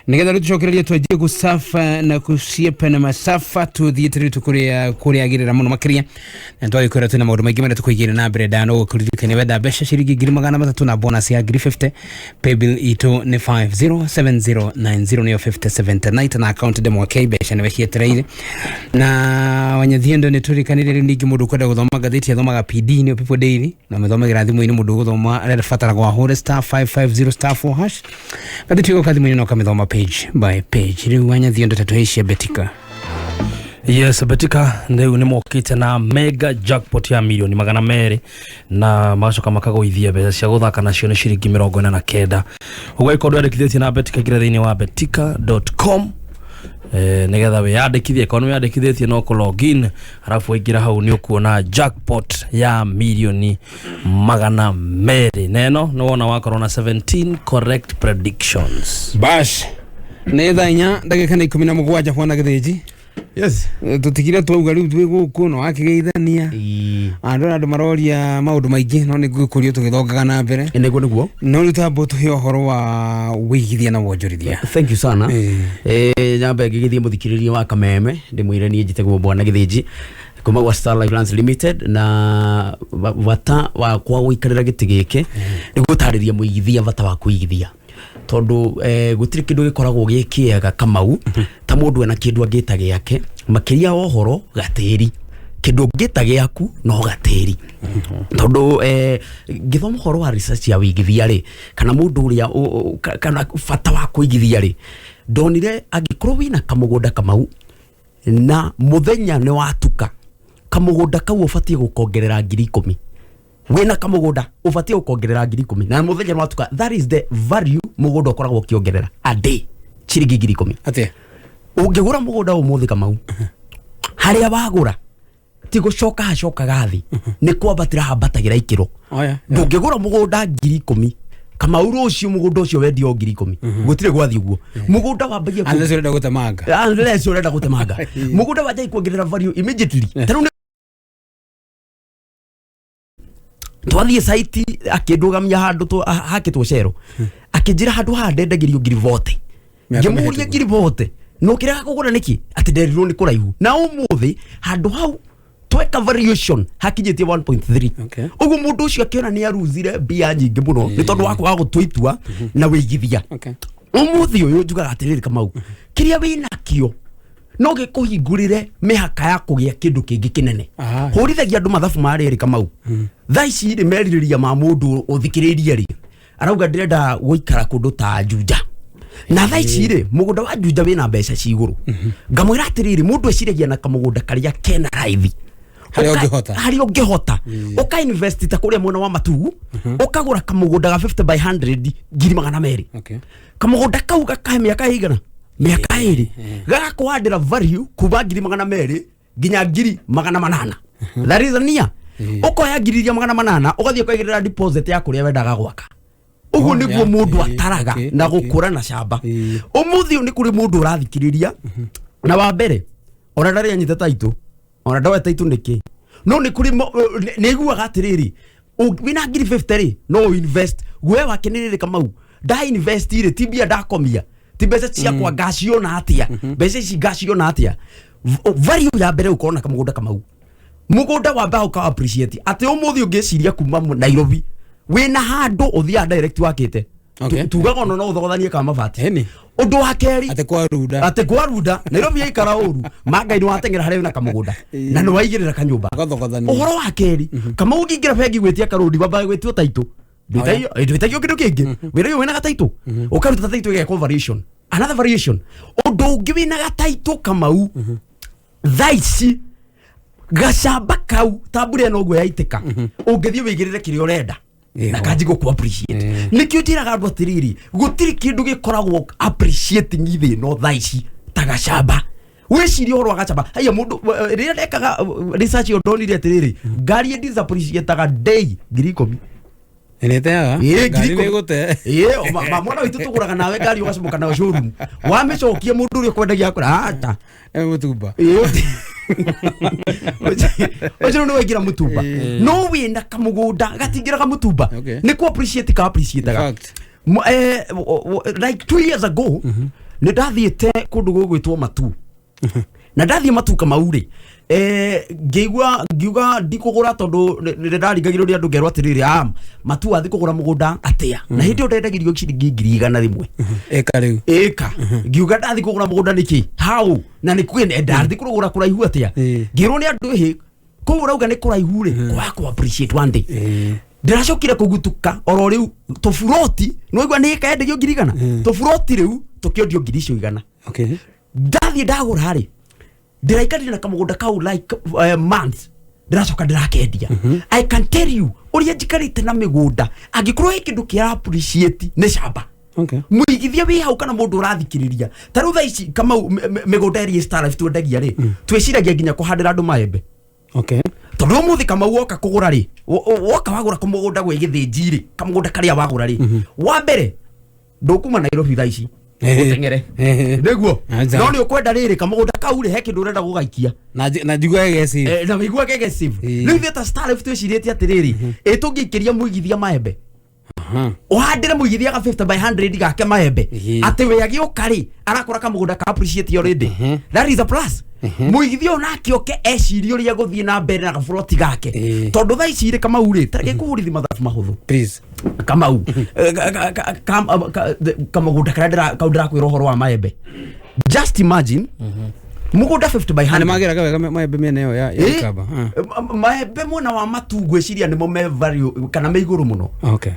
nĩgetha rĩu tũcokererie twanjie gũcafa na gũciepa na macafa, tũthiĩte rĩu tũkũrĩa kũrĩagĩrĩra mũno makĩria, na twagĩkwĩra twĩna maũndũ maingĩ marĩa tũkũigĩra na mbere. Ndano gũkũririkania, wenda mbeca ciringi 300,000 na bonus ya ngiri 50, paybill itũ nĩ 507090, nĩyo 5079, na account ndemwa K, mbeca nĩwe cietereire. Na wanyathiendo nĩ tũrikanire rĩu ningĩ mũndũ ũkwenda gũthoma ngathĩti athomaga PD, nĩyo People Daily, na mĩthomagĩra thimũ-inĩ. Mũndũ ũgũthoma arabatara ahũre *550 *4 hash, ngathĩti ĩgoka thimũ-inĩ na ũkamĩthoma page by page. Rĩu wanyathiendo tatũhĩcia Betika. Yes, Betika rĩu nĩ mokĩte na mega jackpot ya 200,000,000 na magacoka makagũithia mbeca cia gũthaka nacio nĩ ciringi 49. Ũguo angĩkorwo ndwĩyandĩkithĩtie na Betika, ingĩra thĩinĩ wa betika.com nĩgetha wĩyandĩkithie. Korwo nĩ wĩyandĩkithĩtie no kũ login, arabu waingĩra hau nĩ ũkuona jackpot ya 200,000,000, na ĩno nĩ wona wakorwo na 17 correct predictions. Bash, nĩ thaa 4:17, bwana Gĩthĩnji. Yes. Tũtigire twauga rĩu twĩ gũkũ no wakĩgeithania andũ na andũ maroria maũndũ maingĩ, no nĩ ngũkũrio tũgĩthongaga na mbere. Nĩguo nĩguo. No rĩu tambo tũhe ũhoro wa wĩigithia na wonjorithia. Thank you sana. Nyambe ngĩgĩthiĩ mũthikĩrĩria wa Kameme ndĩmwĩre niĩ njĩtagwo Bwana Gĩthĩnji kuma gwa Star Life Lands Limited, na bata wakwa gũikarĩra gĩtĩ gĩkĩ nĩ gũtarĩria mũigithia bata wa kũigithia, tondũ gũtirĩ kĩndũ gĩkoragwo gĩ kĩega Kamau ta mũndũ ena kĩndũ angĩta gĩake, makĩria wa ũhoro gatĩri. Kĩndũ ũngĩta gĩaku no gatĩri, tondũ ngĩthoma ũhoro wa research ya wĩigithia rĩ, kana mũndũ ũrĩa kana bata wa kũigithia rĩ, ndonire angĩkorwo wĩna kamũgũnda Kamau na mũthenya nĩ watuka, kamũgũnda kau ũbatiĩ gũkongerera 10,000. Wĩna kamũgũnda ũbatiĩ gũkongerera 10,000 na mũthenya nĩ watuka. That is the value mũgũnda ũkoragwo ũkĩongerera a day, ciringi 10,000. Atĩa? Ũngĩgũra mũgũnda ũmũthĩ Kamau, harĩa wagũra ti gũcoka hacokaga thĩ, nĩ kwambatĩra hambatagĩra ikĩro. Ndũngĩgũra mũgũnda 10,000 Kamau, rũciũ mũgũnda ũcio wendio 10,000, gũtirĩ gwathiĩ ũguo. Mũgũnda wambagia Unless ũrenda gũtemanga. Unless ũrenda gũtemanga, mũgũnda wanjagia kuongerera value immediately. Ta rĩu Twathiĩ site, akĩndũgamia handũ hakĩtwo cero, akĩnjĩra handũ haha ndendagĩrio ngiri bote. Mĩaka Ngĩmũria, mĩhĩtũku. ngiri bote no kĩrega kũgũra nĩkĩ? Atĩ nderirwo nĩ kũraihu. Na ũmũthĩ handũ hau tweka variation hakinyĩtie 1.3. Ũguo mũndũ ũcio akĩona nĩ aruzire mbia nyingĩ mũno nĩ tondũ wa kwaga gũtua itua na wĩigithia. Ũmũthĩ ũyũ njugaga atĩrĩrĩ, Kamau, kĩrĩa wĩnakĩo no gĩkũhingũrĩre mĩhaka ya kũgĩa kĩndũ kĩngĩ kĩnene. Hũrithagia andũ mathabu ma rĩrĩ, Kamau. Thaa ici rĩ, merirĩria ma mũndũ ũthikĩrĩirie rĩ, arauga ndĩrenda gũikara kũndũ ta Juja, na thaa ici rĩ, mũgũnda wa Juja wĩna mbeca ci igũrũ. Ngamwĩra atĩrĩrĩ, mũndũ eciragia na kamũgũnda karĩa kena raithi. Harĩa ũngĩhota. Harĩa ũngĩhota, ũka invest ta kũrĩa mwena wa Matugu, ũkagũra kamũgũnda ga 50 by 100 ngiri 200. Kamũgũnda kau gakahe mĩaka ĩigana? Mĩaka 2, gagakũhandĩra value kuma ngiri 200 nginya ngiri 800. That is a near. Ũkoya ngiri iria 800, ũgathiĩ ũkaigĩrĩra deposit ya kũrĩa wendaga gwaka. Ũguo Oh, nĩguo mũndũ ataraga na gũkũra na camba. Ũmũthĩ ũyũ nĩ kũrĩ mũndũ ũrathikĩrĩria, na wa mbere ona ndarĩ anyita taitũ, ona ndoe taitũ nĩkĩ, no nĩ kũrĩ nĩ aiguaga atĩrĩrĩ, wĩna ngiri 50 rĩ, no ũ invest we wake nĩ rĩrĩ, Kamau, nda invest rĩ, ti mbia ndakomia, ti mbeca ciakwa, ngaciona atĩa mbeca ici? Ngaciona atĩa? Value ya mbere ũkorwo na kamũgũnda, Kamau, mũgũnda wamba ũka appreciate atĩ ũmũthĩ ũngĩciria kuma Nairobi wĩna handũ ũthiaga direct wakĩte. Tugaga ona no ũthogothanie ka mabati. Ũndũ wa kerĩ, atĩ kwa runda. Atĩ kwa runda Nairobi yaikara ũru mangai nĩ wateng'era harĩa wĩna kamũgũnda na nĩ waigĩrĩra kanyũmba. Ũgathogothania. Ũhoro wa kerĩ, Kamau, ũngĩingĩra bengi gwĩtia karũni, wambaga gwĩtio taitũ. Ndwĩtagio kĩndũ kĩngĩ, wĩra ũyũ wĩna gataitũ, ũkaruta taitũ, ĩgekwo variation, another variation. Ũndũ ũngĩ, wĩna gataitũ, Kamau, thaa ici gacamba kau ta mbura ĩno ũguo yaitĩka, ũngĩthiĩ wĩigĩrĩre kĩrĩa ũrenda na kanji gũkũ appreciate. Nĩkĩo njĩraga andũ atĩrĩrĩ, gũtirĩ kĩndũ gĩkoragwo appreciating thĩ ĩno thaa ici ta gacamba. Wĩcirie ũhoro wa gacamba. Haya, mũndũ rĩrĩa ndekaga research ĩyo, ndonire atĩrĩrĩ, ngari ĩdisappreciataga day 10,000. Nĩteaga. Ĩĩ, Ngari ngiri nĩ ikũmi. ĩgũte. Ĩĩ, mwana witũ tũgũraga nawe ngari, ũgacomoka nayo showroom, wamĩcokia mũndũ ũrĩa ũkwendagia akũra ata Mũtumba. Ũcio nĩ waingĩra mũtumba, no wĩna kamũgũnda gatingĩraga mũtumba, nĩ ku appreciate ka appreciate. Like 2 years ago nĩ ndathiĩte kũndũ gũgwĩtwo Matu, na ndathiĩ Matu, Kamau rĩ, ngĩigua ngiuga ndikũgũra tondũ nĩ ndaringagĩrwo nĩ andũ, ngerwo atĩrĩrĩ, Matu wathiĩ kũgũra mũgũnda atĩa? Na hĩndĩ ĩyo ndendagĩrio ciringi 100,000. Ĩka rĩu. Ĩka ngiuga ndathiĩ kũgũra mũgũnda nĩkĩ hau na nĩ kwĩ ndathiĩ kũgũra kũraihu atĩa? Ngĩrwo nĩ andũ, ĩhĩ, kũu ũrauga nĩ kũraihu rĩ, kwaga kũ appreciate one day. Ndĩracokire kũgutuka oro rĩu tũburoti, nĩwaigua nĩ ĩkendagio 100,000, tũburoti rĩu tũkĩendio ngiri icio 100. Ndathiĩ ndagũra rĩ, ndĩraikarire na kamũgũnda kau like months, ndĩracoka ndĩrakendia. I can tell you, ũrĩa njikarĩte na mĩgũnda, angĩkorwo he kĩndũ kĩra appreciate nĩ camba. Mũigithia wĩ hau kana mũndũ ũrathikĩrĩria ta rĩu thaa ici, Kamau, mĩgũnda ĩrĩa Star Life twendagia rĩ, twĩciragia nginya kũhandĩra andũ maembe. Tondũ ũmũthĩ, Kamau, woka kũgũra rĩ, woka wagũra kamũgũnda gwĩ Gĩthĩnji rĩ, kamũgũnda karĩa wagũra rĩ, wa mbere ndũkuma Nairobi thaa ici ũteng'ere nĩguo, no nĩ ũkwenda rĩrĩ kamũgũnda kau rĩ, he kĩndũ ũrenda gũgaikia. Na njigua gege. Na wĩigua gege save. Rĩu ithuĩ ta Star Life twĩcirĩtie atĩrĩrĩ, ĩ tũngĩikĩria mũigithia maembe, ũhandĩre mũigithia ga 50 by 100 gake maembe, atĩ we agĩũka rĩ, arakora kamũgũnda ka appreciate already. That is a plus. Mũigithia ũyũ nake oke ecirie ũrĩa gũthiĩ na mbere na gaburoti gake, tondũ thaa ici rĩ, Kamau rĩ, tareke kũhũrithi mathabu mahũthũ. Please. Kamau, kamũgũnda karĩa kau ndĩrakwĩra ũhoro wa maembe, just imagine mũgũnda 50 by 100. Nĩ magĩraga wega maembe mĩena ĩyo ya Ikamba? Maembe mwena wa Matu ngwĩciria nĩmo me value kana me igũrũ mũno.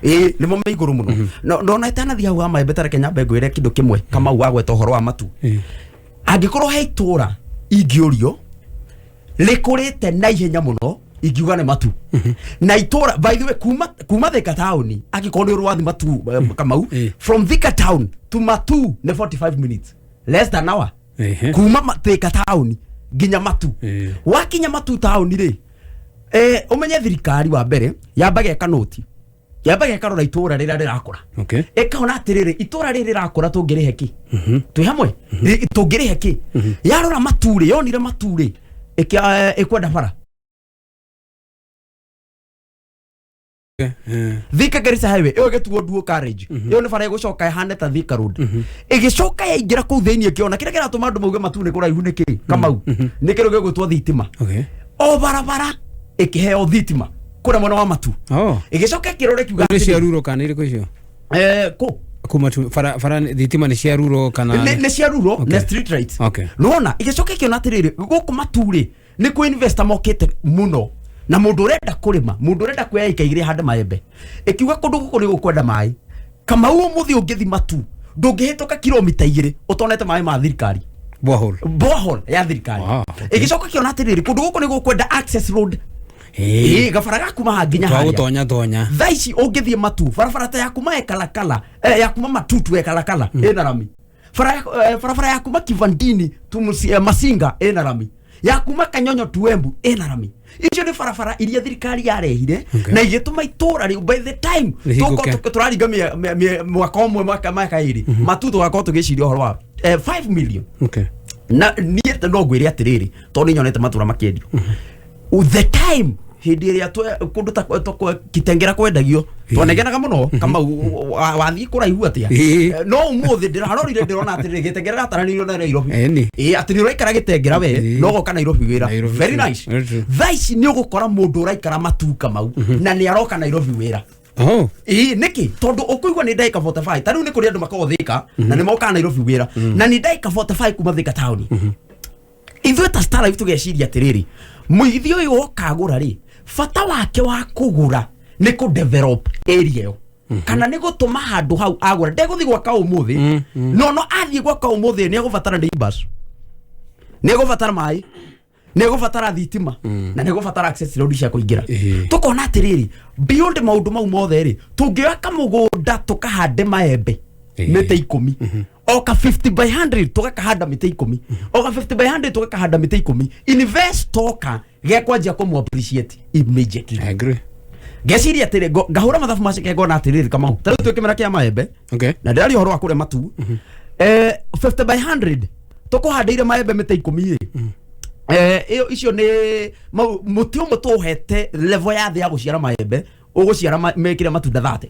Ĩĩ, nĩmo me igũrũ mũno. No ndona itanathiĩ hau ha maembe, tareke nyambe ngwĩre kĩndũ kĩmwe, Kamau, wagweta ũhoro wa Matu. Angĩkorwo he itũra ingĩũrio rĩkũrĩte na ihenya mũno, ingiuga nĩ Matu. Na itũra, by the way, kuma Thika town, angĩkorwo nĩ ũrwathi Matu, Kamau, from Thika town to Matu nĩ 45 minutes, less than hour, kuma Thika town nginya Matu. Wakinya Matu town rĩ, ũmenye thirikari wa mbere yambaga ĩka yambaga ĩkarora itũra rĩrĩa rĩrakũra, ĩkaona atĩrĩrĩ, itũra rĩrĩ rĩrakũra, tũngĩrĩhe kĩ? Twĩ hamwe? Tũngĩrĩhe kĩ? Yarora Matu rĩ, yonire Matu rĩ, ĩkwenda bara. Thika Garissa Highway ĩyo ĩgĩtuo dual carriage, ĩyo nĩ bara ĩgũcoka ĩhane ta Thika Road, ĩgĩcoka yaingĩra kũu thĩinĩ, ĩkĩona kĩrĩa kĩratũma andũ mauge Matu nĩ kũraihu nĩkĩ, Kamau, nĩ kĩndũ gĩgwĩtwo thitima. O barabara ĩkĩheo thitima kũrĩa mwena wa Matu. Oh. Ĩgĩcoka ĩkĩrora ĩkiuga Nĩ cia atĩrĩ, ruro kana irĩkũ icio? Kũ? Kuma tu bara thitima nĩ cia ruro kana? Nĩ cia ruro na street lights. Nĩwona ĩgĩcoka ĩkĩona atĩrĩrĩ, gũkũ Matu rĩ, nĩ kwĩ investor mokĩte mũno na mũndũ ũrenda kũrĩma, mũndũ ũrenda kuoya ika igĩrĩ hande maembe. Ĩkiuga kũndũ gũkũ nĩ gũkwenda maĩ. Kamau, ũmũthĩ ũngĩthi Matu ndũngĩhĩtũka kilomita 2 ũtonete maĩ ma thirikari. Borehole. Borehole ya thirikari. Ĩgĩcoka ĩkĩona atĩrĩrĩ, kũndũ gũkũ nĩ gũkwenda access road. Ĩĩ, gabara ga kuma haha nginya Twa harĩa. gũtonya tonya. Thaa ici ũngĩthiĩ Matu, barabara ta ya kuma Ekalakala, ya kuma Matutu Ekalakala ĩna rami. Barabara ya kuma Kivandini tu Masinga ĩna rami, ya kuma Kanyonyo tu Embu ĩna rami. Icio nĩ barabara iria thirikari yarehire na igĩtũma itũra rĩu by the time Rĩhingũke. tũraringa mwaka ũmwe, mwaka 2, Matu tũgakorwo tũgĩciria ũhoro wa 5 million. Na niĩ no ngwĩre atĩrĩrĩ, tondũ nĩ nyonete matũra makĩendio the time hĩndĩ ĩrĩa kũndũ ta Kitengera kwendagio twanegenaga mũno, Kamau, wathiĩ kũraihu atĩa? No ũmũthĩ ndĩrarorire ndĩrona atĩrĩrĩ, Gĩtengera gataranĩirio na Nairobi. Ĩĩ, atĩ nĩ ũraikara Gĩtengera we no ũgoka Nairobi wĩra. Very nice. Very true. Thaa ici nĩ ũgũkora mũndũ ũraikara Matu, Kamau, na nĩ aroka Nairobi wĩra. Oh. Ĩĩ, nĩkĩ? Tondũ ũkũigua nĩ ndagĩka 45. Ta rĩu nĩ kũrĩ andũ makoragwo Thĩka na nĩ mokaga Nairobi wĩra na nĩ ndagĩka 45 kuma Thĩka taũni. Ithuĩ ta Star Life tũgeciria atĩrĩrĩ, mũigithia ũyũ woka agũra rĩ, bata wake wa kũgũra nĩ kũ develop area ĩyo kana nĩ gũtũma handũ hau agũra. Ndegũthiĩ gwaka ũmũthĩ, no athiĩ gwaka ũmũthĩ nĩ egũbatara neighbors, nĩ egũbatara maĩ, nĩ egũbatara thitima na nĩ egũbatara access road cia kũingĩra. Tũkona atĩrĩrĩ, beyond maũndũ mau mothe rĩ, tũngĩoya kamũgũnda tũkahande maembe mĩtĩ 10, o ka 50 by 100 tũgakahanda mĩtĩ 10, o ka 50 by 100 tũgakahanda mĩtĩ 10, investor oka gekwanjia kũmũ appreciate immediately. I agree. Ngeciria atĩrĩ, ngahũra mathabu maceke ngona atĩrĩrĩ, Kamau, ta rĩu twĩ kĩmera kĩa maembe na ndĩraria ũhoro wa kũrĩa Matu, 50 by 100 tũkũhandĩire maembe mĩtĩ 10 rĩ, ĩyo icio nĩ mũtĩ ũmwe tũũhete level ya thĩ ya gũciara maembe, ũgũciara mekĩre matunda 30.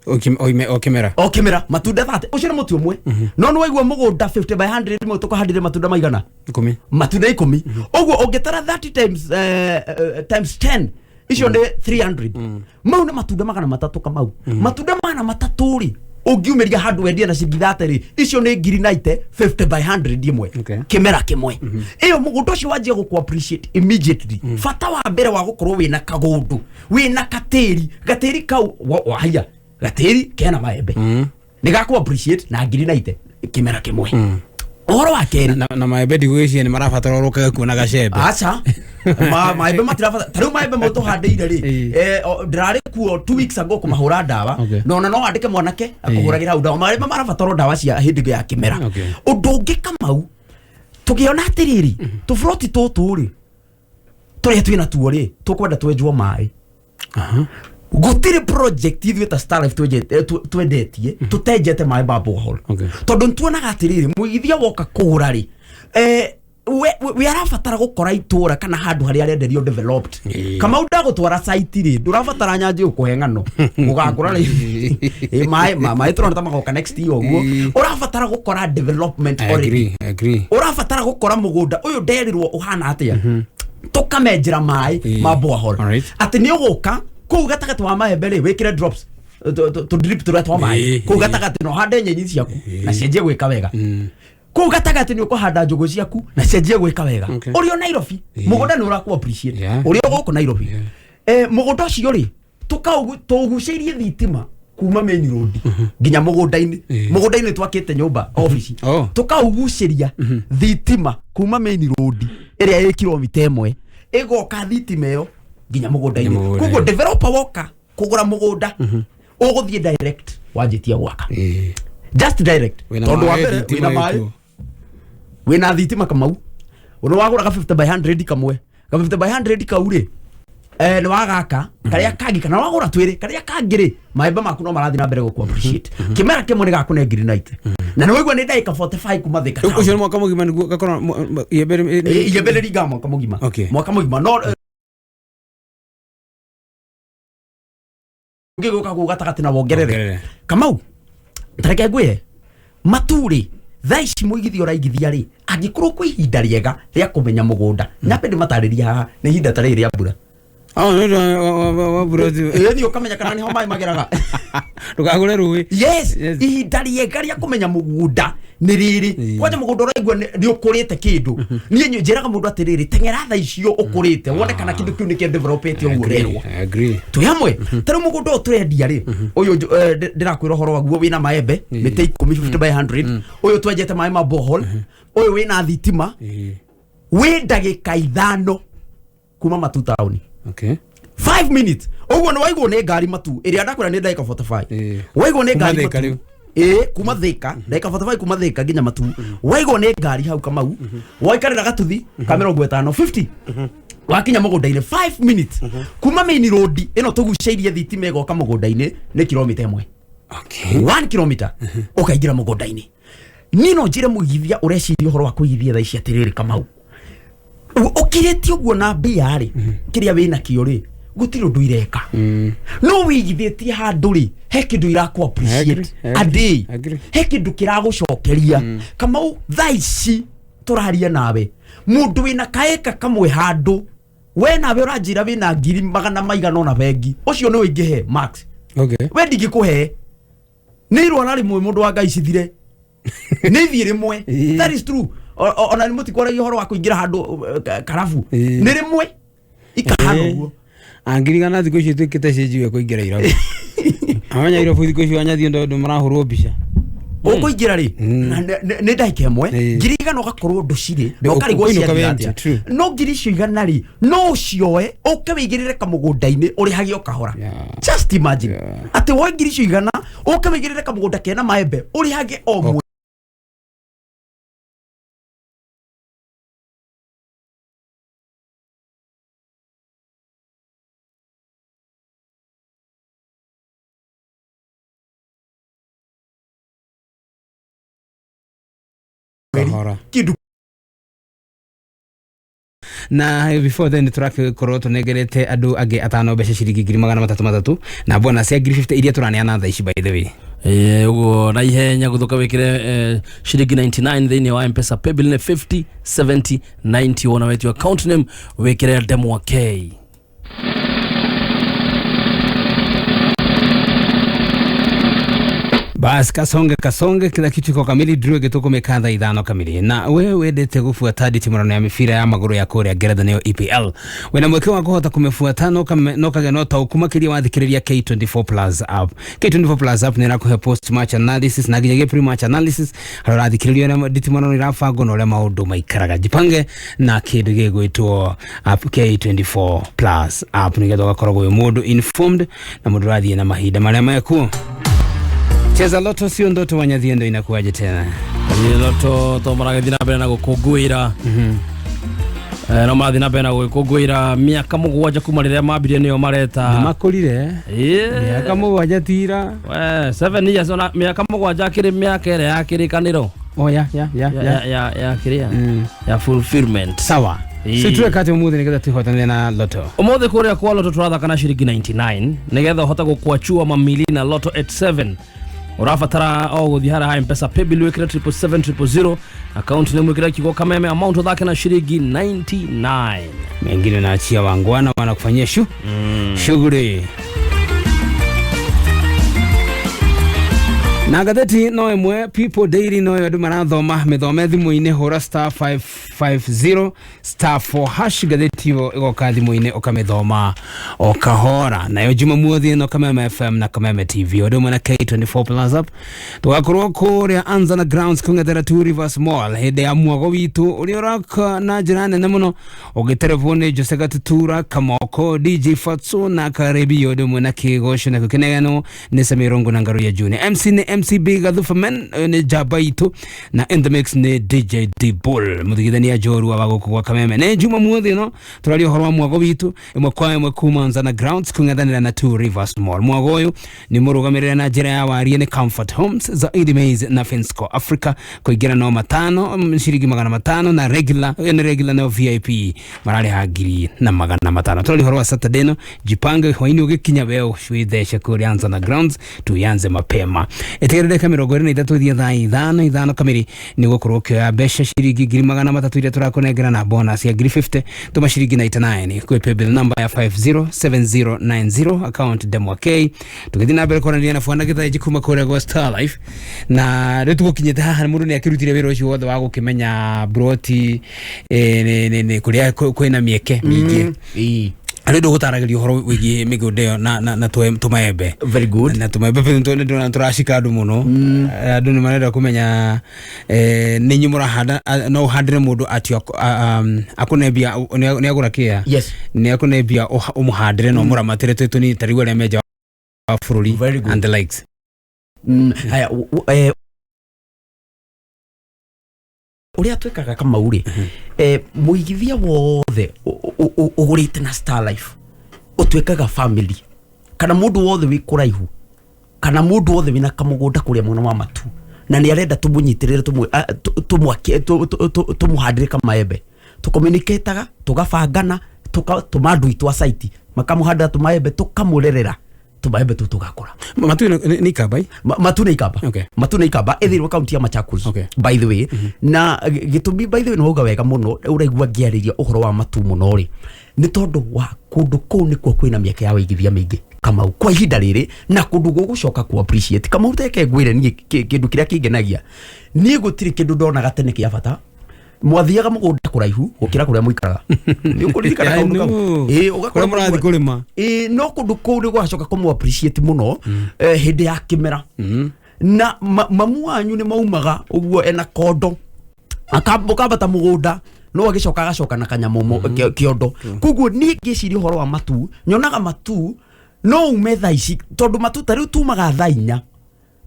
O kĩmera. O kĩmera matunda 30. Ũcio nĩ mũtĩ ũmwe. No nĩ waigua mũgũnda 50 by 100 rĩmwe tũkũhandĩre matunda maigana? 10. Matunda 10. Ũguo ũngĩtara 30 times 10, icio nĩ 300. Mau nĩ matunda 300, Kamau. Matunda 300 rĩ, ũngiumĩria handũ wendie na ciringi 30 rĩ, icio nĩ ngiri 90, 50 by 100 ĩmwe kĩmera kĩmwe. Ĩyo mũgũnda ũcio wanjia gũkũ appreciate immediately. Bata wa mbere wa gũkorwo wĩna kagũndũ, wĩna katĩri, gatĩri kau haiya, gatĩri kena maembe nĩ gakũ appreciate na ngiri 90 kĩmera kĩmwe. Ũhoro wa kerĩ, Na maembe ndigwĩciria nĩ marabatara ũrũkage kuona gacembe. Aca, maembe matirabata. Ta rĩu maembe mau tũhandĩire rĩ, ndĩrarĩ kuo 2 weeks ago kũmahũra ndawa. Na ona no wandĩke mwanake akũhũragĩra hau ndawa. Maembe marabatara ndawa cia hĩndĩ ya kĩmera. Ũndũ ũngĩ, Kamau, tũkĩona atĩrĩrĩ, tũburoti tũtũ rĩ, tũrĩa twĩna tuo rĩ, tũkwenda twenjwo maĩ. Gũtirĩ project ithuĩ ta Star Life twendetie tũtenjete maĩ ma borehole, tondũ nĩtuonaga atĩrĩrĩ, mũigithia woka kũgũra rĩ, we arabatara gũkora itũra kana handũ harĩa arenderio developed. Kamau, ndagũtwara site rĩ, ndũrabatara nyanjĩ ũkũhe ng'ano ũgakũra rĩ. Maĩ maĩ tũrona ta magoka next year. Ũguo ũrabatara gũkora development I already. agree, I agree. Ũrabatara gũkora mũgũnda ũyũ nderirwo ũhana atĩa, tũkamenjera maĩ ma borehole, atĩ nĩ ũgũka kũu gatagatĩ wa maembe rĩ, wĩkĩre drops, tũ drip tũrĩa twa maĩ kũu gatagatĩ, na ũhande nyenyi ciaku na cianjie gwĩka wega. Kũu gatagatĩ nĩ ũkũhanda njũgũ ciaku na cianjie gwĩka wega. Ũrĩ o Nairobi, mũgũnda nĩ ũrakũ appreciate. Ũrĩ o gũkũ Nairobi, mũgũnda ũcio rĩ, tũũgucĩirie thitima kuma main road nginya mũgũnda-inĩ. Mũgũnda-inĩ twakĩte nyũmba obici, tũkaũgucĩria thitima kuma main road ĩrĩa ĩ kilomita 1, ĩgoka thitima ĩyo nginya mũgũnda-inĩ. Mũgũnda-inĩ. Koguo developer woka kũgũra mũgũnda, ũgũthiĩ direct wanjĩtie gwaka, just direct. Wĩna Tondũ wa maĩ, mbere thitima wĩna maĩ, ĩkuo. Wĩna thitima, Kamau. Nĩ wagũra ka 50 by 100 kamwe, ka 50 by 100 kau rĩ, nĩ wagaka karĩa kangĩ kana wagũra twĩrĩ, karĩa kangĩ rĩ, maembe maku no marathiĩ na mbere gũkũ appreciate. Kĩmera kĩmwe nĩ gakũne ngiri 90 na nĩ waigua nĩ ndagĩka 45 kuma Thika Ũcio town. nĩ mwaka mũgima nĩguo gakorwo iembe Iembe rĩringaga mwaka mũgima. Okay. Mwaka mũgima no. Ũngĩ gũka kũu gatagatĩ na wongerere. Kamau, tareke ngwĩre maturĩ thaa ici mũigithia ũraigithia rĩ, angĩkorwo kwĩ ihinda rĩega rĩa kũmenya mũgũnda, nyambe ndĩmatarĩrie haha, nĩ ihinda ta rĩrĩ rĩa mbura. Oh, nĩ ũndũ wa mbura ũcio. Ĩĩ, thiĩ ũkamenya kana nĩho maĩ mageraga. Ndũkagũre rũĩ. Yes, ihinda rĩega rĩa kũmenya mũgũnda nĩ rĩrĩ. Kwanja mũgũnda ũraigua nĩ ũkũrĩte kĩndũ. Niĩ njĩraga mũndũ atĩrĩrĩ, teng'era thaa icio ũkũrĩte, wone kana kĩndũ kĩu nĩ kĩa developete ũguo ũrerwo. I agree. Twĩ hamwe. Ta rĩu mũgũnda ũyũ tũrendia rĩ, ũyũ ndĩrakwĩra ũhoro waguo, wĩna maembe mĩtĩ 10, 50 by 100. Ũyũ twenjete maĩ ma borehole, ũyũ wĩna thitima, wĩ ndagĩka 5 kuma Matu taũni. Okay. 5 minutes. Ũguo nĩ waigwo nĩ ngari Matu ĩrĩa ndakwĩra nĩ ndagĩka 45. Waigwo nĩ Kuma ngari Thika Matu. rĩu. Ĩĩ, kuma Thika, ndagĩka 45 kuma Thika nginya Matu. Waigwo nĩ ngari hau Kamau, waikarĩra gatuthi ka 50, 50. Wakinya mũgũnda-inĩ 5 minutes. Kuma main road ĩno tũgucĩirie thitima ĩgoka mũgũnda-inĩ nĩ kilomita 1. Okay. 1 kilomita ũkaingĩra mũgũnda-inĩ. Niĩ no njĩre mũigithia ũreciria ũhoro wa kũigithia thaa ici atĩrĩrĩ, Kamau, ũkirĩtie ũguo na mbia rĩ, kĩrĩa wĩna kĩo rĩ, gũtirĩ ũndũ ireka. No wĩigithĩtie handũ rĩ, he kĩndũ irakũ appreciate Agree, a day, agree. he kĩndũ kĩragũcokeria. Kamau, thaa ici tũraria nawe, mũndũ wĩna kaĩka kamwe handũ, we nawe ũranjĩra wĩna ngiri magana maigana ũna bengi, ũcio nĩ ũingĩhe max. Okay. We ndingĩkũhe nĩ irwara rĩmwe, mũndũ wa Ngai cithire nĩ ithiĩ rĩmwe. That is true. Ona nĩ mũtikwaragia ũhoro wa kũingĩra handũ karabu nĩ rĩmwe ikahana ũguo. Angirigana thikũ ici tuĩkĩte cenjiwe kũingĩra irabu. Amenya irabu thikũ ici wanyathiĩ ndũ marahũrwo mbica. Ũkũingĩra rĩ, na nĩ ndagĩka 1, ngiri 100 ũgakorwo ndũcirĩ na ũkarigwo Ũkũinũka ciathiĩ wĩ empty, atĩa. true. No ngiri icio 100 rĩ, no ũcioe ũke wĩigĩrĩre kamũgũnda-inĩ ũrĩhage o kahora. Just imagine atĩ woe ngiri icio 100 ũke wĩigĩrĩre kamũgũnda kena maembe ũrĩhage o mweri. Kahora. Kĩndũ Na before then tũrakorwo tũnengerete andũ angĩ atano mbeca ciringi ngiri magana matatũ matatũ na bonus ya ngiri 50 iria tũraneana thaa ici, by the way. Ĩĩ, ũguo na ihenya gũthũka wĩkĩre ciringi 99 thĩinĩ wa Mpesa paybill nĩ 50 70 90, wona wetio account name wĩkĩre Ndemwa K. Bas, kasonge kasonge, kila kitu iko kamili. Drew gĩtũkũmĩka thaa 5 kamili. Na we wendete gũbuata nditimũrano ya mĩbira ya magũrũ ya kũrĩa Ngeretha nĩyo EPL, wĩna mweke wa kũhota kũmĩbuata no kagĩa na ũtaũku makĩria wathikĩrĩria K24 Plus app. K24 Plus app nĩ ĩrakũhe post match analysis na nginyagia pre match analysis, harĩa ũrathikĩrĩria ũrĩa nditimũrano irabangwo na ũrĩa maũndũ maikaraga. Jipange na kĩndũ gĩgwĩtwo app K24 Plus app nĩgetha ũgakoragwo wĩ mũndũ informed na mũndũ ũrathiĩ na mahinda marĩa mekuo. Cheza Loto sio ndoto, wanyathiendo inakuwaje tena? Ĩĩ, Loto to maragĩthiĩ na mbere na gũkũngũĩra. No marathiĩ na mbere na gũgĩkũngũĩra mĩaka 7 kuma rĩrĩa mambirie, nĩyo mareta. Nĩmakũrire. Mĩaka 7 tira. We, 7 years, ona mĩaka 7 akĩrĩ mĩaka ĩrĩa ya kĩrĩkanĩro. Oh, ya ya ya ya ya ya kĩrĩa ya fulfillment. Sawa. Ĩĩ. So tuweka atĩ ũmũthĩ nĩgetha twĩhotanĩre na Loto? Ũmũthĩ kũrĩa kwa Loto tũrathaka na ciringi 99 nĩgetha ũhote gũkwachua mamili na Loto 87. Ũrabatara o gũthiĩ harĩa ha Mpesa paybill wĩkĩre 777 000, account nĩ mwĩkĩre kiugo Kameme, amount ũthake na ciringi 99. Mengine naachia wangwana wanakufanyia shughuli. Na ngathĩti no ĩmwe, People Daily, noyo andũ marathoma. Mĩthome thimũ-inĩ, hũra star 550 star 4 hash, ngathĩti ĩyo ĩgoka thimũ-inĩ ũkamĩthoma o kahora. Nayo Jumamothi ĩno, Kameme FM na Kameme TV ũndũ ũmwe na K24 Plus app, tũgakorwo kũrĩa Anzana Grounds kũng'ethera Two Rivers Mall hĩndĩ ya mwago witũ ũrĩa ũraka na njĩra nene mũno, ũgĩterebwo nĩ Jose Gatutura Kamoko, DJ Fatso na Karebi, ũndũ ũmwe na Kĩgoco, nakĩo kĩnegenwo nĩ Samirongo na Ngaro ya Juni. MC nĩ MC. MC Big Gathuferman nĩ njamba itũ, na in the mix nĩ DJ D Bull, mũthigithania njorua wa gũkũ gwa Kameme. Nĩ Juma muothi ĩno tũraria ũhoro wa mwago witũ ĩmwe kwa ĩmwe kuma Nzana Grounds kũng'ethanĩra na Two Rivers Mall. Mwago ũyũ nĩ mũrũgamĩrĩre na njĩra ya warie nĩ Comfort Homes, Zaidi Maize na Finsco Africa. Kũingĩra no matano, ciringi 500, na regular nĩ regular, no VIP mararĩha 1500. Tũraria ũhoro wa Saturday ĩno, jipange hwaini ũgĩkinya we wĩthece kũrĩa Nzana Grounds, tuyanze mapema. Ĩtigĩrĩre ndagĩka 23 thiĩ thaa 5, 5 kamiri nĩ ũgũkorwo ũkĩoya mbeca ciringi 300,000 iria tũrakũnengera na bonus ya 50,000. Tũma ciringi 99 kwĩ paybill number ya 507090, account Demwa K. Tũgĩthiĩ na mbere kwaranĩria na bwana Gĩthainji kuma kũrĩa gwa Star Life, na rĩu tũgũkinyĩte haha mũndũ nĩ akĩrutire wĩra ũcio wothe wa gũkĩmenya broti nĩ kũrĩa kwĩna mĩeke mĩingĩ. Rĩu ndũgũtaragĩria ũhoro wĩgiĩ mĩgũnda ĩyo na tũmaembe. Very good. Na tũmaembe nĩ tũracika andũ mũno. Andũ nĩ marenda kũmenya nĩ inyuĩ mũrahanda, no ũhandĩre mũndũ atĩ akũne mbia nĩ agũra kĩa? Yes. Nĩ akũne mbia ũmũhandĩre na ũmũramatĩre twĩ tũnini ta rĩu arĩa menja wa bũrũri and the likes. Haya, ũrĩa twĩkaga Kamau rĩ, mũigithia wothe ũgũrĩte na Star Life ũtuĩkaga family, kana mũndũ wothe wĩ kũraihu, kana mũndũ wothe wĩna kamũgũnda kũrĩa mwena wa Matu na nĩ arenda tũmũnyitĩrĩre, tũmũhandĩre kamaembe, tũcommunicataga, tũgabangana, tũgatũma andũ aitũ a site makamũhandĩra tũmaembe, tũkamũrerera tũmaembe tũu tũgakũra. Matu nĩ Ikamba? Matu nĩ Ikamba. Matu nĩ Ikamba ĩthirwo kaunti ya Machakos, by the way. Na gĩtũmi, by the way, nĩ wauga wega mũno, ũraigua ngĩarĩria ũhoro wa Matu mũno rĩ, nĩ tondũ wa kũndũ kũu nĩkuo kwĩna mĩeke ya wĩigithia mĩingĩ, Kamau, kwa ihinda rĩrĩ, na kũndũ gũgũcoka ku appreciate. Kamau, teke ngwĩre niĩ kĩndũ kĩrĩa kĩngenagia niĩ, gũtirĩ kĩndũ ndonaga tene kĩa bata. Mwathiaga mũgũnda kũraihu gũkĩra kũrĩa mũikaraga. Nĩ ũkũririkana I kaũndũ kau? know. Ĩĩ, ũgakora Kũrĩa mũrathiĩ kũrĩma. Ĩĩ, no kũndũ kũu nĩ gwacoka kũmũ appreciate mũno hĩndĩ ya kĩmera, na mamu wanyu nĩ maumaga ũguo ena kondo mũkambata mũgũnda, no agĩcoka agacoka na kanyamũ kĩondo. Koguo niĩ ngĩciria ũhoro wa Matu, nyonaga Matu no ume thaa ici, tondũ Matu ta rĩu tumaga thaa 4,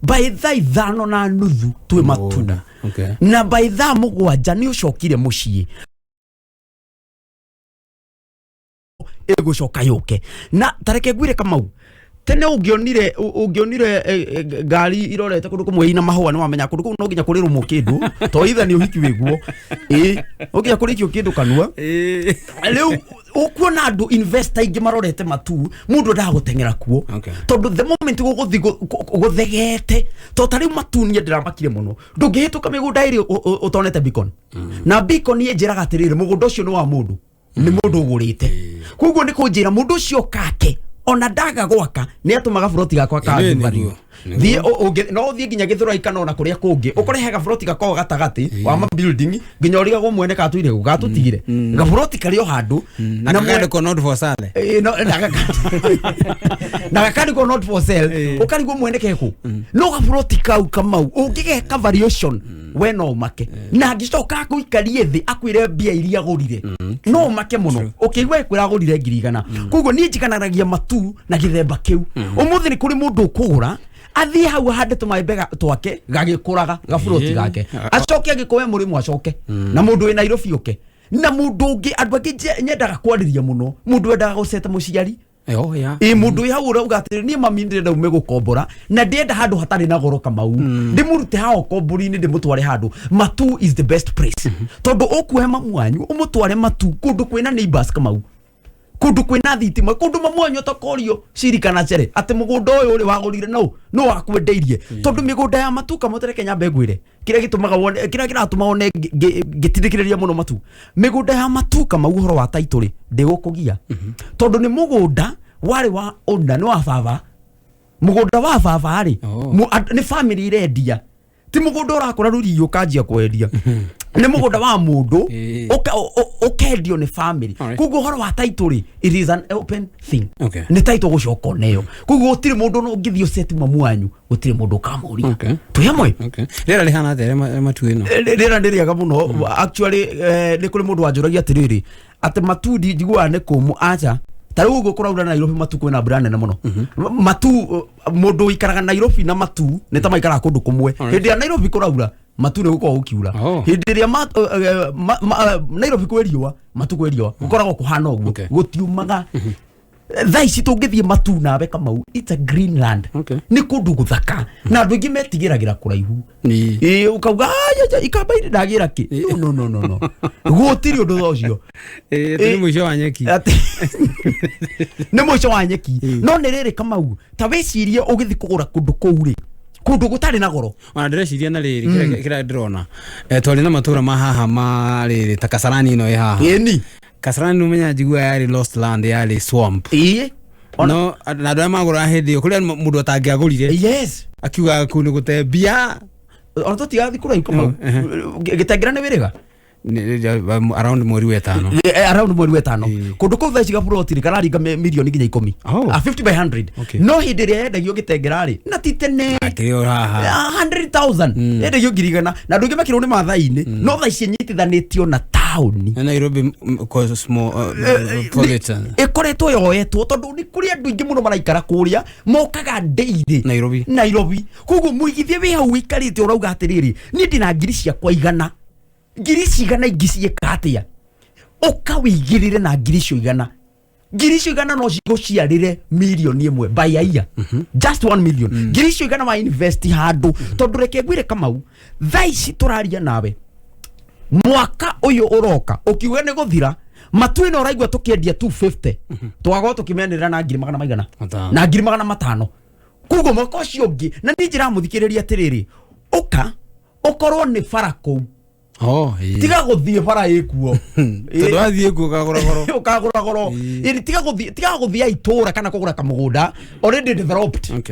by thaa 5:30 twĩ Matu, na by thaa 7 nĩ ũcokire mũciĩ, ĩgũcoka yũke. Na tareke ngwĩre Kamau, tene ũngĩonire ngari irorete kũndũ kũmwe ina mahũa, nĩ wamenya kũndũ kũu no nginya kũrĩrũmwo kĩndũ, to itha nĩ ũhiki wĩguo, ĩ no nginya kũrĩkio kĩndũ kanua. Rĩu ũkuona andũ investor aingĩ marorete Matu, mũndũ endaga gũteng'era kuo, tondũ the moment gũgũthiĩ gũthegete, to ta rĩu Matu niĩ ndĩramakire mũno, ndũngĩhĩtũka mĩgũnda ĩrĩ ũtonete beacon, na beacon ĩnjĩraga atĩrĩrĩ, mũgũnda ũcio nĩ wa mũndũ, nĩ mũndũ ũgũrĩte. Koguo nĩ kũnjĩra mũndũ ũcio kake ona ndaga gwaka nĩ atũmaga buroti gakwa ka Ĩĩ, value. nĩguo. Nĩguo. Thiĩ no ũthiĩ nginya Gĩthũrai kana ona kũrĩa kũngĩ, ũkore he gaburoti gakoragwo gatagatĩ wa ma building, nginya ũrigagwo mwene katũire kũ gatũtigire gaburoti karĩ o handũ. Na gakandĩkwo not for sale. Ĩĩ, na gakandĩkwo not for sale, ũkarigwo mwene kekũ, no gaburoti kau, Kamau, ũngĩgeka variation we no ũmake, na angĩcoka akũikarie thĩ akwĩre mbia iria agũrire, no ũmake mũno ũkĩigua ĩkwĩra agũrire 100,000. Koguo niĩ njigananagia Matu na gĩthemba kĩu. Ũmũthĩ nĩ kũrĩ mũndũ ũkũgũra, athiĩ hau ahande tũmaembe twake gagĩkũraga gaburoti gake, acoke angĩkorwo we mũrĩmo acoke na mũndũ wĩ Nairobi ũke na mũndũ ũngĩ. Andũ angĩ nyendaga kwarĩria mũno, mũndũ wendaga gũceta mũciari. Oh, yeah. Ĩ, mũndũ wĩ hau ũrauga atĩrĩ, niĩ mami ndĩrenda ume gũkombora na ndĩrenda handũ hatarĩ na goro, Kamau, ndĩmũrute haha ũkombori-inĩ ndĩmũtware handũ. Matu is the best place, tondũ ũkuohe mamu wanyu ũmũtware Matu, kũndũ kwĩna neighbors, Kamau, kũndũ kwĩna thitima, kũndũ mamu wanyu atakorio ciri kana cere atĩ mũgũnda ũyũ ũrĩ wagũrire no no wakwendeirie, tondũ mĩgũnda ya Matu, Kamau, tereke nyambe ngwĩre kĩrĩa gĩtũmaga wone, kĩrĩa kĩratũma wone ngĩtindĩkĩrĩria mũno Matu. Mĩgũnda ya Matu, Kamau, ũhoro wa title rĩ, ndĩgũkũgia, tondũ nĩ mũgũnda warĩ wa ũna, nĩ wa baba, mũgũnda wa baba rĩ, nĩ family irendia, ti mũgũnda ũrakũra rũriĩ ũkanjia kwendia, nĩ mũgũnda wa mũndũ ũkendio nĩ family. Koguo ũhoro wa title rĩ, it is an open thing. Nĩ title gũcoka oneyo, koguo gũtirĩ mũndũ no ũngĩthiĩ ũceti mamu wanyu, gũtirĩ mũndũ ũkamũria. Twĩ hamwe? Rĩera rĩhana atĩa rĩa Matu ĩno? Rĩera nĩ rĩega mũno actually. Nĩ kũrĩ mũndũ wanjũragia atĩrĩrĩ, atĩ Matundi njiguaga nĩ kũmũ. Aca, Ta rĩu ũguo kũraura Nairobi matu kwĩna mbura nene mũno. Matu mũndũ ũikaraga Nairobi na matu nĩ ta maikaraga kũndũ kũmwe. Hĩndĩ ya Nairobi kũraura matu nĩ gũkoragwo gũkiura. Hĩndĩ ĩrĩa Nairobi kwĩ riũa matu kwĩ riũa gũkoragwo kũhana ũguo, gũtiumaga. Thaa ici tũngĩthiĩ matu nawe Kamau, it's a green land. Nĩ kũndũ gũthaka na andũ aingĩ metigĩragĩra kũraihu. Ĩĩ, ũkauga "Aya, ikamba irĩ ndagĩra kĩ?" No, no, no, no, no, gũtirĩ ũndũ ta ũcio. Nĩ mũico wa nyeki. Nĩ mũico wa nyeki. No nĩ rĩrĩ Kamau, ta wĩcirie ũgĩthiĩ kũgũra kũndũ kũu rĩ, kũndũ gũtarĩ na goro. Ona ndĩreciria na rĩrĩ kĩrĩa ndĩrona, twarĩ na matũra ma haha ma rĩrĩ ta Kasarani ĩno ĩ haha. Ĩni. Kasarani nĩũmenyaga njiguaga yarĩ lost land, yarĩ swamp. Ĩĩ. No na andũ arĩa magũraga hĩndĩ ĩyo kũrĩa mũndũ atangĩagũrire. Yes. Akiugaga kũu nĩ gũte mbia. Ona tũtigathiĩ kũraihu Kamau. Gĩtengera nĩ wĩrĩga? Around mweri wa ĩtano. Around mweri wa ĩtano. Kũndũ kũu thaa ici gaburoti rĩ kararinga mirioni nginya 10. A 50 by 100. No hĩndĩ ĩrĩa yendagio gĩtengera rĩ, na ti tene. Akĩrĩ o haha. 100,000. Yendagio 100,000 na andũ aingĩ makĩrwo nĩ mathai-inĩ. No thaa ici ĩnyitithanĩtio na taũni. Na Nairobi cosmopolitan. Ĩkoretwo yoetwo tondũ nĩ kũrĩ andũ aingĩ mũno maraikara kũrĩa mokaga daily Nairobi. Nairobi. Koguo mũigithia wĩ hau ũikarĩte ũrauga atĩrĩrĩ, niĩ ndĩna ngiri ciakwa 100, ngiri ici 100 ingĩciĩka atĩa? Ũka wĩigĩrĩre na ngiri icio 100. Ngiri icio 100 no cigũciarĩre mirioni 1 by a year. Just 1 million. Ngiri icio 100 wa invest handũ. Tondũ reke ngwĩre Kamau, thaa ici tũraria nawe, mwaka ũyũ ũroka ũkiuga nĩ gũthira, matu ĩno ũraigua tũkĩendia 250, tũgakorwo tũkĩmeanĩrĩra na ngiri magana maigana? Na ngiri magana matano. Koguo mwaka ũcio ũngĩ, na niĩ njĩramũthikĩrĩria atĩrĩrĩ, ũka ũkorwo nĩ bara kũu. Tiga gũthiĩ bara ĩkuo. Tondũ wathiĩ kuo ũkagũra goro. Ũkagũra goro. Ĩni tiga gũthiĩ, tiga gũthiĩ itũra kana kũgũra kamũgũnda already developed.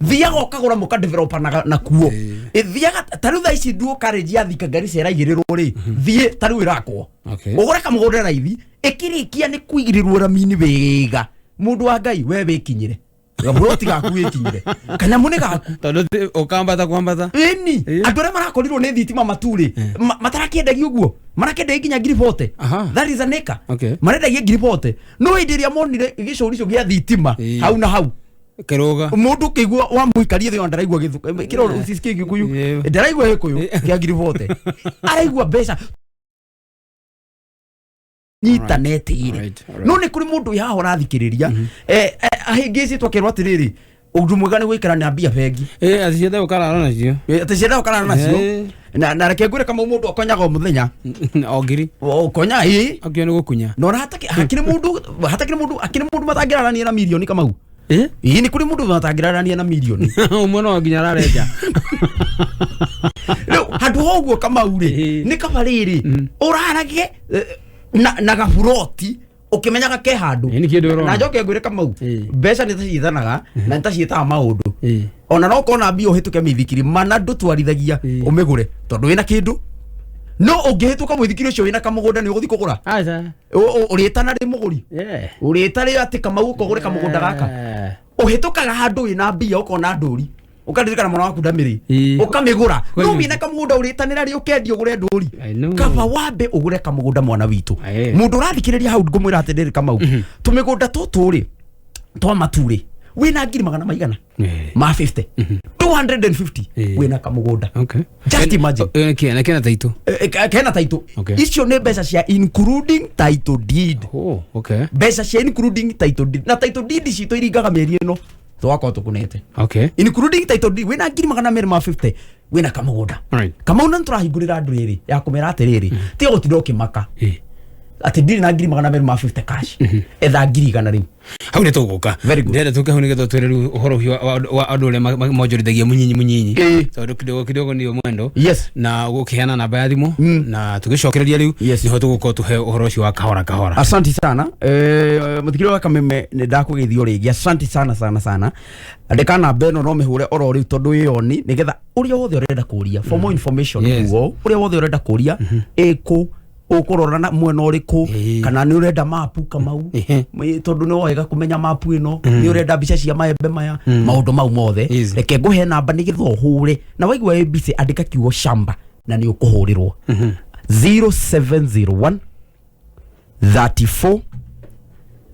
Thiaga ũkagũra mũka developer na kuo. Thiaga ta rĩu thaa ici nduo college ya Thika Garissa ĩraigĩrĩrwo rĩ, thiĩ ta rĩu ĩrakwo. Ũgũre kamũgũnda raithi, ĩkĩrĩkia nĩ kũigĩrĩrwo rami-inĩ wega. Mũndũ wa Ngai we wĩkinyĩre. Gaburoti gaku wĩkinyĩre. Kanyamũ nĩ gaku. Tondũ ũkambata kwambata. Ĩni, andũ arĩa marakorirwo nĩ thitima maturĩ, matarakĩendagia ũguo, marakĩendagia nginya ngiri 40. That is an acre. Marendagia ngiri 40. No hĩndĩ ĩrĩa monire gĩcũricũ gĩa thitima hau na hau. Kĩrũga. Mũndũ ũkĩigua wamũikaria thĩ ona ndaraigua kĩro ũcisikie Gĩkũyũ. Ndaraigua Gĩkũyũ kĩa ngiri 40. Araigua mbeca. Nyitanĩte. No nĩ kũrĩ mũndũ wĩ haha ũrathikĩrĩria, ahĩngĩcĩtwo akerwo atĩrĩrĩ, ũndũ mwega nĩ gũikara na mbia bengi. Atĩ cienda gũkarara nacio. Atĩ cienda gũkarara nacio. Na reke ngwĩre kama mũndũ akonyaga o mũthenya. O ngiri. Ũkonya, ĩĩ. Akĩo nĩ gũkunya. Na ona hakĩrĩ mũndũ, hatakĩrĩ mũndũ, hakĩrĩ mũndũ matangĩrarania na mirioni Kamau. Ĩĩ, nĩ kũrĩ mũndũ matangĩrarania na mirioni. Ũmwe no nginya ararenja. Rĩu handũ ha ũguo Kamau rĩ, nĩ kaba rĩrĩ, ũrarage na gaburoti ũkĩmenyaga ke handũ. Ĩĩ, nĩ kĩndũ ũrona. Na njoke ngwĩre Kamau, mbeca nĩ taciĩtanaga na nĩ taciĩtaga maũndũ. Ona no ũkona mbia ũhĩtũke mĩithikiri, mana ndũtwarithagia ũmĩgũre tondũ wĩna kĩndũ. No ũngĩhĩtũka mũithikiri ũcio wĩna kamũgũnda nĩ ũgũthiĩ kũgũra. Aca. Ũrĩtana rĩ mũgũri. Ũrĩta rĩ atĩ Kamau ũkogũre kamũgũnda gaka. Ũhĩtũkaga handũ wĩna mbia ũkona ndũri. Ũkaririkana mwana waku ndamĩrĩ. Ũkamĩgũra. No wĩna kamũgũnda ũrĩtanĩra rĩ ũkendia ũgũre ndũri. Kaba wambe ũgũre kamũgũnda mwana witũ. Mũndũ ũrathikĩrĩria hau ngũmwĩra atĩrĩrĩ Kamau, tũmĩgũnda tũtũ rĩ, twa matu rĩ, wĩna ngiri magana maigana? Ma 50. 250 wĩna kamũgũnda. Just imagine. Na kena title. Kena title. Icio nĩ mbeca cia including title deed. Mbeca cia including title deed. Na title deed citũ iringaga mĩeri ĩno. Twakorwo tũkunĩte. Including title deed wĩna ngiri magana merĩ ma 50 wĩna kamũgũnda. Kamau na nĩtũrahingũrĩra andũ rĩrĩ ya kũmera atĩrĩrĩ, tiga gũtinda ũkĩmaka. Atĩ ndirĩ na ngiri magana merĩ ma 50 cash. Etha ngiri 100 rĩu. Hau nĩ tũgũka. Ndĩrenda tũke hau nĩgetha ũtwĩre rĩu ũhoro ũcio wa andũ ũrĩa monjorithagia mũnyinyi mũnyinyi. Tondũ kidogo kidogo ndio mwendo. Na ũgũkĩheana namba ya thimũ na tũgĩcokereria rĩu nĩho tũgũkorwo tũhe ũhoro ũcio wa kahora kahora. Asante sana. Mũthikĩrĩria wa Kameme nĩ ndakũgeithio rĩngĩ. Asante sana sana sana. Andĩka namba ĩno no mĩhũre oro rĩu tondũ ĩyo ni nĩgetha ũrĩa wothe ũrenda kũria for more information ũguo ũrĩa wothe ũrenda kũria ĩkũ ũkũrora na mwena ũrĩkũ kana nĩ ũrenda mapu Kamau, tondũ nĩ wega kũmenya mapu ĩno, nĩ ũrenda mbica cia maembe maya, maũndũ mau mothe. Reke ngũhe namba nĩgetha ũhũre na waigua ABC andĩka kiugo shamba na nĩ ũkũhũrĩrwo. 0701 34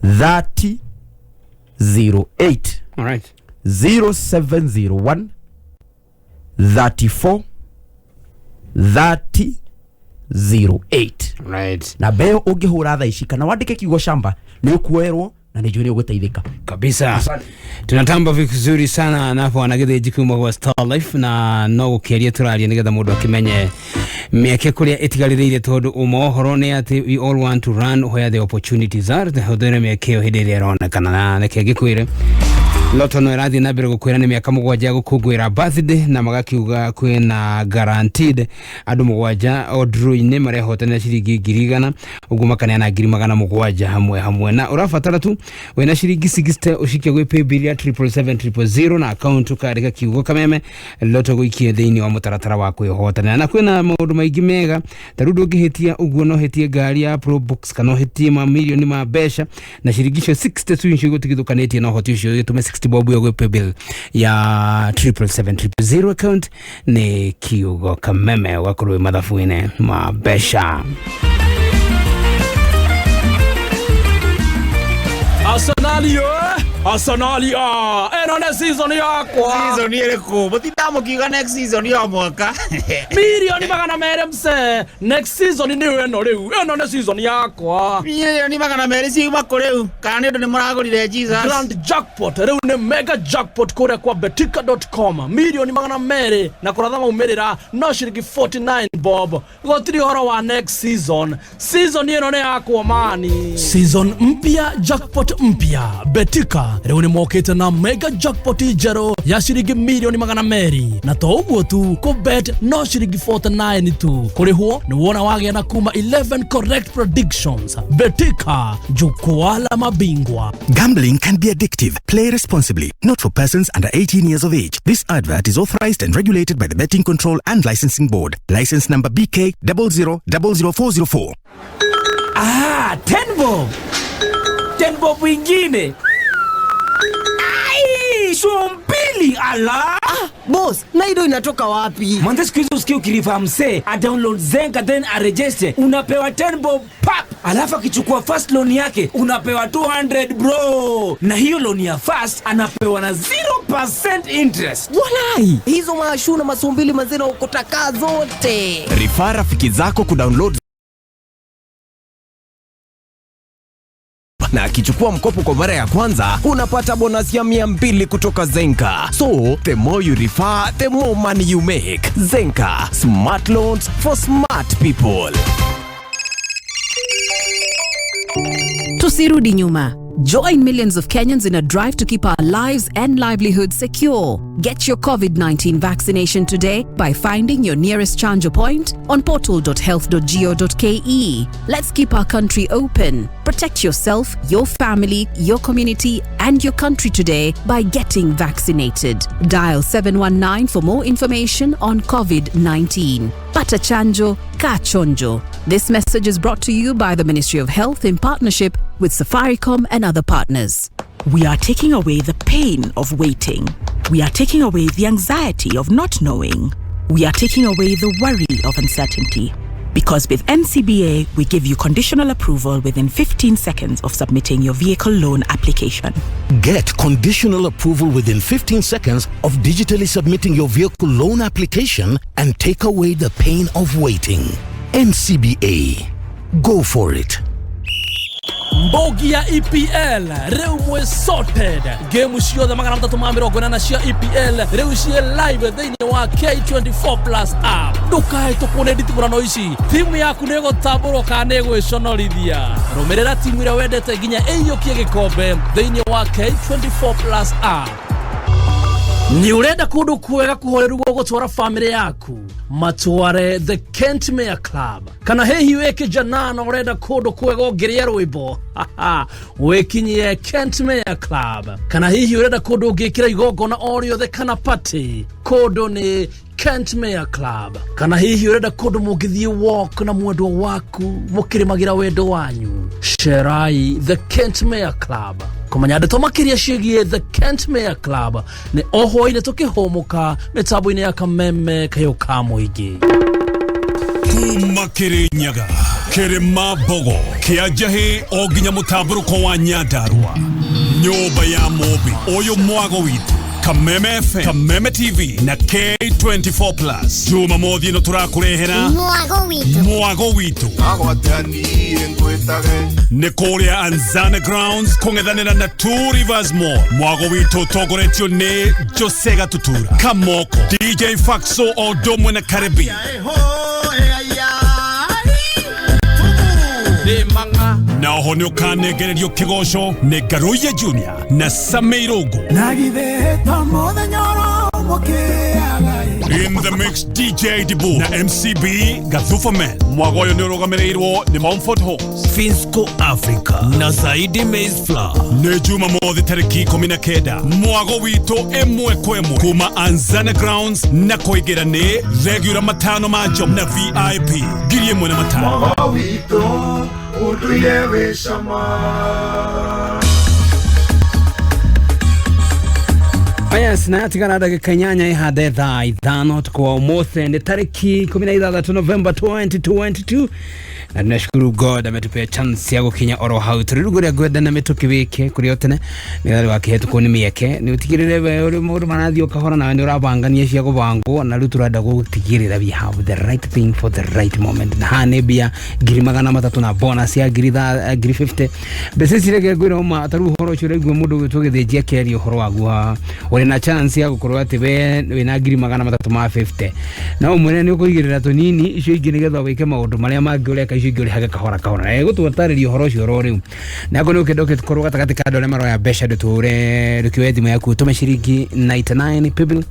30 08. All right. 0701 34 30 08. Right. Namba ĩyo ũngĩhũra thaa ici kana wandĩke kiugo shamba nĩ ũkuoerwo na nĩ njũĩ nĩ ũgũteithĩka. Kabisa. Tunatamba vizuri sana napo anagithinji kuma gwa Star Life na no gukiaria turaria nigetha mundu akimenye mieke kuria itigaririire tondu uma uhoro ni ati we all want to run where the opportunities are. Huthere mieke iyo hindi iria ironekana na reke ngikwire Lotto no ĩrathiĩ na mbere gũkwĩra nĩ mĩaka mũgwanja ya gũkũngũĩra birthday na magakiuga kwĩna guaranteed andũ mũgwanja o draw-inĩ marehotanĩra ciringi 100,000 ũguo makaneana 700,000 hamwe hamwe na ũrabatara tu wĩna ciringi 60 ũcikie gwĩ paybill ya 777 000 na account ũkandĩka kiugo kameme Lotto gũikie thĩinĩ wa mũtaratara wa kwĩhotanĩra na kwĩna maũndũ maingĩ mega ta rĩu ndũngĩhĩtia ũguo no ũhĩtie ngari ya Probox kana ũhĩtie mamirioni ma mbeca na ciringi icio 60 tu icio gũtigithũkanĩtie na ũhoti ũcio gĩtũme 60 bob ya gwĩ paybill ya 777 000 account nĩ kiugo kameme ũgakorwo wĩ mathabu-inĩ ma mbeca. Arsenal Arsenal ĩno nĩ season yakwa. Season ĩrĩkũ? Mũtinda mũkiuga next season ya mwaka. 200,000,000 mse. Next season nĩ ĩno rĩu. Ĩno nĩ season yakwa. 200,000,000 ciuma kũ rĩu? Kana nĩ ũndũ nĩ mũragũrire Jesus? Grand jackpot rĩu nĩ mega jackpot kũrĩa kwa betika.com 200,000,000 na kũratha maumĩrĩra no ciringi 49 bob. Gũtirĩ ũhoro wa next season. Season ĩno nĩ yakwa mani. Season mpya, jackpot mpya. Betika rĩu nĩ mokĩte na mega jackpot njerũ ya ciringi 200,000,000 na to ũguo tu kũbet no ciringi 49 tu kũrĩhwo nĩ wona wagĩa na kuma 11 correct predictions. Betika, jukwaa la mabingwa. Gambling can be addictive. Play responsibly. Not for persons under 18 years of age. This advert is authorized and regulated by the Betting Control and Licensing Board. License number BK 0000404. Ah, 10 bob. 10 bob wingine. Ai, sumbili ala. Ah, boss, na ido inatoka wapi? Mwanzo siku hizo usikie ukirifa msee, a download Zenka then a register, unapewa 10 bob pap. Alafu akichukua first loan yake unapewa 200 bro. Na hiyo loan ya first anapewa na 0% interest. Walai, hizo mashu na masumbili mazina ukotaka zote. Rifaa rafiki zako kudownload na akichukua mkopo kwa mara ya kwanza unapata bonus ya 200 kutoka Zenka. So the more you refer, the more money you make. Zenka, smart loans for smart people. Tusirudi nyuma. Join millions of Kenyans in a drive to keep our lives and livelihoods secure. Get your COVID-19 vaccination today by finding your nearest Chanjo point on portal.health.go.ke. Let's keep our country open. Protect yourself, your family, your community, and your country today by getting vaccinated. Dial 719 for more information on COVID-19. Pata Chanjo, Ka Chonjo. This message is brought to you by the Ministry of Health in partnership with Safaricom and other partners. We are taking away the pain of waiting. We are taking away the anxiety of not knowing. We are taking away the worry of uncertainty. Because with NCBA, we give you conditional approval within 15 seconds of submitting your vehicle loan application. Get conditional approval within 15 seconds of digitally submitting your vehicle loan application and take away the pain of waiting. NCBA. Go for it. Mbogi ya EPL rĩu mwĩ sorted. Game ciothe 380 cia EPL rĩu ciĩ live thĩinĩ wa K24 Plus app. Ndũkahĩtũkwo nĩ nditimũrano ici. Timu yaku nĩ ĩgũtambũrwo kana nĩ ĩgwĩconorithia. Rũmĩrĩra timu ĩrĩa wendete nginya ĩiyũkie gĩkombe thĩinĩ wa K24 Plus app. Nĩ ũrenda kũndũ kwega kũhoreru gwa gũtwara famĩlĩ yaku? Matware The Kentmere Club. Kana hihi wĩ kijana na ũrenda kũndũ kwega ũngĩrĩa rwĩmbo? Wĩkinyie Kentmere Club. Kana hihi ũrenda kũndũ ũngĩkĩra igongona o rĩothe kana party? Kũndũ nĩ Kentmere Club. Kana hihi ũrenda kũndũ mũngĩthiĩ walk na mwendwa waku mũkĩrĩmagĩra wendo wanyu? Cerai The Kentmere Club. Kũmenya ndeto makĩria ciĩgiĩ The Kentmere Club nĩ o hwaĩ-inĩ tũkĩhũmũka mĩtambo-inĩ ya Kameme Kayũ ka Mũingĩ. Kuma Kirinyaga, Kĩrĩma Mbogo, Kĩanjahĩ o nginya mũtambũrũko wa Nyandarua. Nyũmba ya Mũmbi ũyũ mwago witũ Kameme FM, Kameme TV na K24 Plus. Jumamothi ĩno tũrakũrehera Mwago witũ. Mwago witũ Agwatanie ngwĩtage. Nĩ kũrĩa Anzana Grounds kũng'ethanĩra na Two Rivers Mall. Mwago witũ ũtongoretio nĩ Jose Gatutura, Kamoko, DJ Faxo o ũndũ ũmwe na Karibi. Na oho nĩ ũkanengererio kĩgoco nĩ Ngaruiya Junior na Sammy Irũngũ. In the mix DJ Dibu na MCB Gathufa Man. Mwago ũyũ nĩ ũrũgamĩrĩirwo nĩ Mountford Homes, Finsco Africa na Zaidi Maize Flour. Nĩ Jumamothi tarĩki 19 mwago witũ ĩmwe kwa ĩmwe kuma Anzana Grounds na kũingĩra nĩ regular 5 ma Njomo na VIP 1500. Mwago witũ ũndũire wĩ cama. Yes, na yatigara ndagĩka 8 ihande thaa 5 ũtukũ wa ũmũthĩ nĩ tarĩki 16 Novemba 2022 na tunashukuru God ametupea chance ya gũkinya oro hau tũrĩ rungu rĩa ngwenda na mĩtũkĩ wĩke kũrĩ o tene nĩgetha wakĩhetũkwo nĩ mĩeke nĩ ũtigĩrĩre we ũrĩ maũndũ marathiĩ o kahora nawe nĩ ũrabangania cia gũbangwo na rĩu tũrenda gũtigĩrĩra we have the right thing for the right moment na haha nĩ mbia 300,000 na bonus ya 50,000 mbeca ici reke ngwĩre ũma ta rĩu ũhoro ũcio ũraigua mũndũ ũgwĩtwo Gĩthĩnji akĩaria ũhoro waguo haha ũrĩ na chance ya gũkorwo atĩ we wĩna 350,000 na ũmwĩre nĩ ũkũigĩrĩra tũnini icio ingĩ nĩgetha wĩke maũndũ marĩa mangĩ ũreka icio ingĩ ũrĩhage kahora kahora na ĩgũtũtarĩria ũhoro ũcio oro rĩu na akorwo nĩ ũkĩenda ũgĩkorwo gatagatĩ ka andũ arĩa maroya mbeca ndũtũre ndũkĩoe thimũ yaku ũtũme ciringi 99 paybill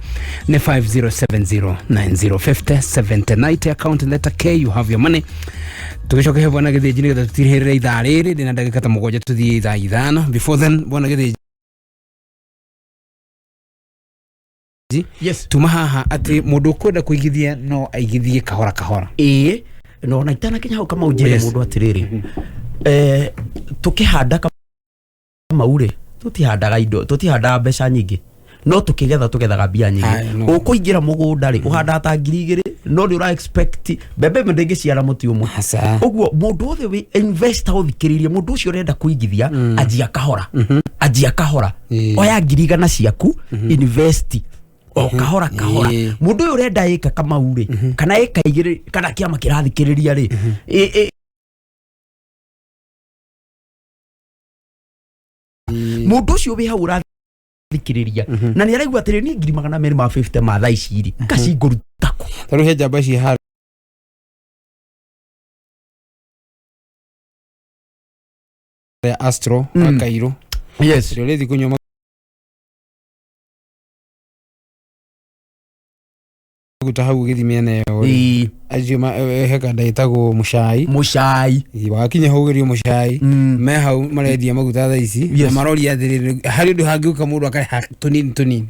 nĩ 5070905079 account letter K you have your money tũgĩcoka he bwana Gĩthĩnji nĩgetha tũtirihĩrĩre ithaa rĩrĩ ndĩna ndagĩka ta 7 tũthiĩ thaa 5 before then bwana Gĩthĩnji. Yes. Tuma haha atĩ mũndũ ũkwenda kũigithia no aigithie kahora kahora. Ĩĩ no na itanakinya hau Kamau njĩre Yes. mũndũ atĩrĩrĩ, tũkĩhanda Kamau rĩ tũtihandaga indo tũtihandaga mbeca nyingĩ no tũkĩgetha tũgethaga mbia nyingĩ. Ũkũingĩra mũgũnda rĩ ũhandaga ta 2,000 no nĩ ũra expect mbembe ĩmwe ndĩngĩciara mũtĩ ũmwe. Ũguo mũndũ wothe wĩ investor ũthikĩrĩirie mũndũ ũcio ũrenda kũigithia anjia kahora, anjia kahora, oya 100,000 ciaku invest o kahora kahora. Mũndũ ũyũ ũrenda ĩka Kamau rĩ kana ĩka 2 kana kĩama kĩrathikĩrĩria rĩ mũndũ ũcio wĩ hau ũrathikĩrĩria na nĩ araigua atĩrĩ niĩ 250,000 ma thaa ici rĩ kacingũruta kũ. Tarĩu he njamba ici harĩa Astro Kairũ. Yes. Rĩrĩa ũrĩthiĩ kũnyua maguta hau ũgĩthiĩ mĩena ĩyo rĩ acio he kanda ĩtagwo mũcai mũcai wakinya hau ũgerio mũcai me hau marendia maguta thaa ici na maroria atĩrĩrĩ harĩ ũndũ hangĩũka mũndũ akarĩha tũnini tũnini.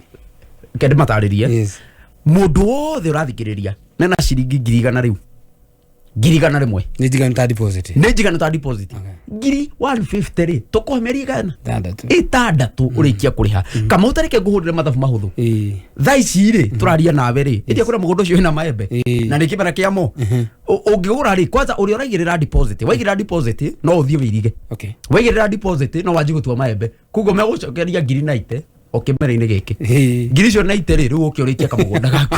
Reke ndĩmatarĩrie mũndũ wothe ũrathikĩrĩria nena ciringi 100,000 rĩu 100,000 nĩ njiganu ta deposit nĩ njiganu ta deposit 150,000 rĩ tũkũhe mĩeri igana 6 ũrĩkia kũrĩha Kamau ta reke ngũhũrĩre mathabu mahũthũ thaa ici rĩ tũraria nawe rĩ ĩrĩa kũrĩa mũgũnda ũcio wĩna maembe na nĩ kĩmera kĩamo ũngĩgũra rĩ kwanza ũrĩa ũraigĩrĩra deposit waigĩrĩra deposit no ũthiĩ wĩirige waigĩrĩra deposit no wanjie gũtua maembe koguo megũcokeria 90,000 o kĩmera-inĩ gĩkĩ 90,000 rĩ rĩu ũke ũrĩkie kamũgũnda gaku.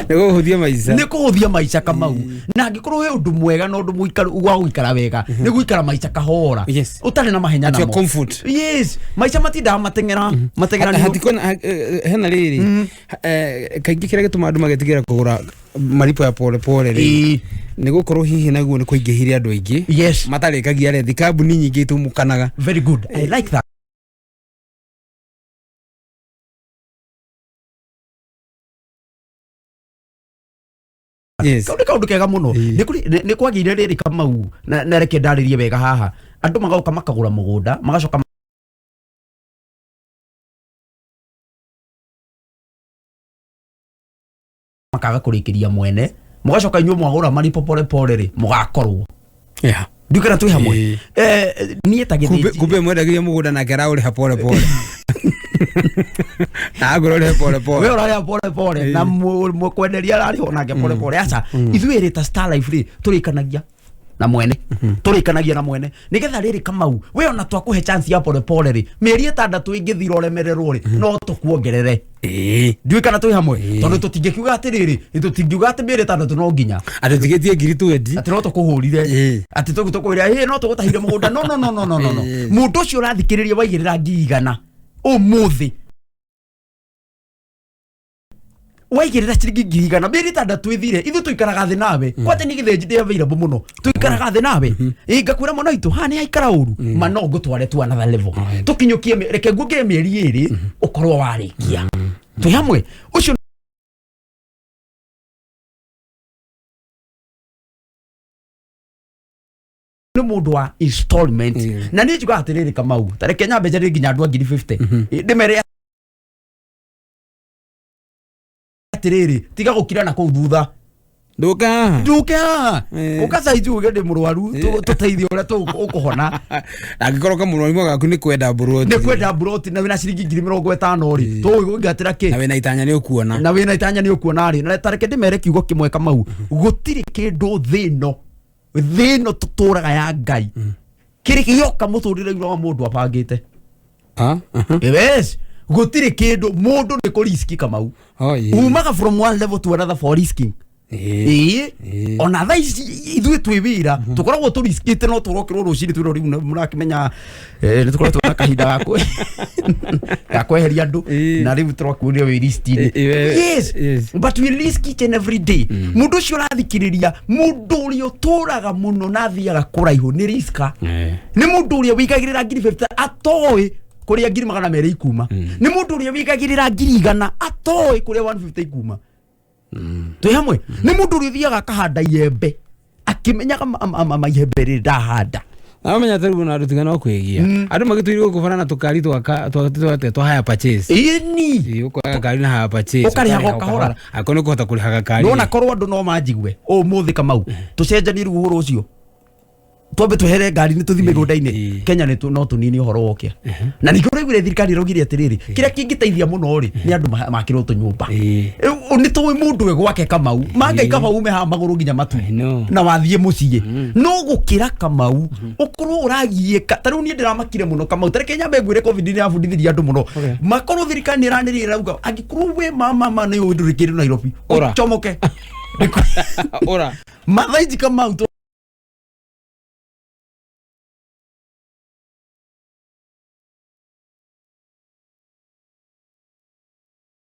Nĩ kũhũthia maica nĩ kũhũthia maica Kamau na angĩkorwo he ũndũ mwega na ũndũ mũikaru wa gũikara wega nĩ gũikara maica kahora ũtarĩ na mahenya At your namo. comfort. Yes, maica matindaga mateng'era mateng'era hatikona hena rĩrĩ kaingĩ kĩrĩa gĩtũmaga andũ magetigĩra kũgũra maripo ya pole pole rĩ nĩ gũkorwo hihi naguo nĩ kũingĩhire andũ aingĩ matarĩkagia rethi kambuni nyingĩ itumũkanaga. Very good. I like that. Yes. Kau nĩ kaũndũ kega mũno nĩ kwagĩire rĩrĩ Kamau na reke ndarĩrie wega haha andũ magoka makagũra mũgũnda magacoka makaga kũrĩkĩria mwene mũgacoka inyuĩ mwagũra maripo pole pole rĩ mũgakorwo Yeah. ndiũkĩra twĩ hamwe niĩ ta Gĩthĩnji kumbe mwendagĩria mũgũnda nake araũrĩha pole pole na agũra ũrĩhe pole pole we ũrarĩha pole pole na mũkwenderia ararĩhwo nake pole pole aca ithuĩ rĩ ta Star Life rĩ tũrĩkanagia Na mwene tũrĩkanagia na mwene nĩgetha rĩrĩ Kamau we ona twakũhe chance ya pole rĩ, mĩeri 6 ĩngĩthira ũremererwo rĩ, no tũkuongerere. Ndiũĩ kana twĩ hamwe, tondũ tũtingĩkiuga atĩrĩrĩ, tũtingiuga atĩ mĩeri 6 no nginya atĩ tigĩtie ngiri 20 atĩ no tũkũhũrire, atĩ tũkwĩra ĩ no tũgũtahire mũgũnda. No, no, no, no, no, no, no. Mũndũ ũcio ũrathikĩrĩria waigĩrĩra 100,000 ũmũthĩ, waigĩrĩra ciringi 100,000, mĩeri 6 ĩthire, ithuĩ tũikaraga thĩ nawe. Kwanja nĩ gĩthĩnji ndĩ available mũno, tũikaraga thĩ nawe. Ĩ ngakwĩra mwana witũ haha nĩ haikara ũru ma, no ngũtware to another level, tũkinyũkie reke nguongerere mĩeri 2 ũkorwo warĩkia. Twĩ hamwe? Ũcio nĩ mũndũ wa installment. Na niĩ njugaga atĩrĩrĩ Kamau, ta reke nyambe njarĩrie nginya andũ a 50,000, ndĩmere atĩrĩrĩ, tiga gũkira na kũu thutha. Ndũke haha. Ndũke haha, ũka saizi uge ndĩ mũrwaru, tũteithie ũrĩa ũkũhona. Angĩkorwo kamũrwarimũ gaku nĩ kwenda mburoti. Nĩ kwenda mburoti na wĩna ciringi 50,000 rĩ, tũgũingatĩra kĩ? Na wĩna itanya nĩ ũkuona. Na wĩna itanya nĩ ũkuona rĩ. Na tareke ndĩmere kiugo kĩmwe Kamau, gũtirĩ kĩndũ thĩ ĩno tũtũraga ya Ngai kĩrĩ gĩoka mũtũrĩre wa mũndũ abangĩte. Yes, gũtirĩ kĩndũ mũndũ nĩ kũ risk Kamau. Umaga from one level to another for risking. Ĩĩ, ona thaa ici ithuĩ twĩ wĩra tũkoragwo tũriskĩte, no tũrokĩrwo rũcinĩ twĩrwo rĩu mũrakĩmenya nĩ tũkoretwo na kahinda ga kweheria andũ na rĩu tũrakuonia wĩ list-inĩ. Yes, but we risk each and every day. Mũndũ ũcio ũrathikĩrĩria, mũndũ ũrĩa ũtũraga mũno na athiaga kũraihu nĩ risker. Nĩ mũndũ ũrĩa wĩigagĩrĩra 50,000 atoĩ kũrĩa 200,000 ikuma. Nĩ mũndũ ũrĩa wĩigagĩrĩra 100,000 atoĩ kũrĩa 150 ikuma. Twĩ hamwe? Nĩ mũndũ ũrĩa ũthiaga akahanda iembe akĩmenyaga maembe rĩrĩ ndahanda. Namenya ta rĩu ona andũ tiga no kwĩgia, andũ magĩtũire gũkũ bara na tũkari twa hire purchase. Ĩni. Ũkoya gakari na hire purchase. Ũkarĩhaga o kahora. Angĩkorwo nĩ ũkũhota kũrĩha gakari. Nona korwo andũ no manjigue ũmũthĩ Kamau, tũcenjanie rĩu ũhoro ũcio, twambe twehere ngari-inĩ tũthiĩ mĩgũnda-inĩ Kenya nĩ no tũnini ũhoro wokia. Na ningĩ ũraiguire thirikari ĩraugire atĩrĩrĩ, kĩrĩa kĩngĩteithia mũno rĩ, nĩ andũ makĩrwo tũnyũmba. Nĩ tũĩ mũndũ we gwake Kamau mangai kaba ume haha magũrũ nginya matu na wathiĩ mũciĩ, no gũkĩra Kamau ũkorwo ũragiĩka. Ta rĩu niĩ ndĩramakire mũno Kamau, ta reke nyambe ngwĩre, COVID nĩ yabundithirie andũ mũno. Makorwo thirikari nĩ ĩranĩrĩra ĩrauga angĩkorwo wĩ mama nĩ ũĩ ndũrĩ kĩndũ Nairobi, Ũra. ũcomoke. Ũra. Mathaici Kamau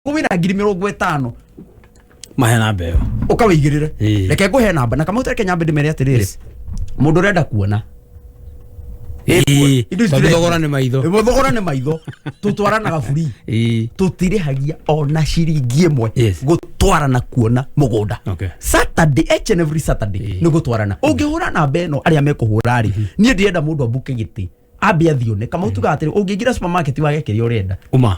wĩna 50,000 mahe namba ĩyo. Ũkawĩigĩrĩre. Reke ngũhe namba na Kamau, reke nyambe ndĩmere atĩrĩrĩ, mũndũ ũrenda kuona indo ici Tondũ thogora nĩ maitho. Thogora nĩ maitho, tũtwaranaga free, tũtirĩhagia ona ciringi 1 gũtwarana kuona mũgũnda. Saturday, each and every Saturday nĩ gũtwarana. Ũngĩhũra namba ĩno, arĩa mekũhũra rĩ, niĩ ndĩrenda mũndũ ambuke gĩtĩ ambe athione. Kamau, tugaga atĩrĩ, ũngĩingĩra supermarket wage kĩrĩa ũrenda, uma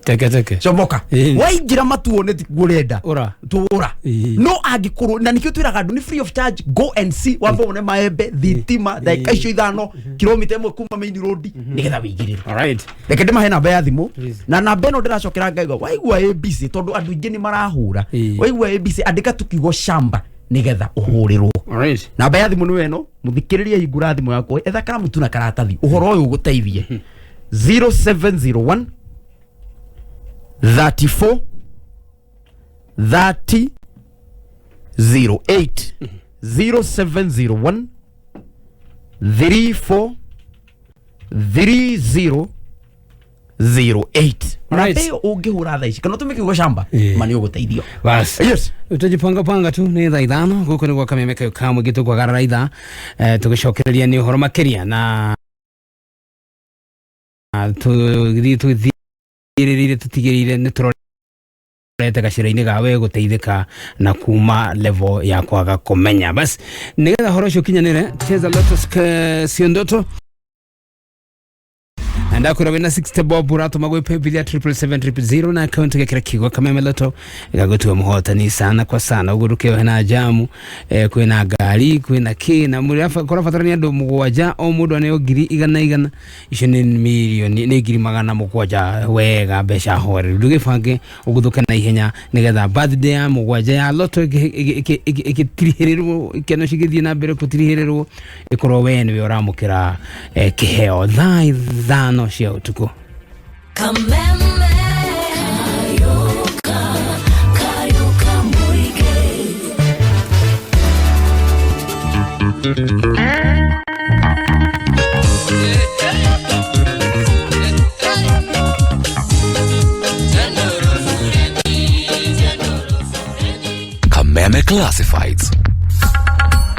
teke teke. Comoka. Waingĩra matuone tikuo ũrenda, tũra. No angĩkorwo na nĩkĩo twĩraga andũ nĩ free of charge, go and see, wambe wone maembe, thitima, ndagĩka icio 5, kilomita 1 kuma main road, nĩgetha wĩigĩrĩre. Reke ndĩmahe namba ya thimũ, na namba ĩno ndĩracokera ngaigua waigua ABC, tondũ andũ aingĩ nĩ marahũra. Waigua ABC, andĩka tu kiugo shamba nĩgetha ũhũrĩrwo. Namba ya thimũ nĩ ĩno, mũthikĩrĩrie, hingũra thimũ yakwa, etha karamu tu na karatathi, ũhoro ũyũ ũgũteithie. 0701 34 30 08, 0701 34 30 08. Namba ĩyo ũngĩhũra thaa ici kana ũtũme kiugo shamba, ma nĩ ũgũteithio. Bas. Yes. Utajipanga panga tu. Nĩ thaa 5, gũkũ nĩ gwa kameme kayo ka mũingĩ. Tũkwagarara ithaa tũgĩcokereria nĩ ũhoro makĩria na tũgĩthiĩ tũthiĩrĩrĩire tũtigĩrĩire nĩ tũrorete gacĩra-inĩ ga we gũteithĩka na kuma level ya kwaga kũmenya. Bas, nĩgetha ũhoro ũcio ũkinyanĩre, cheza Lotus sio ndoto. Na ndakwĩra wĩna 60 bob ũratũma gwĩ paybill ya 777 0 na account gekĩra kiugo Kameme Lotto ĩgagũtua mũhotani sana kwa sana. Ũguo ndũkĩohe na jamu, kwĩna ngari, kwĩna kĩ na kũrabatarania andũ 7, o mũndũ aneo ngiri igana igana. Icio nĩ mirioni, nĩ ngiri magana mũgwanja wega, mbeca horeru. Ndũgĩbange ũgũthũke na ihenya nĩgetha birthday ya 7 ya Lotto ĩgĩtirihĩrĩrwo, ikeno cigĩthiĩ na mbere gũtirihĩrĩrwo, ĩkorwo we nĩwe ũramũkĩra kĩheo thaa 5 cia ũtukũ. Kameme kayoka kayoka muige. Kameme Classifieds.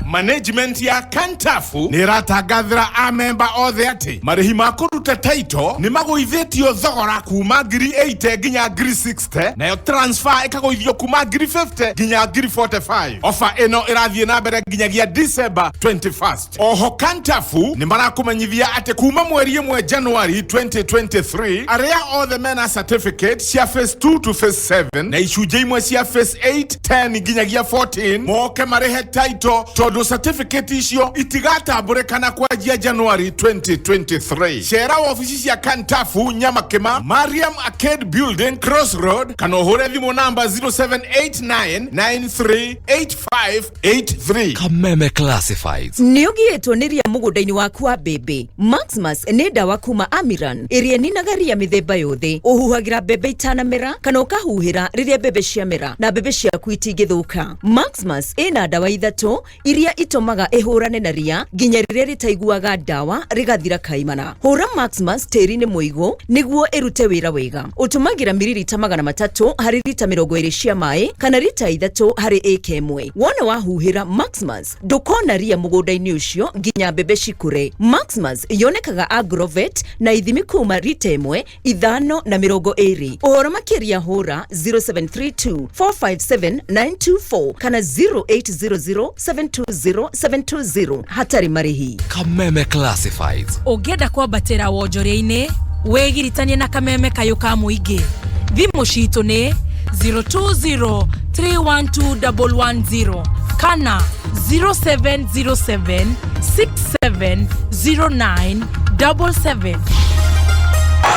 Management ya Kantafu nä ĩratangathĩra amemba othe atĩ marĩhi ma kũruta title nĩ magũithĩtio thogora kuma ngiri 80 nginya ngiri 60, nayo transfer ĩkagũithio kuma ngiri 50 nginya ngiri 45. Ofa ĩno ĩrathiĩ na mbere nginyagia December 21st. Oho Kantafu nĩ marakũmenyithia atĩ kuma mweri 1 January 2023, arĩa othe mena certificate cia phase 2 to phase 7 na icunjĩ imwe cia phase 8, 10 nginyagia 14 moke marĩhe title, tondũ certificate icio itigatambũrĩkana kwanjia January 2023. Cera wabici cia Kantafu Nyamakima, Mariam Arcade Building, Crossroad, kana ũhũre thimũ namba 0789938583. Kameme Classifieds. Nĩ ũgiĩtwo nĩ ria mũgũnda-inĩ waku wa mbembe. Maximus nĩ ndawa kuma Amiran ĩrĩa ĩninaga ria mĩthemba yothe. Ũhuhagĩra mbembe itanamera kana ũkahuhĩra rĩrĩa mbembe ciamera, na mbembe ciaku itingĩthũka. Maximus ĩna ndawa 3 iria itũmaga ĩhũrane na ria nginya rĩrĩa rĩtaiguaga ndawa rĩgathira kaimana. Hũra Maximus tĩri-inĩ mũigũ nĩguo ĩrute wĩra wega. Ũtũmagĩra miririta 300 harĩ rita 20 cia maĩ kana rita 3 harĩ ĩka 1. Wona wahuhĩra Maximus ndũkona ria mũgũnda-inĩ ũcio nginya mbembe cikũre. Maximus yonekaga Agrovet na ithimi kuma rita 1, 5 na 20. Ũhoro makĩria hũra 0732 457 924 kana 0800 720 720 hatarĩ marĩhi. Kameme Classifieds. Ũngĩenda kwambatĩra wonjoria-inĩ, wĩgiritanie na Kameme kayũ ka mũingĩ. Thimũ citũ nĩ 020 312 110 kana 0707 6709 77.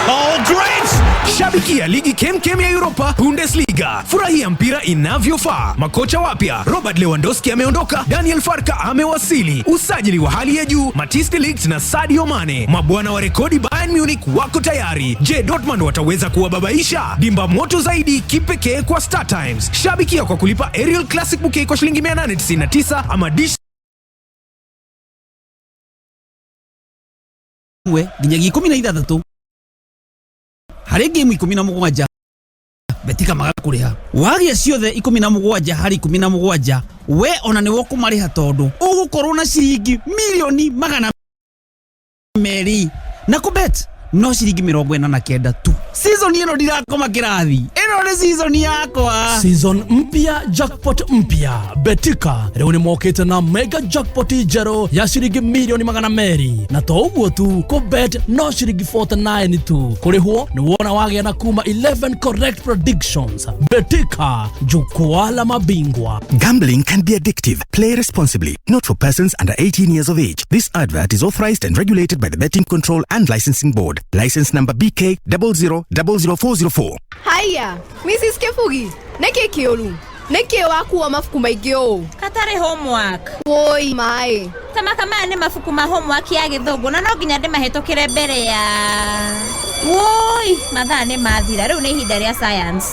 Oh, great! Shabikia ligi kemkem ya Europa, Bundesliga. Furahia mpira inavyofaa. Makocha wapya, Robert Lewandowski ameondoka, Daniel Farka amewasili. Usajili wa hali ya juu, Matthijs de Ligt na Sadio Mane. Mabwana wa rekodi Bayern Munich wako tayari. Je, Dortmund wataweza kuwababaisha? Dimba moto zaidi kipekee kwa Star Times. Shabikia kwa kulipa Aerial Classic Bouquet kwa shilingi 899 ama dish 1 nginyagia 16 harĩ ngĩmu 17 Betika magakũrĩha. Wagĩa ciothe 17 harĩ 17, we ona nĩwe ũkũmarĩha, tondũ ũgũkorwo na ciringi mirioni 200, na kũbet no ciringi 49 tu. Season ĩno ndirakoma kĩrathi, ĩno nĩ season yakwa. Season mpya, jackpot mpya. Betika rĩu nĩ mokĩte na mega jackpot njerũ ya ciringi mirioni 200, na to ũguo tu, kũbet no ciringi 49 tu. Kũrĩhwo nĩ wona wagĩa na kuma 11 correct predictions. Betika, jukwaa la mabingwa. Gambling can be addictive. Play responsibly. Not for persons under 18 years of age. This advert is authorized and regulated by the Betting Control and Licensing Board. License number BK 0000404. Haya, Mrs Kibugi, nĩkĩ kĩũru? Nĩkĩ wakuo mabuku maingĩ ũũ? Katarĩ homework. Woi maĩ. Tamaka maya nĩ mabuku ma homework ya gĩthũngũ na no nginya ndĩmahĩtũkĩre mbere ya. Woi, mathaa nĩ mathira, rĩu nĩ ihinda rĩa science.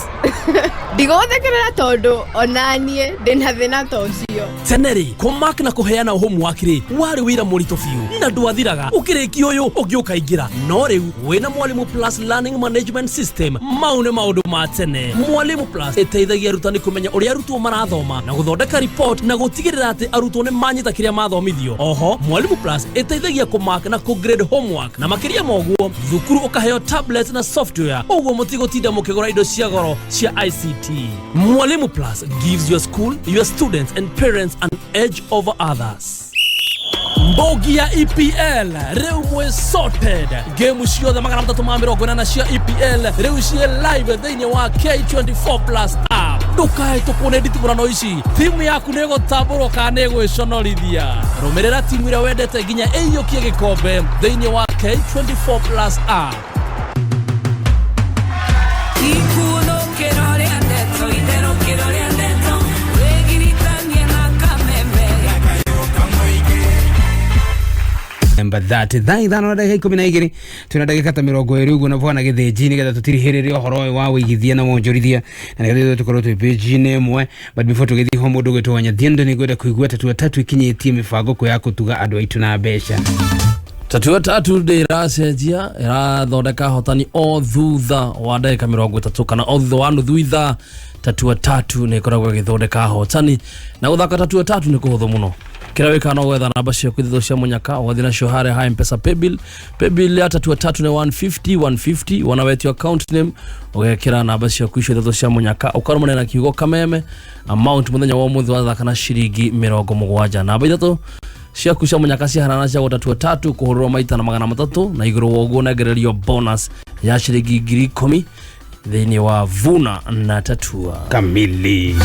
Ndigũgũthekerera tondũ onaniĩ ndĩna thĩna ta ũcio. Tene rĩ, kũmark na kũheana homework rĩ warĩ wĩra mũritũ biũ na ndwathiraga, ũkĩrĩkia ũyũ ũngĩ ũkaingĩra. No rĩu wĩna Mwalimu Plus Learning Management System, mau nĩ maũndũ ma tene. Mwalimu Plus ĩteithagia arutani kũmenya ũrĩa arutwo marathoma na gũthondeka report na gũtigĩrĩra atĩ arutwo nĩ manyita kĩrĩa mathomithio. Oho Mwalimu Plus ĩteithagia kũmark na kũgrade homework, na makĩria ma ũguo thukuru ũkaheo tablet na software, ũguo mũtigũtinda mũkĩgũra indo cia goro cia ICT. Mwalimu Plus gives your school, your students and parents an edge over others. Mbogi ya EPL rĩu mwĩ sorted. Game ciothe 380 cia EPL rĩu ciĩ live thĩinĩ wa K24 Plus app. Ndũkahĩtũkwo nĩ nditimũrano ici, timu yaku nĩ ĩgũtambũrwo kana nĩ ĩgwĩconorithia. Rũmĩrĩra timu ĩrĩa wendete nginya ĩiyũkie gĩkombe thĩinĩ wa K24 Plus app. Ikunũkĩro rĩa ndeto, itherũkĩro rĩa ndeto, wĩgiritanie na kameme. Remember that thaa 5 na ndagĩka 12, twĩna ndagĩka ta 20 ũguo na bwana Gĩthĩnji, nĩgetha tũtirihĩrĩre ũhoro ũyũ wa wĩigithia na wonjorithia, na nĩgetha ithuĩ tũkorwo twĩ page-inĩ ĩmwe. But before tũgĩthiĩ ho, mũndũ ũgwĩtwo Wanyathiendo, nĩ ngwenda kũigua Tatua Tatu ikinyĩtie mĩbango kũ ya kũtuga andũ aitũ na mbeca. Tatua Tatu ndĩ ĩracenjia, ĩrathondeka hotani o thutha wa ndagĩka 30 kana o thutha wa nuthu ithaa. Tatua Tatu nĩ ĩkoragwo ĩgĩthondeka hotani, na gũthaka Tatua Tatu nĩ kũhũthũ mũno. Kĩrĩa wĩkaga no gwetha namba ciaku ithatũ cia mũnyaka, ũgathiĩ nacio harĩa ha Mpesa paybill. Paybill ya Tatua Tatu nĩ 150 150. Wona wetio account name, ũgekĩra namba ciaku icio ithatũ cia mũnyaka, ũkarũmanĩra na kiugo "kameme". Amount mũthenya wa ũmũthĩ wathaka na ciringi 70. Namba ithatũ ciaku cia mũnyaka ciahanana cia gũtatua tatu kũhũrĩrwo maita na 300, na igũrũ wa ũguo nengererio bonus ya ciringi 10,000 thĩinĩ wa Vuna na Tatua. Kamili,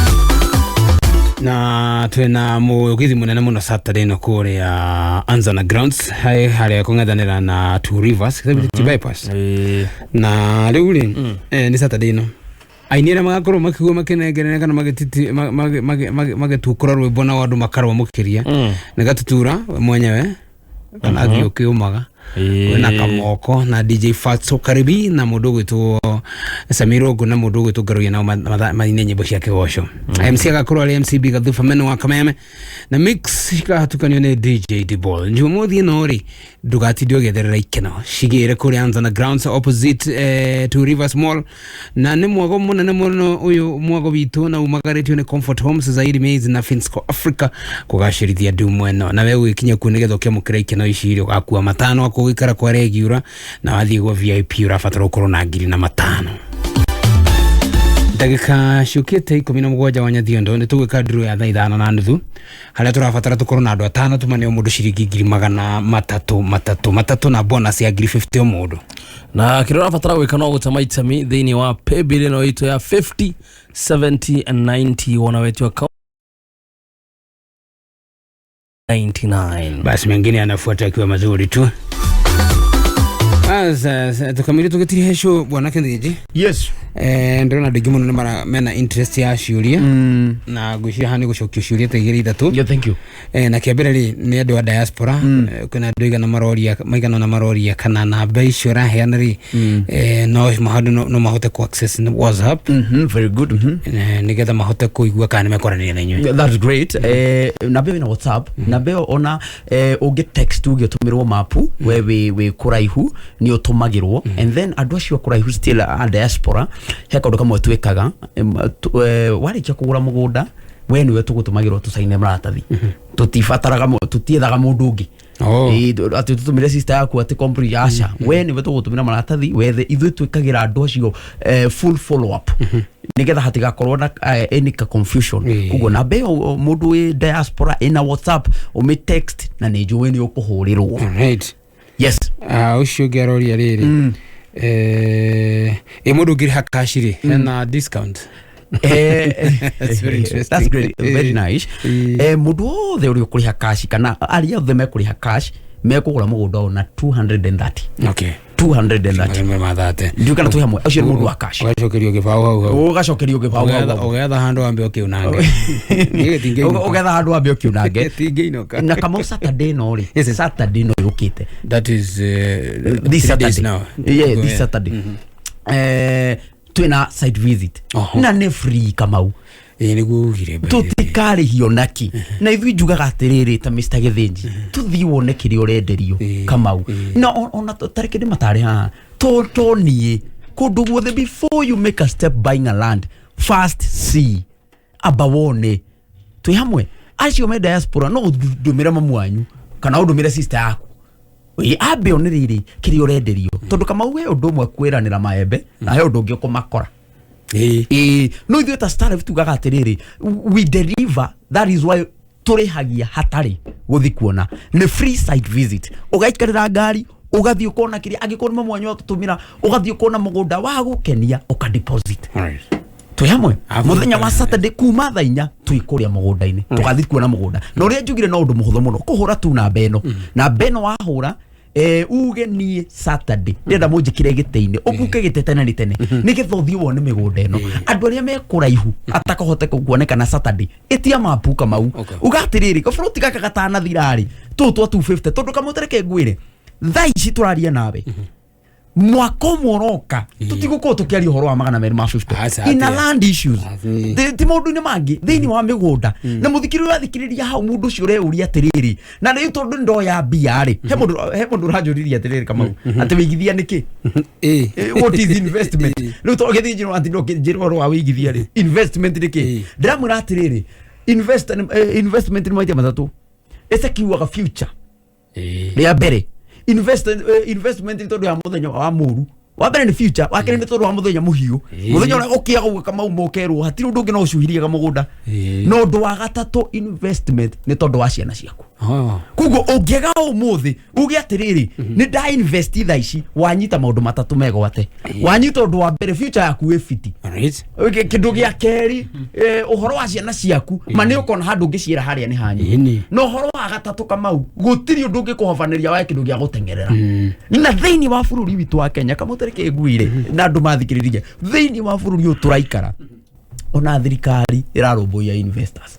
na twina mugithi munene muno Saturday no kuria Anzana Grounds hai haria kung'ethanira na Two Rivers mm bypass. Na riu ri ni Saturday ino aini aria magakorwo makigua makinengerera kana magititi magitukura rwimbo na andu makarwo mukiria ni Gatutura mwenyewe kana athiĩ ũkĩũmaga, kwĩna Kamoko na DJ Fatso Karibi na mũndũ ũgwĩtwo Samiro na mũndũ ũgwĩtwo Ngaruiya, nao maine nyĩmbo cia kĩgoco. MC agakorwo arĩ MC Gathuba meno wa Kameme, na mix cikahatukanio nĩ DJ Dibol. Njumamothi ĩno rĩ, ndũgatinde ũgĩetherera ikeno, cigĩre kũrĩa Anzana Grounds opposite Two Rivers Mall, na nĩ mwago mũnene mũno ũyũ mwago witũ, na umagarĩtio nĩ Comfort Homes, Zaidi Maize na Finsco Africa kũgacĩrithia ndumo ĩno. Na we ũgĩkinya kuo nĩgetha ũkĩamũkĩra ikeno ici rĩ, ũgakua matano akũgĩikara kwa regular, na wathiĩ gwa VIP ũrabatara ũkorwo na ngiri na matano. Ndagĩka ciũkĩte 17, wa Nyathiondo, nĩ tũgwĩka nduru ya thaa 5:30, harĩa tũrabatara tũkorwo na andũ atano, tũmane o mũndũ ciringi ngiri 300 matatũ matatũ na bonus ya ngiri 50 o mũndũ. Na kĩrĩa ũrabatara gwĩka no gũtema itemi thĩinĩ wa paybill ĩno itũ ya 50 70 and 90, wona wetio account 99. Basi mengine yanafuata akiwa mazuri tu. Sasa tukamili tugĩtirihe show, bwana Kĩthĩnji. Yes. Ndĩrona andũ aingĩ mũno nĩ mara mena interest ya ciũria, na ngwĩciria haha nĩ gũcokia ciũria ta igĩrĩ ithatũ. Yeah, thank you. Na kĩa mbere rĩ, nĩ andũ a diaspora. Kwĩna andũ aigana maroria, maigana ũna maroria kana namba icio ũraheana rĩ, no mahote no mahote ku access WhatsApp. Very good. Nĩgetha mahote kũigua kana nĩ mekwaranĩria na inyuĩ. Yeah, that's great. Namba ĩyo ĩna WhatsApp. Namba ĩyo ona ũngĩ text uge ũtũmĩrwo mapu, we wĩ kũraihu nĩ ũtũmagĩrwo. And then andũ acio a kũraihu still a diaspora, he kaũndũ kamwe twĩkaga. Warĩkia kũgũra mũgũnda, we nĩwe tũgũtũmagĩrwo tũcaine maratathi. Tũtibataraga tũtiethaga mũndũ ũngĩ. Ĩĩ, atĩ tũtũmĩre sister yaku atĩ complete, aca. We nĩwe tũgũtũmĩra maratathi wethe. Ithuĩ twĩkagĩra andũ acio full follow up nĩgetha hatigakorwo na any ka confusion. Koguo namba ĩyo, mũndũ wĩ diaspora, ĩna WhatsApp, ũmĩ text na nĩ njũĩ nĩ ũkũhũrĩrwo. Right. Yes. Ũcio ũngĩ aroria rĩrĩ, ĩ mũndũ ũngĩrĩha cash rĩ, hena discount? That's very interesting. That's great, very nice. Mũndũ wothe ũrĩa ũkũrĩha cash kana arĩa othe mekũrĩha cash mekũgũra mũgũnda ũyũ na 230. 230. Mathate. Ndiũ kana twĩ hamwe. Ũcio nĩ mũndũ wa cash. Ũgacokerio gĩbaũ hau hau. Ũgacokerio gĩbaũ hau hau. Ũgetha handũ wambe ũkĩunange. Ũgetha handũ wambe ũkĩunange. Gĩtingĩinũka. Na Kamau, Saturday no rĩ, Saturday no yũkĩte. That is this 3 days Saturday now. Yeah, this Saturday twĩna site visit na nĩ free, Kamau. Ĩĩ, nĩguo ugire. Tũtikarĩhio naki, na ithuĩ njugaga atĩrĩrĩ, ta Mr Gĩthĩnji, tũthiĩ wone kĩrĩa ũrenderio, Kamau. Na ona tarĩkĩ ndĩ matarĩ haha to niĩ kũndũ guothe, before you make a step buying a land, first see, amba wone. Twĩ hamwe? Acio me diaspora, no ndũmĩre mamu wanyu kana ũndũmĩre sister yaku. Ĩ, ambe one rĩrĩ kĩrĩa ũrenderio, tondũ Kamau, he ũndũ ũmwe kwĩranĩra maembe na he ũndũ ũngĩ ũkũmakora. Ĩĩ, no ithuĩ ta Starlife tugaga atĩrĩrĩ, we deliver. That is why tũrĩhagia hatarĩ. Gũthi kuona nĩ free site visit, ũgaikarĩra ngari, ũgathiĩ ũkona kĩrĩa, angĩkorwo nĩ mamwanyu watũtũmĩra, ũgathiĩ ũkona mũgũnda wa gũkenia, ũka deposit. Twĩ hamwe mũthenya wa Saturday kuma thaa 4, twĩ kũrĩa mũgũnda-inĩ, tũgathiĩ kuona mũgũnda. Na ũrĩa njugire, no ũndũ mũhũthũ mũno kũhũra tu namba ĩno. Namba ĩno wahũra, uge niĩ Saturday ndĩrenda mũnjĩkĩre gĩtĩ-inĩ, ũbuke gĩtĩ tene nĩ tene, nĩgetha ũthiĩ wone mĩgũnda ĩno. Andũ arĩa me kũraihu atakahota kuonekana Saturday, ĩtia mapu kamau, uga atĩrĩrĩ, gaburoti gaka gatanathira-rĩ, tũũ twa 250, tondũ kamũtereke ngwĩre, thaa ici tũraria nawe, mwaka ũmwe ũroka tũtigũkorwo tũkĩaria ũhoro wa 250 in a land issues. Ti maũndũ-inĩ mangĩ thĩinĩ wa mĩgũnda. Na mũthikĩrĩria ũrathikĩrĩria hau, mũndũ ũcio ũreuria atĩrĩrĩ, na rĩu tondũ ndoya mbia rĩ, he mũndũ ũranjũririe atĩrĩrĩ, Kamau, atĩ wĩigithia nĩ kĩ? What is investment? Rĩu tondũ gĩthiĩ njĩra atĩ njĩra ũhoro wa wĩigithia rĩ, investment nĩ kĩ? Ndĩramwĩra atĩrĩrĩ, investment nĩ maita matatũ ĩsekiuaga future. Rĩa mbere, investment nĩ tondũ ya mũthenya wa mũru. Wa mbere nĩ future, wa kerĩ nĩ tondũ wa mũthenya mũhiũ, mũthenya ũrĩa ũkĩaga ũguo kamau mokerwo hatirĩ ũndũ ũngĩ no ũcuhirie kamũgũnda. Na ũndũ wa gatatũ, investment nĩ tondũ wa ciana ciaku. Koguo ũngĩaga ũmũthĩ uge atĩrĩrĩ, nĩ nda invest thaa ici, wanyita maũndũ matatũ megwate. Wanyita ũndũ wa mbere, future yaku ĩ fiti. Kĩndũ gĩa kerĩ, ũhoro wa ciana ciaku, ma nĩ ũkona handũ ũngĩciĩra harĩa nĩ hanyu. Na ũhoro wa gatatũ, Kamau, gũtirĩ ũndũ ũngĩkũhobanĩria wae kĩndũ gĩa gũteng'erera. Na thĩinĩ wa bũrũri witũ wa Kenya, kamũtereke ngwĩre na andũ mathikĩrĩrie, thĩinĩ wa bũrũri ũyũ tũraikara, ona thirikari ĩrarũmbũiya investors.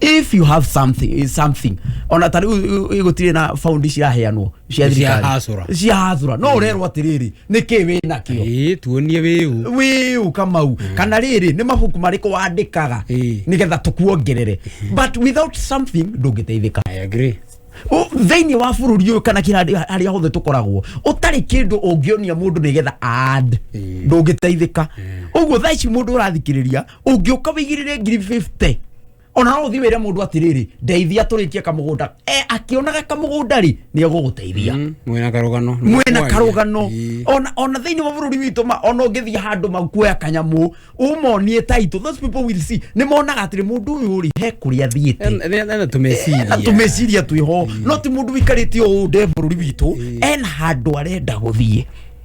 If you have something, something, ona ta rĩu gũtirĩ na faundi ciraheanwo cia Cia thirikari hasũra. Cia hasũra, no ũrerwo atĩrĩrĩ, nĩ kĩ wĩ nakĩo? Tuonie wĩũ. Wĩũ, Kamau, kana rĩrĩ, nĩ mabuku marĩkũ wandĩkaga nĩgetha tũkuongerere? But without something ndũngĩteithĩka. I agree. Thĩinĩ wa bũrũri ũyũ kana kĩrĩa harĩa hothe tũkoragwo, ũtarĩ kĩndũ ũngĩonia mũndũ nĩgetha add, ndũngĩteithĩka. Ũguo thaa ici mũndũ ũrathikĩrĩria, ũngĩũka wĩigĩrĩre ngiri 50, ona no ũthiĩ wĩre mũndũ atĩrĩrĩ, ndeithia tũrĩkie kamũgũnda, akĩonaga kamũgũnda rĩ, nĩ egũgũteithia. Mwĩna karũgano. Mwĩna karũgano. Ona thĩinĩ wa bũrũri witũ, ma ona ũngĩthiĩ handũ makuoya kanyamũ ũmonie title, those people will see, nĩ monaga atĩrĩ, mũndũ ũyũ rĩ, he kũrĩa athiĩte. Ena tũmeciria. Ena tũmeciria twĩho. No ti mũndũ wĩikarĩte ũũ nde bũrũri witũ, ena handũ arenda gũthiĩ.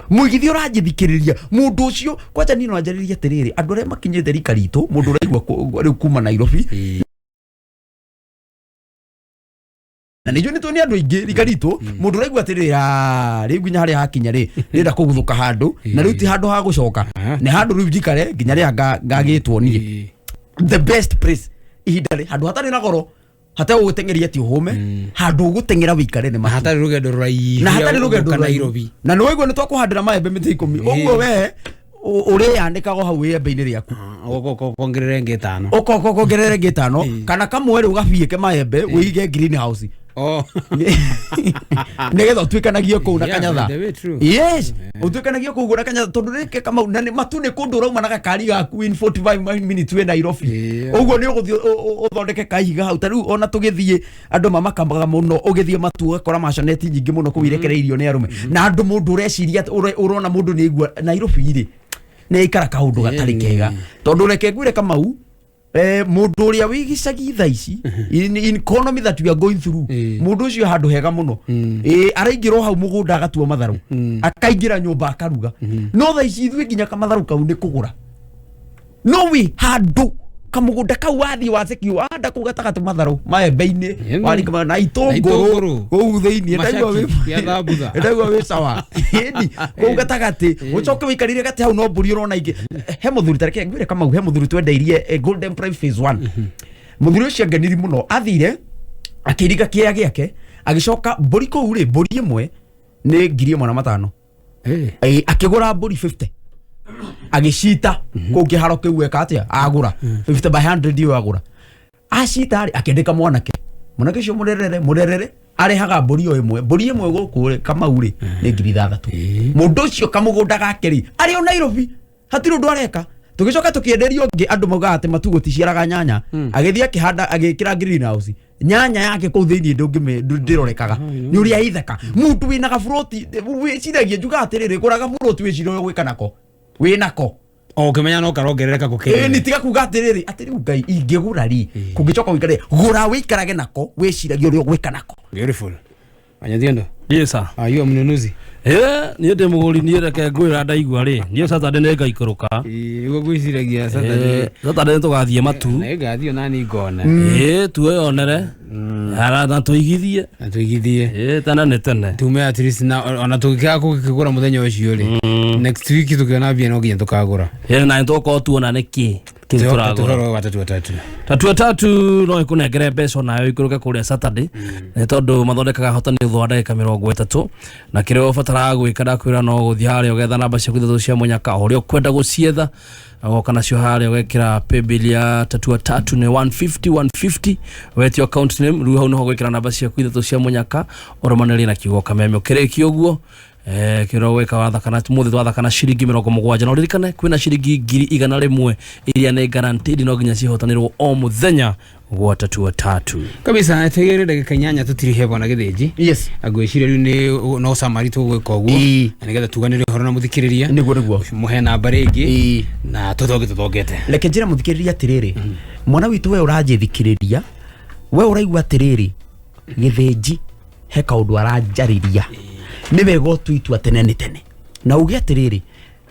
Mũigithia ũranjithikĩrĩria, mũndũ ũcio kwanja niĩ no anjarĩrie atĩrĩrĩ, andũ arĩa makinyĩte rika ritũ, mũndũ ũraigua rĩu kuma Nairobi, na nĩnjũĩ nĩ nĩ andũ aingĩ rika ritũ, mũndũ ũraigua atĩrĩrĩ, "Ah, rĩu nginya harĩa hakinya rĩ, ndĩrenda kũguthũka handũ, na rĩu ti handũ ha gũcoka, nĩ handũ rĩu njikare nginya rĩrĩa ngagĩtwo niĩ." The best place ihinda rĩ, handũ hatarĩ na goro, hatarĩ gũgũteng'eria atĩ ũhũme, handũ ũgũteng'era wĩikare nĩ Na hatarĩ rũgendo rũraihu. Na hatarĩ rũgendo gũka rũraihu. Nairobi. Na nĩ waigua nĩ twakũhandĩra maembe mĩtĩ 10, ũguo we ũrĩyanĩkaga hau wĩembe-inĩ rĩaku. Kongerere ngĩ 5. Ũkongerere ngĩ 5 kana kamwe rĩ, ũgabiĩke maembe, wĩige greenhouse nĩgetha ũtuĩkanagie kũu na Yeah, kanyatha. by the way, true. Yes, ũtuĩkanagie kũu na kanyatha, tondũ rĩke Kamau na nĩ matu nĩ kũndũ ũrauma na gakari gaku, in 45 minutes wĩ Nairobi. Ũguo nĩ ũgũthiĩ ũthondeke kahiga hau. Ta rĩu ona tũgĩthiĩ, andũ mamakamaga mũno, ũgĩthiĩ matu ũgakora maconeti nyingĩ mũno kũu irekereirio nĩ arũme na andũ. Mũndũ ũreciria ũrona mũndũ nĩ aigua Nairobi rĩ, nĩ aikara kaũndũ gatarĩ kega, tondũ reke ngwĩre Kamau, mũndũ ũrĩa wĩ gĩcagi thaa ici, in economy that we are going through, mũndũ ũcio handũ hega mũno, araingĩra o hau mũgũnda agatua matharũ, akaingĩra nyũmba akaruga. No thaa ici ithuĩ nginya kamatharũ kau nĩ kũgũra. No wĩ handũ kamũgũnda kau wathiĩ wacekio wahanda kũu gatagatĩ matharũ maembe-inĩ, warika na itũngũrũ itũngũrũ. kũu thĩinĩ, ndaigua Macaki, kĩa thambutha. Ndaigua wĩ sawa. Ĩni kũu gatagatĩ ũcoke wĩikarire gatĩ hau, no mbũri ũrona ingĩ. He mũthuri, tareke ngwĩre Kamau, he mũthuri twendeirie Golden Prime phase 1. Mũthuri ũcio angeniri mũno, athire akĩringa kĩea gĩake, agĩcoka mbũri kũu rĩ, mbũri ĩmwe nĩ 1500. Akĩgũra mbũri 50, agĩcita kũu kĩharo kĩu, eka atĩa, agũra 50 by 100 ĩyo, agũra acita rĩ, akĩandĩka mwanake. Mwanake ũcio mũrerere mũrerere, arehaga mbũri o ĩmwe. Mbũri ĩmwe gũkũ rĩ, Kamau rĩ, nĩ 6000. Mũndũ ũcio kamũgũnda gake rĩ, arĩ o Nairobi, hatirĩ ũndũ areka. Tũgĩcoka tũkĩenderio ũngĩ, andũ maugaga atĩ matu gũticiaraga nyanya. Agĩthiĩ akĩhanda, agĩkĩra greenhouse nyanya yake kũu thĩinĩ, ndĩrorekaga nĩ ũrĩa ithaka. Mũndũ wĩna gaburoti wĩciragia, njugaga atĩrĩrĩ, gũra gaburoti wĩcirie ũrĩa ũgwĩka nako wĩnako. O ũkĩmenya no karongerereka gũkĩrĩra. Ĩni tiga kuga atĩrĩrĩ atĩ rĩu ngai ingĩgũra rĩ kũngĩcoka gũikare gũra wĩikarage nako wĩciragie ũrĩa ũgwĩka nako. Beautiful. Wanyathiendo. Yes sir. Are you a mnunuzi? Niĩ ndĩ mũgũri niĩ reke ngwĩra ndaigua rĩ niĩ Saturday nĩ ngaikũrũka. Nĩguo ngwĩciragia Saturday. Saturday nĩ tũgathiĩ matu. Nĩ ngathiĩ ona niĩ ngona. Tuĩyonere. Ara na tũigithie. Na tũigithie. Tene nĩ tene. Tume at least na ona tũngĩaga gũkĩgũra mũthenya ũcio rĩ. Next week tũkĩona mbia no nginya tũkagũra. Na nĩtũgũkorwo tuona nĩkĩ kĩu tũragũra. Tũhoro wa tatu tatu. Tatua tatu no ĩkũnengere mbeca onayo ikũrũke kũrĩa Saturday nĩ tondũ mathondekaga hotani thutha wa ndagĩka 30 na kĩrĩa ũbataraga gwĩka ndakwĩra no gũthiĩ harĩa ũgetha namba ciaku ithatũ cia mũnyaka o ũrĩa ũkwenda gũcietha ũgoka nacio harĩa ũgekĩra paybill ya tatua tatu nĩ 150 150 wetio account name rĩu hau nĩho gwĩkĩra namba ciaku ithatũ cia mũnyaka ũrũmanĩrie na kiugo kameme ũkĩrĩkia ũguo kĩrĩa gwĩka wathakana mũthĩ twathakana ciringi 70 na ũririkane kwĩna ciringi 100,000 iria nĩ guaranteed no nginya cihotanĩrwo o mũthenya gwa tatua tatu Kabisa tegere ndagĩka 8 tũtirihe bwana Gĩthĩnji. Yes. Ngwĩciria rĩu nĩ no summary tũgwĩka ũguo na nĩgetha tuganĩre ũhoro na mũthikĩrĩria. Nĩguo nĩguo. Mũhe namba rĩngĩ na tũthonge tũthongete. Reke njĩre mũthikĩrĩria atĩrĩrĩ mwana witũ we ũranjĩthikĩrĩria we ũraigua atĩrĩrĩ Gĩthĩnji he kaũndũ aranjarĩria nĩ wega ũtue itua tene nĩ tene na uge atĩrĩrĩ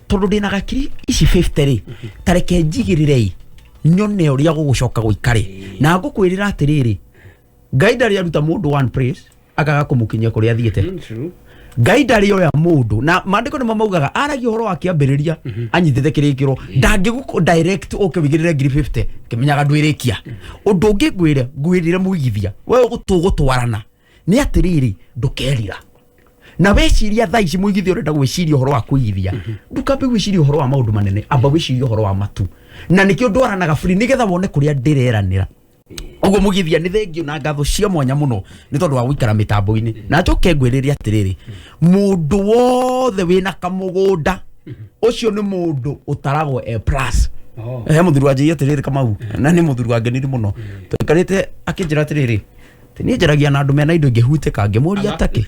tondũ ndĩna gakiri ici 50 rĩ ta reke njigĩrĩre nyone ũrĩa gũgũcoka gũikare na ngũkwĩrĩra atĩrĩrĩ Ngai ndarĩ aruta mũndũ one place akaga kũmũkinyia kũrĩa athiĩte. Ngai ndarĩ oya mũndũ na maandĩko nĩmo maugaga aragia ũhoro wa kĩambĩrĩria anyitĩte kĩrĩkĩro ndangĩgũkũ direct ũke wĩigĩrĩre ngiri 50 kĩmenyaga ndwĩrĩkia ũndũ ũngĩ ngwĩre ngwĩrĩre mũigithia we tũgũtwarana nĩ atĩrĩrĩ ndũkerira na weciria thaa ici mũigithia ũrenda gwĩciria ũhoro wa kũigithia ndũkambe gwĩciria ũhoro wa maũndũ manene amba gwĩciria ũhoro wa matu na nĩkĩo ndwaranaga free nĩgetha wone kũrĩa ndĩreranĩra ũguo mũgithia nĩ thengio na ngatho cia mwanya mũno nĩ tondũ wa gũikara mĩtambo-inĩ na njoke ngwĩrĩre atĩrĩrĩ mũndũ wothe wĩna kamũgũnda ũcio nĩ mũndũ ũtaragwo A plus. He mũthuri wanjĩire atĩrĩrĩ Kamau na nĩ mũthuri wangenire mũno tũikarĩte akĩnjĩra atĩrĩrĩ niĩ njaragia na andũ mena indo ingĩhutĩka ngĩmũria takĩ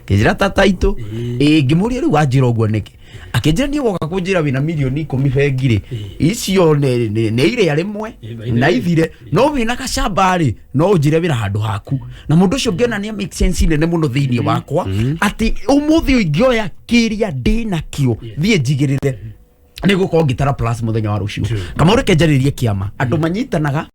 kĩnjĩra ta taitũ ngĩmũria rĩu wanjĩra ũguo nĩkĩ akĩnjĩra niĩ woka kũnjĩra wĩna mirioni 10 bengi rĩ icio nĩ irĩa rĩmwe na ithire no wĩna gacamba rĩ no ũnjĩre wĩna handũ haku na mũndũ ũcio ngĩona nĩ make sense nene mũno thĩinĩ wakwa atĩ ũmũthĩ ingĩoya kĩrĩa ndĩnakĩo thiĩ njigĩrĩre nĩ gũkorwo ngĩtara plus mũthenya wa rũciũ Kamau reke njarĩrie kĩama andũ manyitanaga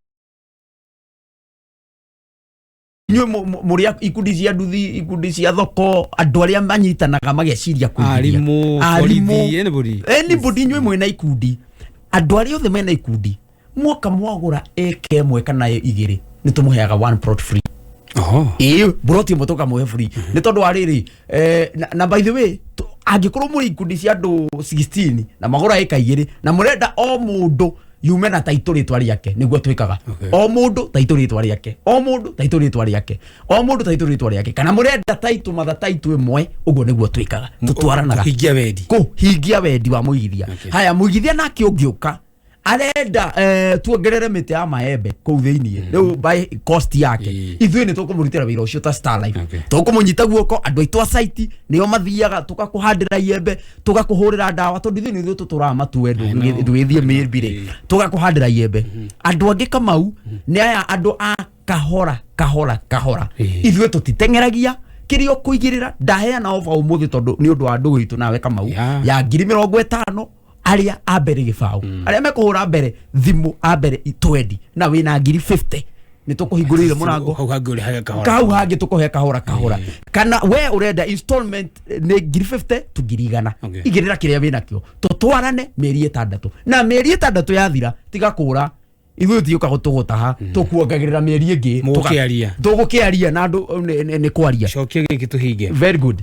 inyuĩ mũrĩ ikundi cia nduthi ikundi cia thoko andũ arĩa manyitanaga mageciria kũigithia Arimũ, borithi, anybody inyuĩ mwĩna ikundi andũ arĩa othe mena ikundi mwoka mwagũra eka ĩmwe kana igĩrĩ nĩ tũmũheaga one plot free. Ĩĩ broti ĩmwe tũkamũhe free nĩ tondũ wa rĩrĩ na by the way angĩkorwo mũrĩ ikundi cia andũ 16 na magũra eka igĩrĩ na mũrenda o mũndũ yume na taitũ rĩtwa rĩake nĩguo twĩkaga o mũndũ taitũ rĩtwa rĩake o mũndũ taitũ rĩtwa rĩake o mũndũ taitũ rĩtwa rĩake kana mũrenda taitũ matha taitũ ĩmwe ũguo nĩguo twĩkaga tũtwaranaga kũhingia wendi kũhingia wendi wa mũigithia. Haya mũigithia nake ũngĩũka arenda tuongerere mĩtĩ ya maembe kũu thĩiniĩ rĩu by cost yake ithuĩ nĩ tũkũmũrutĩra wĩra ũcio ta Starlife tũkũmũnyita guoko andũ aitũ a site nĩo mathiaga tũgakũhandĩra iembe tũgakũhũrĩra ndawa tondũ ithuĩ nĩithuĩ tũtũraga matue ndũgĩthiĩ mĩmbi rĩ tũgakũhandĩra iembe andũ angĩ Kamau nĩ aya andũ a kahora kahora kahora ithuĩ tũtiteng'eragia kĩrĩa ũkũigĩrĩra ndaheana ofa ũmũthĩ tondũ nĩ ũndũ wa ndũgũ itũ nawe Kamau ya ngiri 50 arĩa a mbere gĩbaũ arĩa mekũhũra mbere thimũ a mbere 20 na wĩna ngiri 50 nĩ tũkũhingũrĩire mũrango hau hangĩ ũrĩhage kahora kau hangĩ tũkũhe kahora kahora kana we ũrenda installment nĩ ngiri 50 tu ngiri 100 igĩrĩra kĩrĩa wĩnakĩo tũtwarane mĩeri 6 na mĩeri 6 yathira tiga kũra ithuĩ tiũka gũtũgũtaha tũkuongagĩrĩra mĩeri ĩngĩ Mũgũkĩaria. tũgũkĩaria na andũ nĩ kwaria cokia gĩkĩ tũhinge very good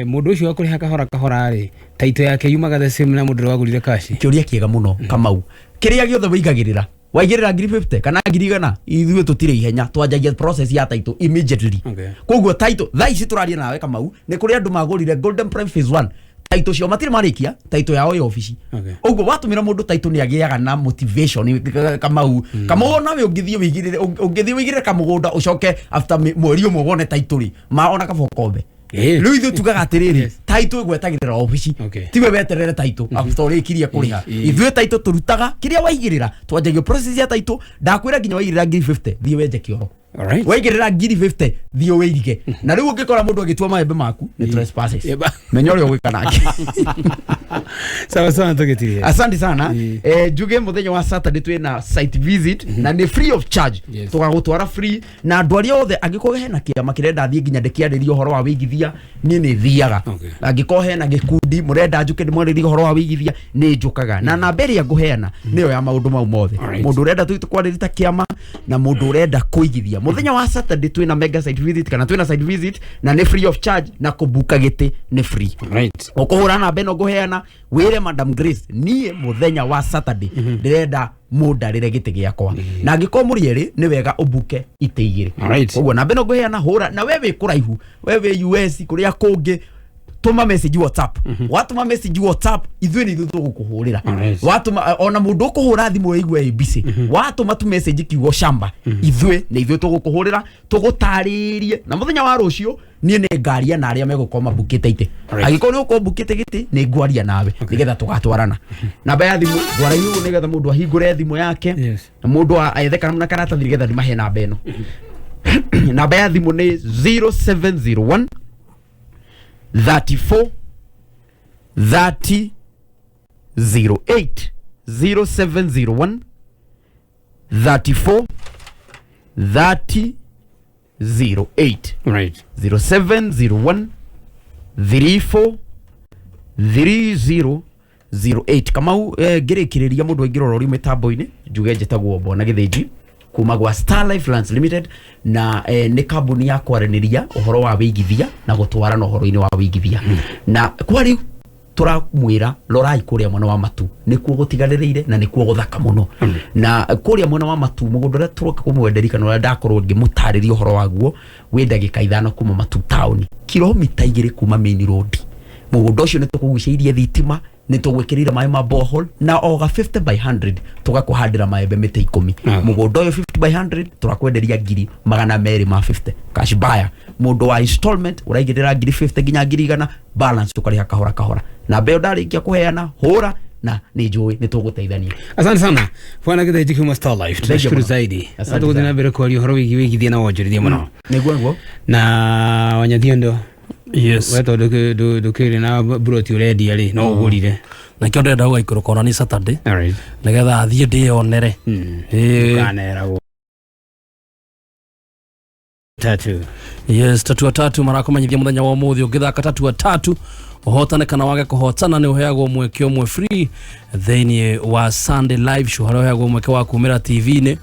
mũndũ ũcio wa kũrĩha kahora kahora rĩ taitũ yake yumaga the same na mũndũ ũrĩa wagũrire kaci kĩũria kĩega mũno Kamau kĩrĩa gĩothe wĩigagĩrĩra waigĩrĩra ngiri 50 kana ngiri 100 ithuĩ tũtirĩ ihenya twanjagia process ya taitũ immediately koguo taitũ thaa ici tũraria nawe Kamau nĩ kũrĩ andũ magũrire Golden Prime phase 1 taitũ cio matirĩ marĩkia taitũ yao ya obici ũguo watũmĩra mũndũ taitũ nĩ agĩaga na motivation Kamau Kamau onawe ũngĩthiĩ wĩigĩrĩre ũngĩthiĩ wĩigĩrĩre kamũgũnda ũcoke after mweri ũmwe wone taitũ rĩ ma ona kaba ũkombe Rĩu ithuĩ tugaga atĩrĩrĩ, taitũ ĩgwetagĩrĩra obici, tiwe weterere taitũ after ũrĩkirie kũrĩha. Ithuĩ taitũ tũrutaga kĩrĩa waigĩrĩra, twanjagia process ya taitũ. Ndakwĩra nginya waigĩrĩra ngiri 50, thiĩ wenje kĩoro. Waigĩrĩra ngiri 50, thiĩ wĩirige. Na rĩu ũngĩkora mũndũ agĩtua maembe maku nĩ trespasses, menya ũrĩa ũgwĩka nake. Sawa sawa, tũgĩtirie. Asante sana. Njuge muthenya wa Saturday twina site visit na nĩ free of charge. Tũgagũtwara free na andũ arĩa othe, angĩkorwo hena kĩama kĩrenda thiĩ nginya ndĩkĩarĩrie ũhoro wa wĩigithia, niĩ nĩ thiaga. Angĩkorwo hena gĩkundi mũrenda njũke ndĩmwarĩrie ũhoro wa wĩigithia, nĩ njũkaga. Na namba ĩrĩa ngũheana nĩyo ya maũndũ mau mothe, mũndũ ũrenda tũkwarĩria ta kĩama na mũndũ ũrenda kũigithia. Mũthenya wa Saturday twĩna mega site visit, kana twĩna site visit, na nĩ free of charge, na kũbuka gĩtĩ nĩ free. Ũkũhũra namba ĩno ngũheana, wĩre Madam Grace, niĩ mũthenya wa Saturday ndĩrenda mũndarĩre gĩtĩ gĩakwa. Na angĩkorwo mũrĩ erĩ, nĩ wega ũbuke itĩ igĩrĩ. Koguo namba ĩno ngũheana, hũra. Na we wĩ kũraihu, we wĩ US, kũrĩa kũngĩ, tũma message WhatsApp. Watũma message WhatsApp, ithuĩ nĩ ithuĩ tũgũkũhũrĩra. Watũma, ona mũndũ ũkũhũra thimũ ĩigua ABC, watũma tu message kiugo shamba, ithuĩ nĩ ithuĩ tũgũkũhũrĩra tũgũtarĩrie. Na mũthenya wa rũciũ niĩ nĩ ngaria na arĩa megũkorwo mabukĩte itĩ. Angĩkorwo nĩ ũgũkorwo mbukĩte gĩtĩ, nĩ ngwaria nawe nĩgetha tũgatwarana. Namba ya thimũ ngwaragia ũguo nĩgetha mũndũ ahingũre thimũ yake na mũndũ ethe karamu na karatathi nĩgetha ndĩmahe namba ĩno. Namba ya thimũ nĩ 0701 34 30 08, 0701 34 30 08. 0701 34 30 08. Kamau, ngĩrĩkĩrĩria, mũndũ aingĩrora ũrĩ mĩtambo-inĩ, njuge njĩtagwo Bona Gĩthĩnji kuma gwa Star Life Lands Limited, na nĩ kambuni ya kwaranĩria ũhoro wa wĩigithia na gũtwarana ũhoro-inĩ wa wĩigithia. Na kwa rĩu tũramwĩra, rorai kũrĩa mwena wa Matu, nĩkuo gũtigarĩrĩire na nĩkuo gũthaka mũno. Na kũrĩa mwena wa Matu, mũgũnda ũrĩa tũroka kũmwenderia kana ũrĩa ndakorwo ngĩmũtarĩria ũhoro waguo, wĩ ndagĩka 5 kuma Matu taũni, kilomita 2 kuma main road. Mũgũnda ũcio nĩ tũkũgucĩirie thitima, nĩ tũgwĩkĩrĩire maĩ ma borehole, na oga 50 by 100 tũgakũhandĩra maembe mĩtĩ 10. Mũgũnda ũyũ 50 by 100 tũrakwenderia ngiri magana merĩ ma 50 cash buyer. Mũndũ wa installment ũraigĩrĩra ngiri 50 nginya ngiri 100, balance ũkarĩha kahora kahora. Namba ĩyo ndarĩkia kũheana, hũra, na nĩ njũĩ nĩ tũgũteithania. Asante sana bwana Gĩthĩnji kuma Star Life, tunashukuru mũno. zaidi. Asante Tũgũthiĩ sana. na mbere kwaria ũhoro wĩgiĩ wĩigithia na wonjorithia mũno. Nĩguo nĩguo. Na Wanyathiendo, yes, we tondũ ndũkĩrĩ na buroti ũrendia rĩ, no ũgũrire. Nakĩo ndĩrenda gũgaikũrũka ona ni Saturday nĩgetha thiĩ ndĩyonere. Ĩĩ. Ndũkaneragwo. Tatu. Yes, tatua tatu marakumenyithia muthenya wa umuthi ũngĩthaka tatua tatu ũhotane kana wage kũhotana, nĩ ũheagwo mweke ũmwe free thĩinĩ wa Sunday live show, harĩa ũheagwo mweke wa kumĩra TV-inĩ,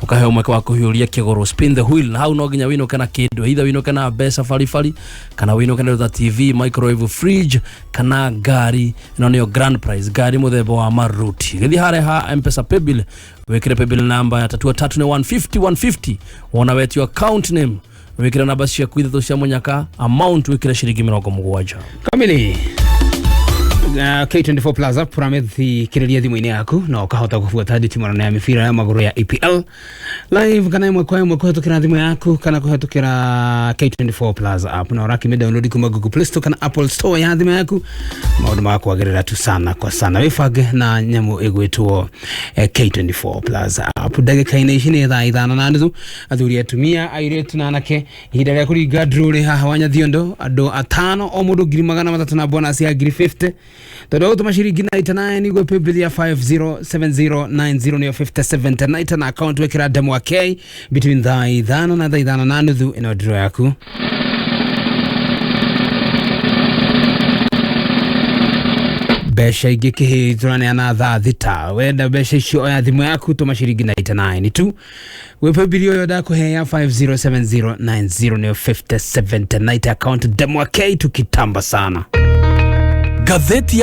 ukaheo mweke wa kũhiũria kĩgũrũ, spin the wheel. Na hau no nginya wĩinũke na kĩndũ, either wĩinũke na mbeca baribari, kana wĩinũke na indo ta TV, microwave, fridge kana ngari. Ĩno nĩyo grand prize, ngari mũthemba wa Maruti. Gĩthiĩ harĩa ha Mpesa paybill, wĩkĩre paybill namba ya tatua tatu nĩ 150 150. Wona wetio account name, wĩkĩre namba ciaku ithatũ cia mũnyaka, amount wĩkĩre ciringi 70. Kamili na K24 Plaza puramethikĩrĩria thimũ-inĩ yaku na ũkahota kũbuata nditimũrano ya mĩbira ya magũrũ ya EPL live kana ĩmwe kwa ĩmwe kũhetũkĩra thimũ yaku kana kũhetũkĩra K24 Plaza app, na ũrakĩmĩ download kuma Google Play Store kana Apple Store ya thimũ yaku. Maũndũ magakwagĩrĩra tu sana kwa sana. Wĩbange na nyamũ ĩgwĩtwo K24 Plaza app. Ndagĩka-inĩ ici nĩ thaa 5:30. Athuri, atumia, airĩtu na anake, ihinda rĩa kũringa ndrũrĩ haha Wanyathiondo, andũ atano o mũndũ ngiri 300 na bonus ya ngiri 50, tondũ gũtũma ciringi 99 igwe paybill ya 507090 nĩyo 5079, na account wĩkĩra ndemwa K. Between thaa 5 na thaa 5:30, ĩno ndiro yaku. Mbeca ingĩ kĩhĩ tũraneana thaa 6. Wenda mbeca icio, oya thimũ yaku, tũma ciringi 99 tu gwĩ paybill ũyũ ndakũhe ya 507090 nĩyo 5079, account ndemwa K. Tukitamba sana. Gatheti ya